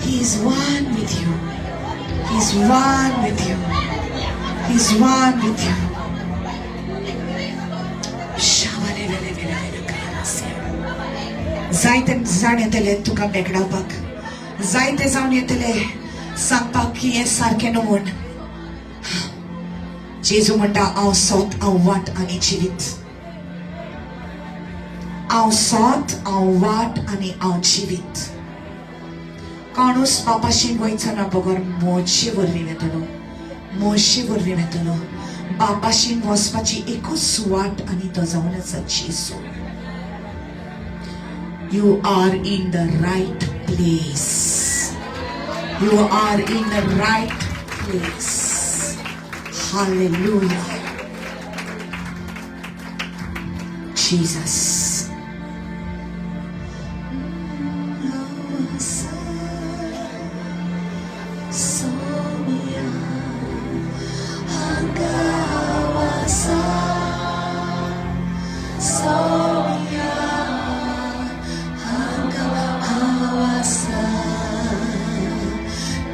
He is one with you. He is one with you. He is one with you. Shabalelelelelelekarasia. जायते जाण येतले तुका बेगडावपाक, जायते जावन येतले सांगपाक की हें सारकें न्हू म्हूण. जेजू म्हणटा, हांव सोत, हांव वाट आनी जिवीत. हांव सोत, हांव वाट आनी हांव जिवीत. कोणूच बापाशी वयचो ना बगर म्हजे वरवीं येतलो, म्हजे वरवीं येतलो. बापाशीन वचपाची एकूच वाट आनी तो जावन आसा जेजू. You are in the right place. You are in the right place. Hallelujah. Jesus.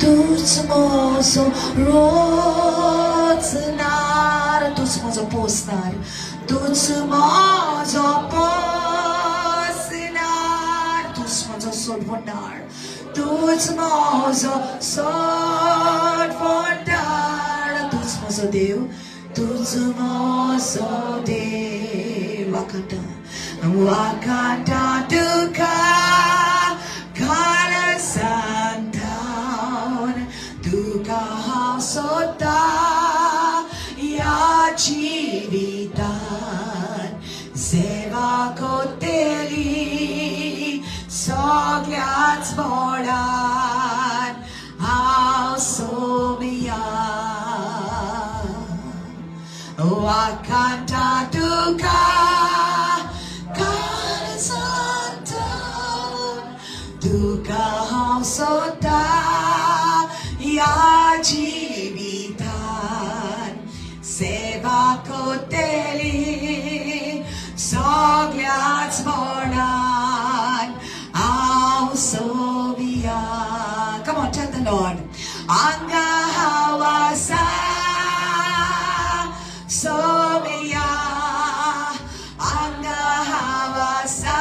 तूच म्हजो रोचणार, तूच म्हजो पोसणार, तूच म्हजो पोसणार, तूच म्हजो सोडवणार, तूच म्हजो सोडवणार, तूच म्हजो देव, तूच म्हजो देव. वाकाटा वाकाटा तुका काळजांतल्यान, तुका हांव सोदता ह्या जिवितान. सेवा कोतेली सगळ्याच बोडान हांव सोमया. वाकाटा तुका काळजांतल्यान, तुका हांव सोदता ह्या जिवितान. सेवा कोतेली सगळ्याच बोडान हांव Sobia. Come on, tell the Lord. हांगा हांव आसा सोबिया, हांगा हांव आसा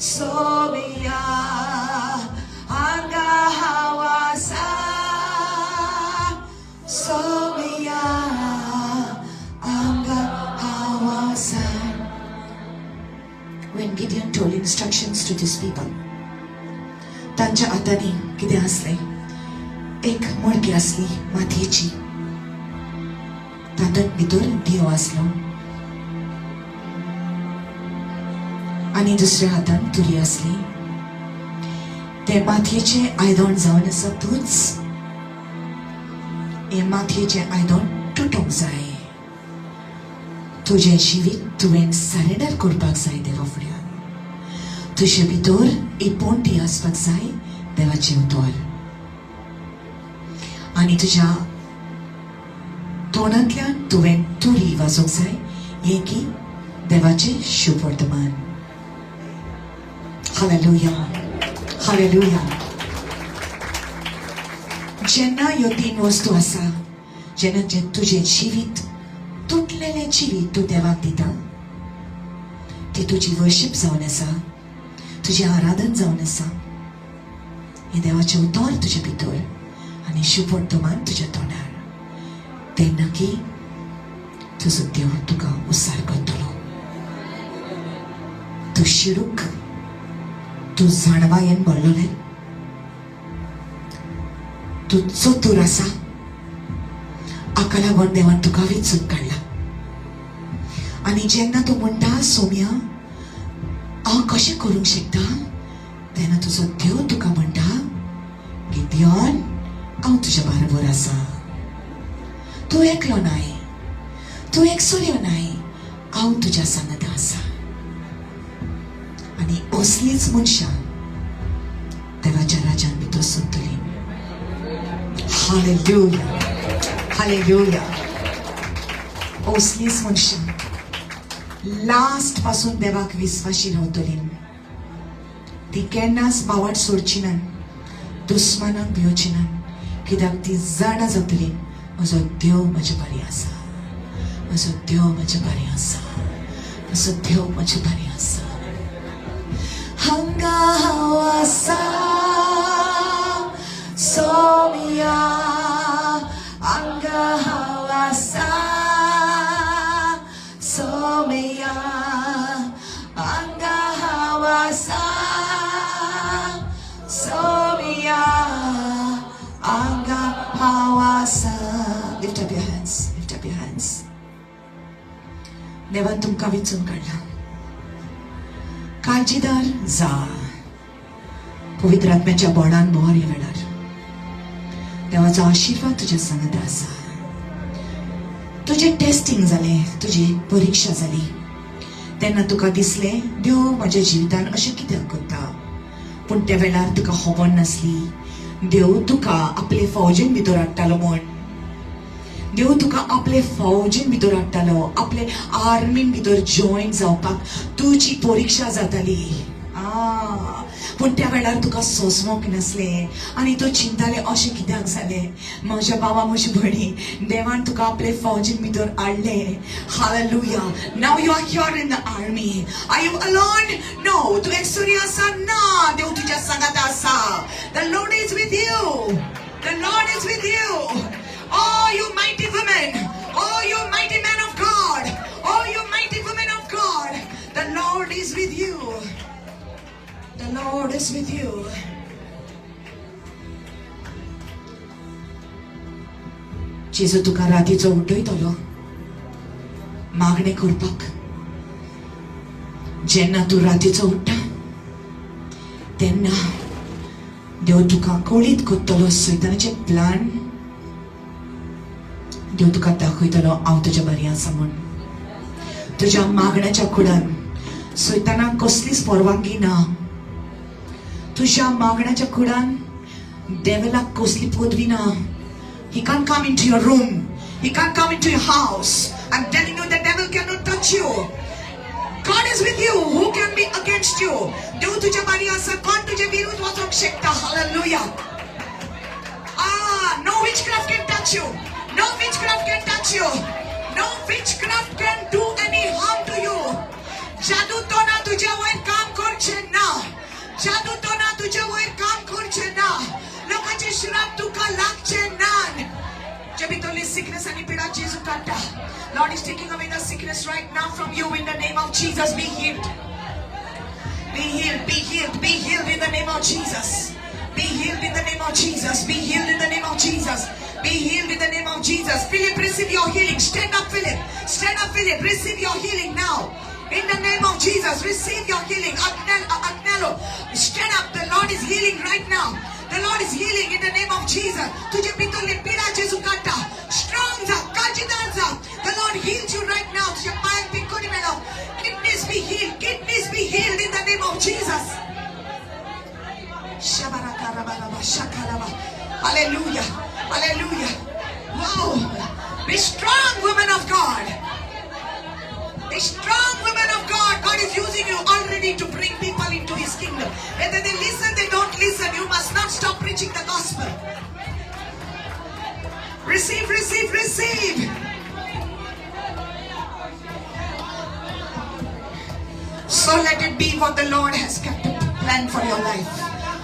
सोबिया, हांगा हांव आसा सोबिया, हांगा हांव आसा. When Gideon told instructions to these people, तांच्या हातांनी कितें आसलें? एक मडकी आसली मातयेची, तातूंत भितर देव आसलो आनी दुसऱ्या हातान तुरी आसली. तें मातयेचें आयदण जावन आसा तूंच. हें मातयेचें आयदण तुटूंक जाय. तुजें जिवीत तुवें सरेंडर करपाक जाय देवा फुड्यान. तुजे भितर एक पोंटी आसपाक जाय देवाचें उतर, आनी तुज्या तोंडांतल्यान तुवें तुरी वाजोवंक जाय, हें की देवाचें शुभवर्तमान. Hallelujah, hallelujah. जेन्ना ह्यो तीन वस्तू आसा, जेन्ना तुजें जिवीत तुटलेलें जिवीत तूं देवाक दिता, ती तुजी वर्शीप जावन आसा, तुजें आराधन जावन आसा. हें देवाचें उतर तुज्या भितर आनी शुभवर्तमान तुज्या तोंडार, तेन्ना की तुजो देव तुका उसार करतलो. तूं शिडूक, तूं जाणवायेन भरलेलें, तूं चतूर आसा, हाका लागून देवान तुका विचून काडला. आनी जेन्ना तूं म्हणटा सोम्या हांव कशें करूंक शकता, तेन्ना तुजो देव तुका म्हणटा, गिदियन हांव तुज्या बरोबर आसा. तूं एकलो नाय, तूं एकसुऱ्यो नाय, हांव तुज्या सांगाता आसा. आनी असलीच मनशां देवाच्या राजान भितर सरतली. Hallelujah, hallelujah. असलीच मनशां लास्ट पासून देवाक विस्वाशी रावतली. ती केन्नाच बावट सोडची ना, दुस्मानाक भिवची ना, कित्याक ती जाणा जातली म्हजो देव म्हजे बरी आसा, म्हजो देव म्हजे बरी आसा, म्हजो देव म्हजे बरी आसा. हांगा हांव आसा, सोम्या हांगा हांव आसा, सोम्या हांगा हांव आसा, सोम्या हांगा हांव आसा. Lift up your hands, lift up your hands. देवान तुमकां विचून काडला. काळजीदार जा, पवित्र आत्म्याच्या बोडान भर. ह्या वेळार देवाचो आशिर्वाद तुज्या सांगात आसा. तुजें टेस्टिंग जालें, तुजी परिक्षा जाली तेन्ना तुका दिसलें, देव म्हज्या जिवितान अशें कित्याक करता? पूण त्या वेळार तुका खबर नासली, देव तुका आपले फौजेन भितर हाडटालो म्हण. देव तुका आपले फौजीन भितर हाडटालो, आपले आर्मीन भितर जॉईन जावपाक तुजी परिक्षा जाताली. आ पूण त्या वेळार तुका सोंसवंक नासलें आनी तूं चिंतालें, अशें कित्याक जालें म्हज्या बाबा, म्हजी भयणी? देवान तुका आपले फौजीन भितर हाडलें. Hallelujah. Now you are here in the army. Are you alone? No. तूं एकसुरी आसा? ना, देव तुज्या सांगात आसा. The Lord is with you. The Lord is with you. Oh, you mighty women. Oh, you mighty man of God. Oh, you mighty women of God. The Lord is with you. The Lord is with you. जेजू तुका रातीचो उठयतलो मागणें करपाक. जेन्ना तूं रातीचो उठ्ठा तेन्ना देव तुका कळीत करतलो सैतानाचे प्लान. देव तुका दाखयतलो, हांव तुज्या बरी आसा म्हूण. तुज्या मागण्याच्या कुडान सैतानाक कसलीच परवानगी ना. तुज्या मागण्याच्या कुडान देवलाक कसली पदवी ना. He can't come into your room. He can't come into your house. I'm telling you, the devil cannot touch you. God is with you. Who can be against you? देव तुझ्या बारी आसा, कोण तुझे विरुद्ध वचोंक शकता? Hallelujah. Ah, no witchcraft can touch you. No witchcraft can touch you. No witchcraft can do any harm to you. जादू टोना तुझ्या वयर काम करचे ना. जादू टोना तुझ्या वयर काम करचे ना. लोकांचे श्राप तुका लागचे ना. जे भितरली sickness आणि पिडा जेजू काडटा. Lord is taking away the sickness right now from you in the name of Jesus. Be healed. Be healed, be healed, be healed in the name of Jesus. Be healed in the name of Jesus. Be healed in the name of Jesus. Be healed in the name of Jesus. Philip, receive your healing. Stand up, Philip. Stand up, Philip. Receive your healing now. In the name of Jesus, receive your healing. Agnello, stand up. The Lord is healing right now. The Lord is healing in the name of Jesus. तुझे भितरली पिडा जेजू काडटा. Strong जा, काळजीदार जा. The Lord heals you right now. तुझ्या पायांक पिकोनी मेळो. Kidneys be healed. Kidneys be healed in the name of Jesus. Shabarakarabaraba, shakalaba. Hallelujah. Hallelujah. Wow. Be strong, women of God. Be strong, women of God. God is using you already to bring people into His kingdom. Whether they listen, they don't listen, you must not stop preaching the gospel. Receive, receive, receive. So let it be what the Lord has kept a plan for your life.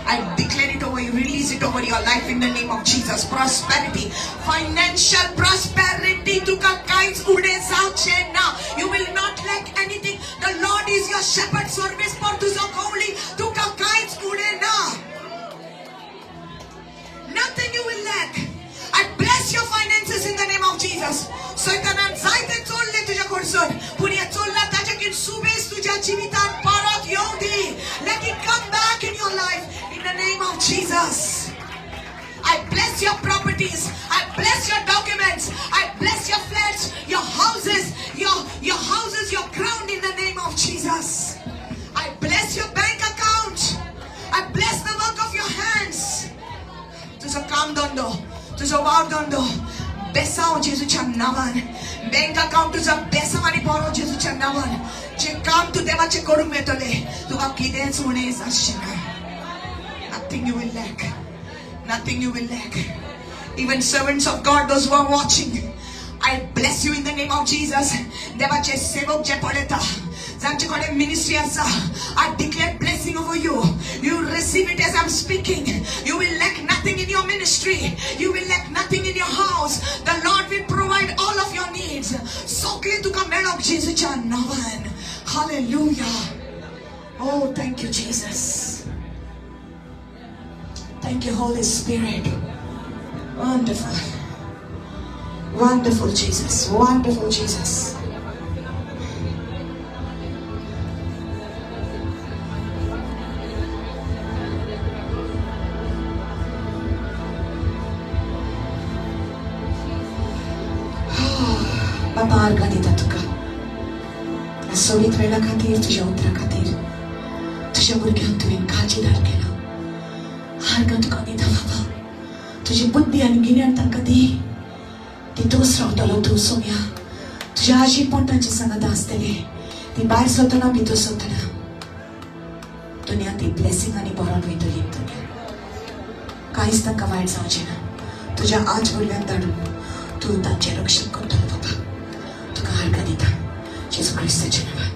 I declare it over you, release it over your life in the name of Jesus. Prosperity, financial prosperity. तुका कांयच उणें जावचें ना. You will not lack anything. The Lord is your shepherd. सर्वेस्पर तुजो गवळी, तुका कांयच उणें ना. Nothing you will lack. I bless your finances in the name of Jesus. सैतानान जायते चोरले तुज्या कडसून, पूण हे चोरला ताच्या सुबेस तुझ्या जिवितान परत येवं दी. Let it come back in your life in the name of Jesus. I bless your properties. I bless your documents. I bless your flats, your houses, your houses, your ground in the name of Jesus. I bless your bank account. I bless the work of your hands. तुझो काम धंदो, तुझो वावर धंदो बेसांव जेजूच्या नांवान. Bank account तुजो बेसांव आनी बरो जेजूच्या नांवान. जे काम तूं देवाचें करूंक मेळटलें, तुका कितेंच उणें आसचें ना. Nothing you will lack. Nothing you will lack. Even servants of God, those who are watching, I bless you in the name of Jesus. देवाचे सेवक जे पळयता, जांचे कडेन मिनिस्ट्री आसा, I declare blessing over you. You receive it as I am speaking. You will lack nothing in your ministry. You will lack nothing in your house. The Lord will provide all of your needs. सगळें तुका मेळोंक जेजूच्या नांवान. Hallelujah. Oh, thank you, Jesus. Thank you, Holy Spirit. Wonderful. Wonderful Jesus. Wonderful Jesus. बापा, आर्गां दिता तुका सोबीत वेळा खातीर, तुज्या उतरा खातीर. तुज्या भुरग्यांक तुवें काळजीदार केला. आर्गां तुका दिता बाबा. तुजी बुद्धी आनी गिन्यान तांकां दी. ती दोस रावतलो तूं सोम्या. तुज्या आजीपण तांचे सांगात आसतले. ती भायर सरतना, भितर सरतना दुनिया ती ब्लेसिंग आनी बरोवन वयतली. दुनिया कांयच तांकां वायट जावचें ना. तुज्या आज भुरग्यांक धाडून तूं तांचें रक्षण करतलो बाबा. तुका आर्गां दिता जेजू क्रिस्ताच्या नांवान.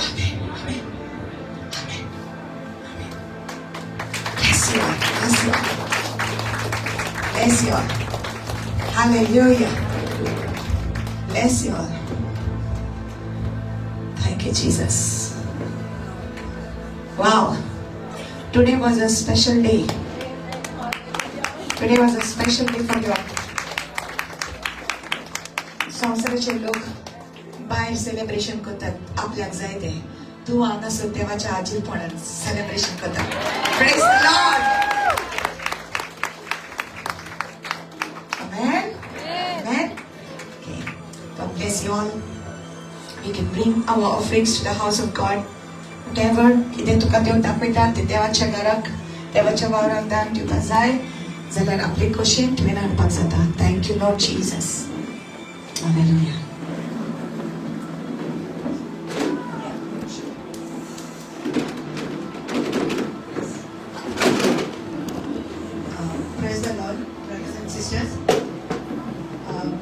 आमेन, आमेन, आमेन, आमेन. Bless you all. Bless you all. Bless you all. Hallelujah. Bless you all. Thank you, Jesus. Wow. Today was a special day. Today was a special day for you all. संवसाराचे लोक भायर सेलिब्रेशन करतात आपल्याक जाय ते. तूं हांगासर देवाच्या आजीरपणान celebration करता. Praise the Lord. Amen. Amen. Okay. God bless you all. We can bring our offerings to the house of God. Whatever कितें तुका देव दाखयता ते देवाच्या घराक, देवाच्या वावराक दान दिवपाक जाय जाल्यार आपले खोशेन तुवें हाडपाक जाता. Thank you, Lord Jesus. Hallelujah. Praise the Lord, brothers and sisters.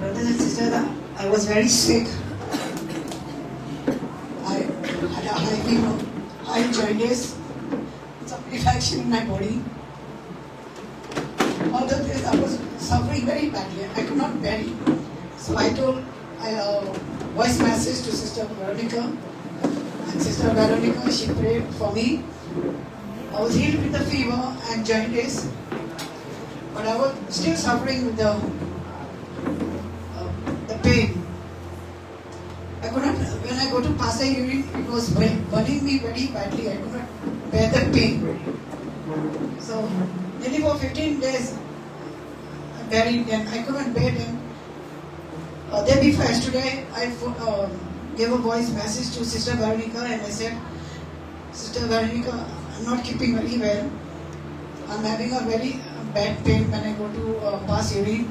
Brothers and sisters, I was very sick. I had a high fever, high jaundice, some infection in my body. Although this, I was suffering very badly. I could not bear it. So I told, I voice message to Sister Veronica, and Sister Veronica, she prayed for me. I was healed with the fever and jaundice, but I was still suffering with the pain. I could not, when I go to pass a urine, it was burning me very badly. I could not bear the pain. So nearly for 15 days, I buried them. I could not bear them. Day before yesterday, I gave a voice message to Sister Veronica, and I said, Sister Veronica, I'm not keeping very well. I'm having a very bad pain when I go to pass urine.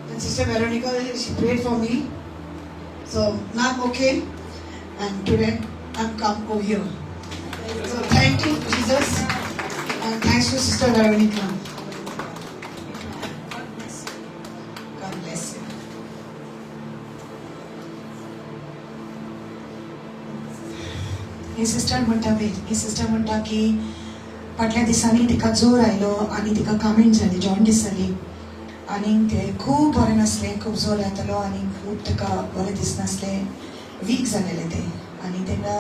Then Sister Veronica, she prayed for me. So now I'm okay, and today I'm come over here. So thank you, Jesus, and thanks to Sister Veronica. God bless you. God bless you. He sister म्हणटा, ही sister म्हणटा की फाटल्या दिसांनी तिका जोर आयलो आनी तिका कामीण जाली, जॉन्डीस जाली आनी ते खूब बरें नासलें. खूब जोर येतालो आनी खूब ताका बरें दिसनासलें, वीक जालेलें तें. आनी तेन्ना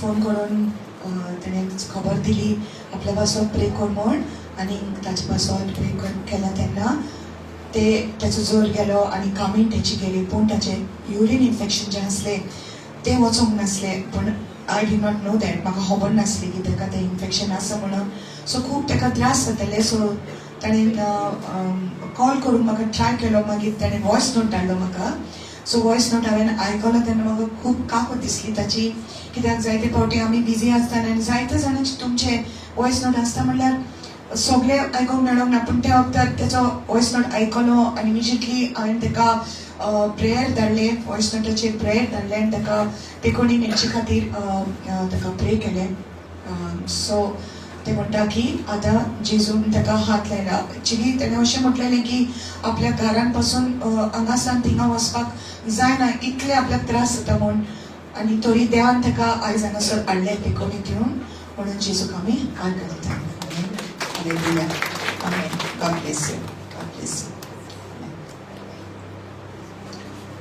फोन करून तेणें खबर दिली आपल्या पासत प्रे कर म्हूण, आनी ताचे पासत प्रे केला तेन्ना ते ताचो जोर गेलो आनी कामीण तेची गेली. पूण ताचें युरीन इन्फेक्शन जें आसलें तें वचोंक नासलें. पूण I did not know that. म्हाका खबर नासली की ताका तें इन्फेक्शन आसा म्हणून. सो खूब ताका त्रास जाताले. सो ताणें कॉल करून म्हाका ट्राय केलो. मागीर ताणें वॉयस नोट धाडलो म्हाका. सो वॉयस नोट हांवें आयकलो तेन्ना म्हाका खूब काकूट दिसली ताची, कित्याक जायते फावटी आमी बिजी आसता आनी जायते जाणांचे तुमचे वॉयस नोट आसता म्हणल्यार सगळे आयकूंक मेळोंक ना. पूण त्या वखदार तेचो वॉयस नोट आयकलो आनी इमिजिएटली हांवें ताका प्रेयर धाडलें, वॉयस नोटाचेर प्रेयर धाडलें आनी ताका देखून हेंचे खातीर ताका प्रे केलें. सो ते म्हणटा की आतां जेजून ताका हात लायला. एक्चुली तेणें अशें म्हटलेलें की आपल्या घरान पासून हांगासान थिंगा वचपाक जायना, इतले आपल्याक त्रास जाता म्हूण. आनी तरी देवान ताका आयज हांगासर हाडलें पिकोनी दिवन म्हणून जेजूक आमी आर्गां दिता. आमेन. Hallelujah. Amen. God bless you. God bless you.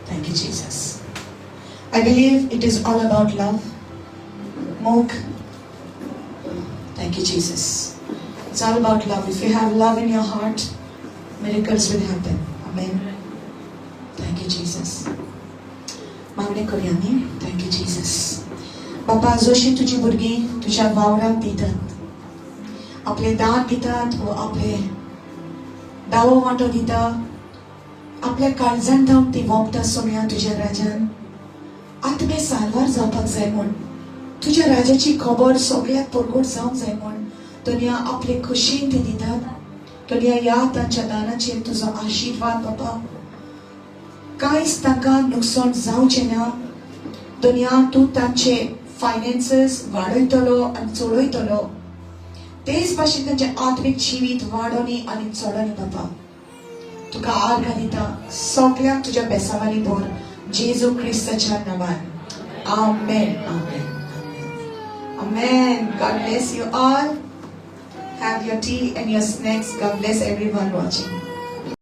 Thank you, Jesus. I believe it is all about love. मोग. Thank you, Jesus. It's all about love. If you have love in your heart, miracles will happen. Amen. Thank you, Jesus. मागणें करुया आमी. Thank you Jesus. बापा, जशी तुजी भुरगीं तुज्या वावराक दितात, आपले दान दितात वो आपले दावो वांटो दिता, आपल्या काळजान जावन ती वोंपता सोम्या, तुज्या राजान आत्मे साल्वार जावपाक जाय म्हूण, तुज्या राजाची खबर सगळ्याक परगट जावंक जाय म्हूण दुनिया आपले खुशीन ती दितात. दुनिया, ह्या तांच्या दानाचेर तुजो आशिर्वाद बाबा. कांयच तांकां नुकसाण जावचें ना. दुनिया, तूं तांचे फायनान्सीस वाडयतलो आनी चडयतलो, तेच भाशेन तांचें आत्मीक जिवीत वाडोनी आनी चडोनी. बाबा, तुका आर्गां दिता. सगळ्यांक तुज्या बेसावानी भर, जेजू क्रिस्ताच्या नांवान. आमेन, आमेन, आमेन. God bless you all. Have your tea and your snacks. God bless everyone watching.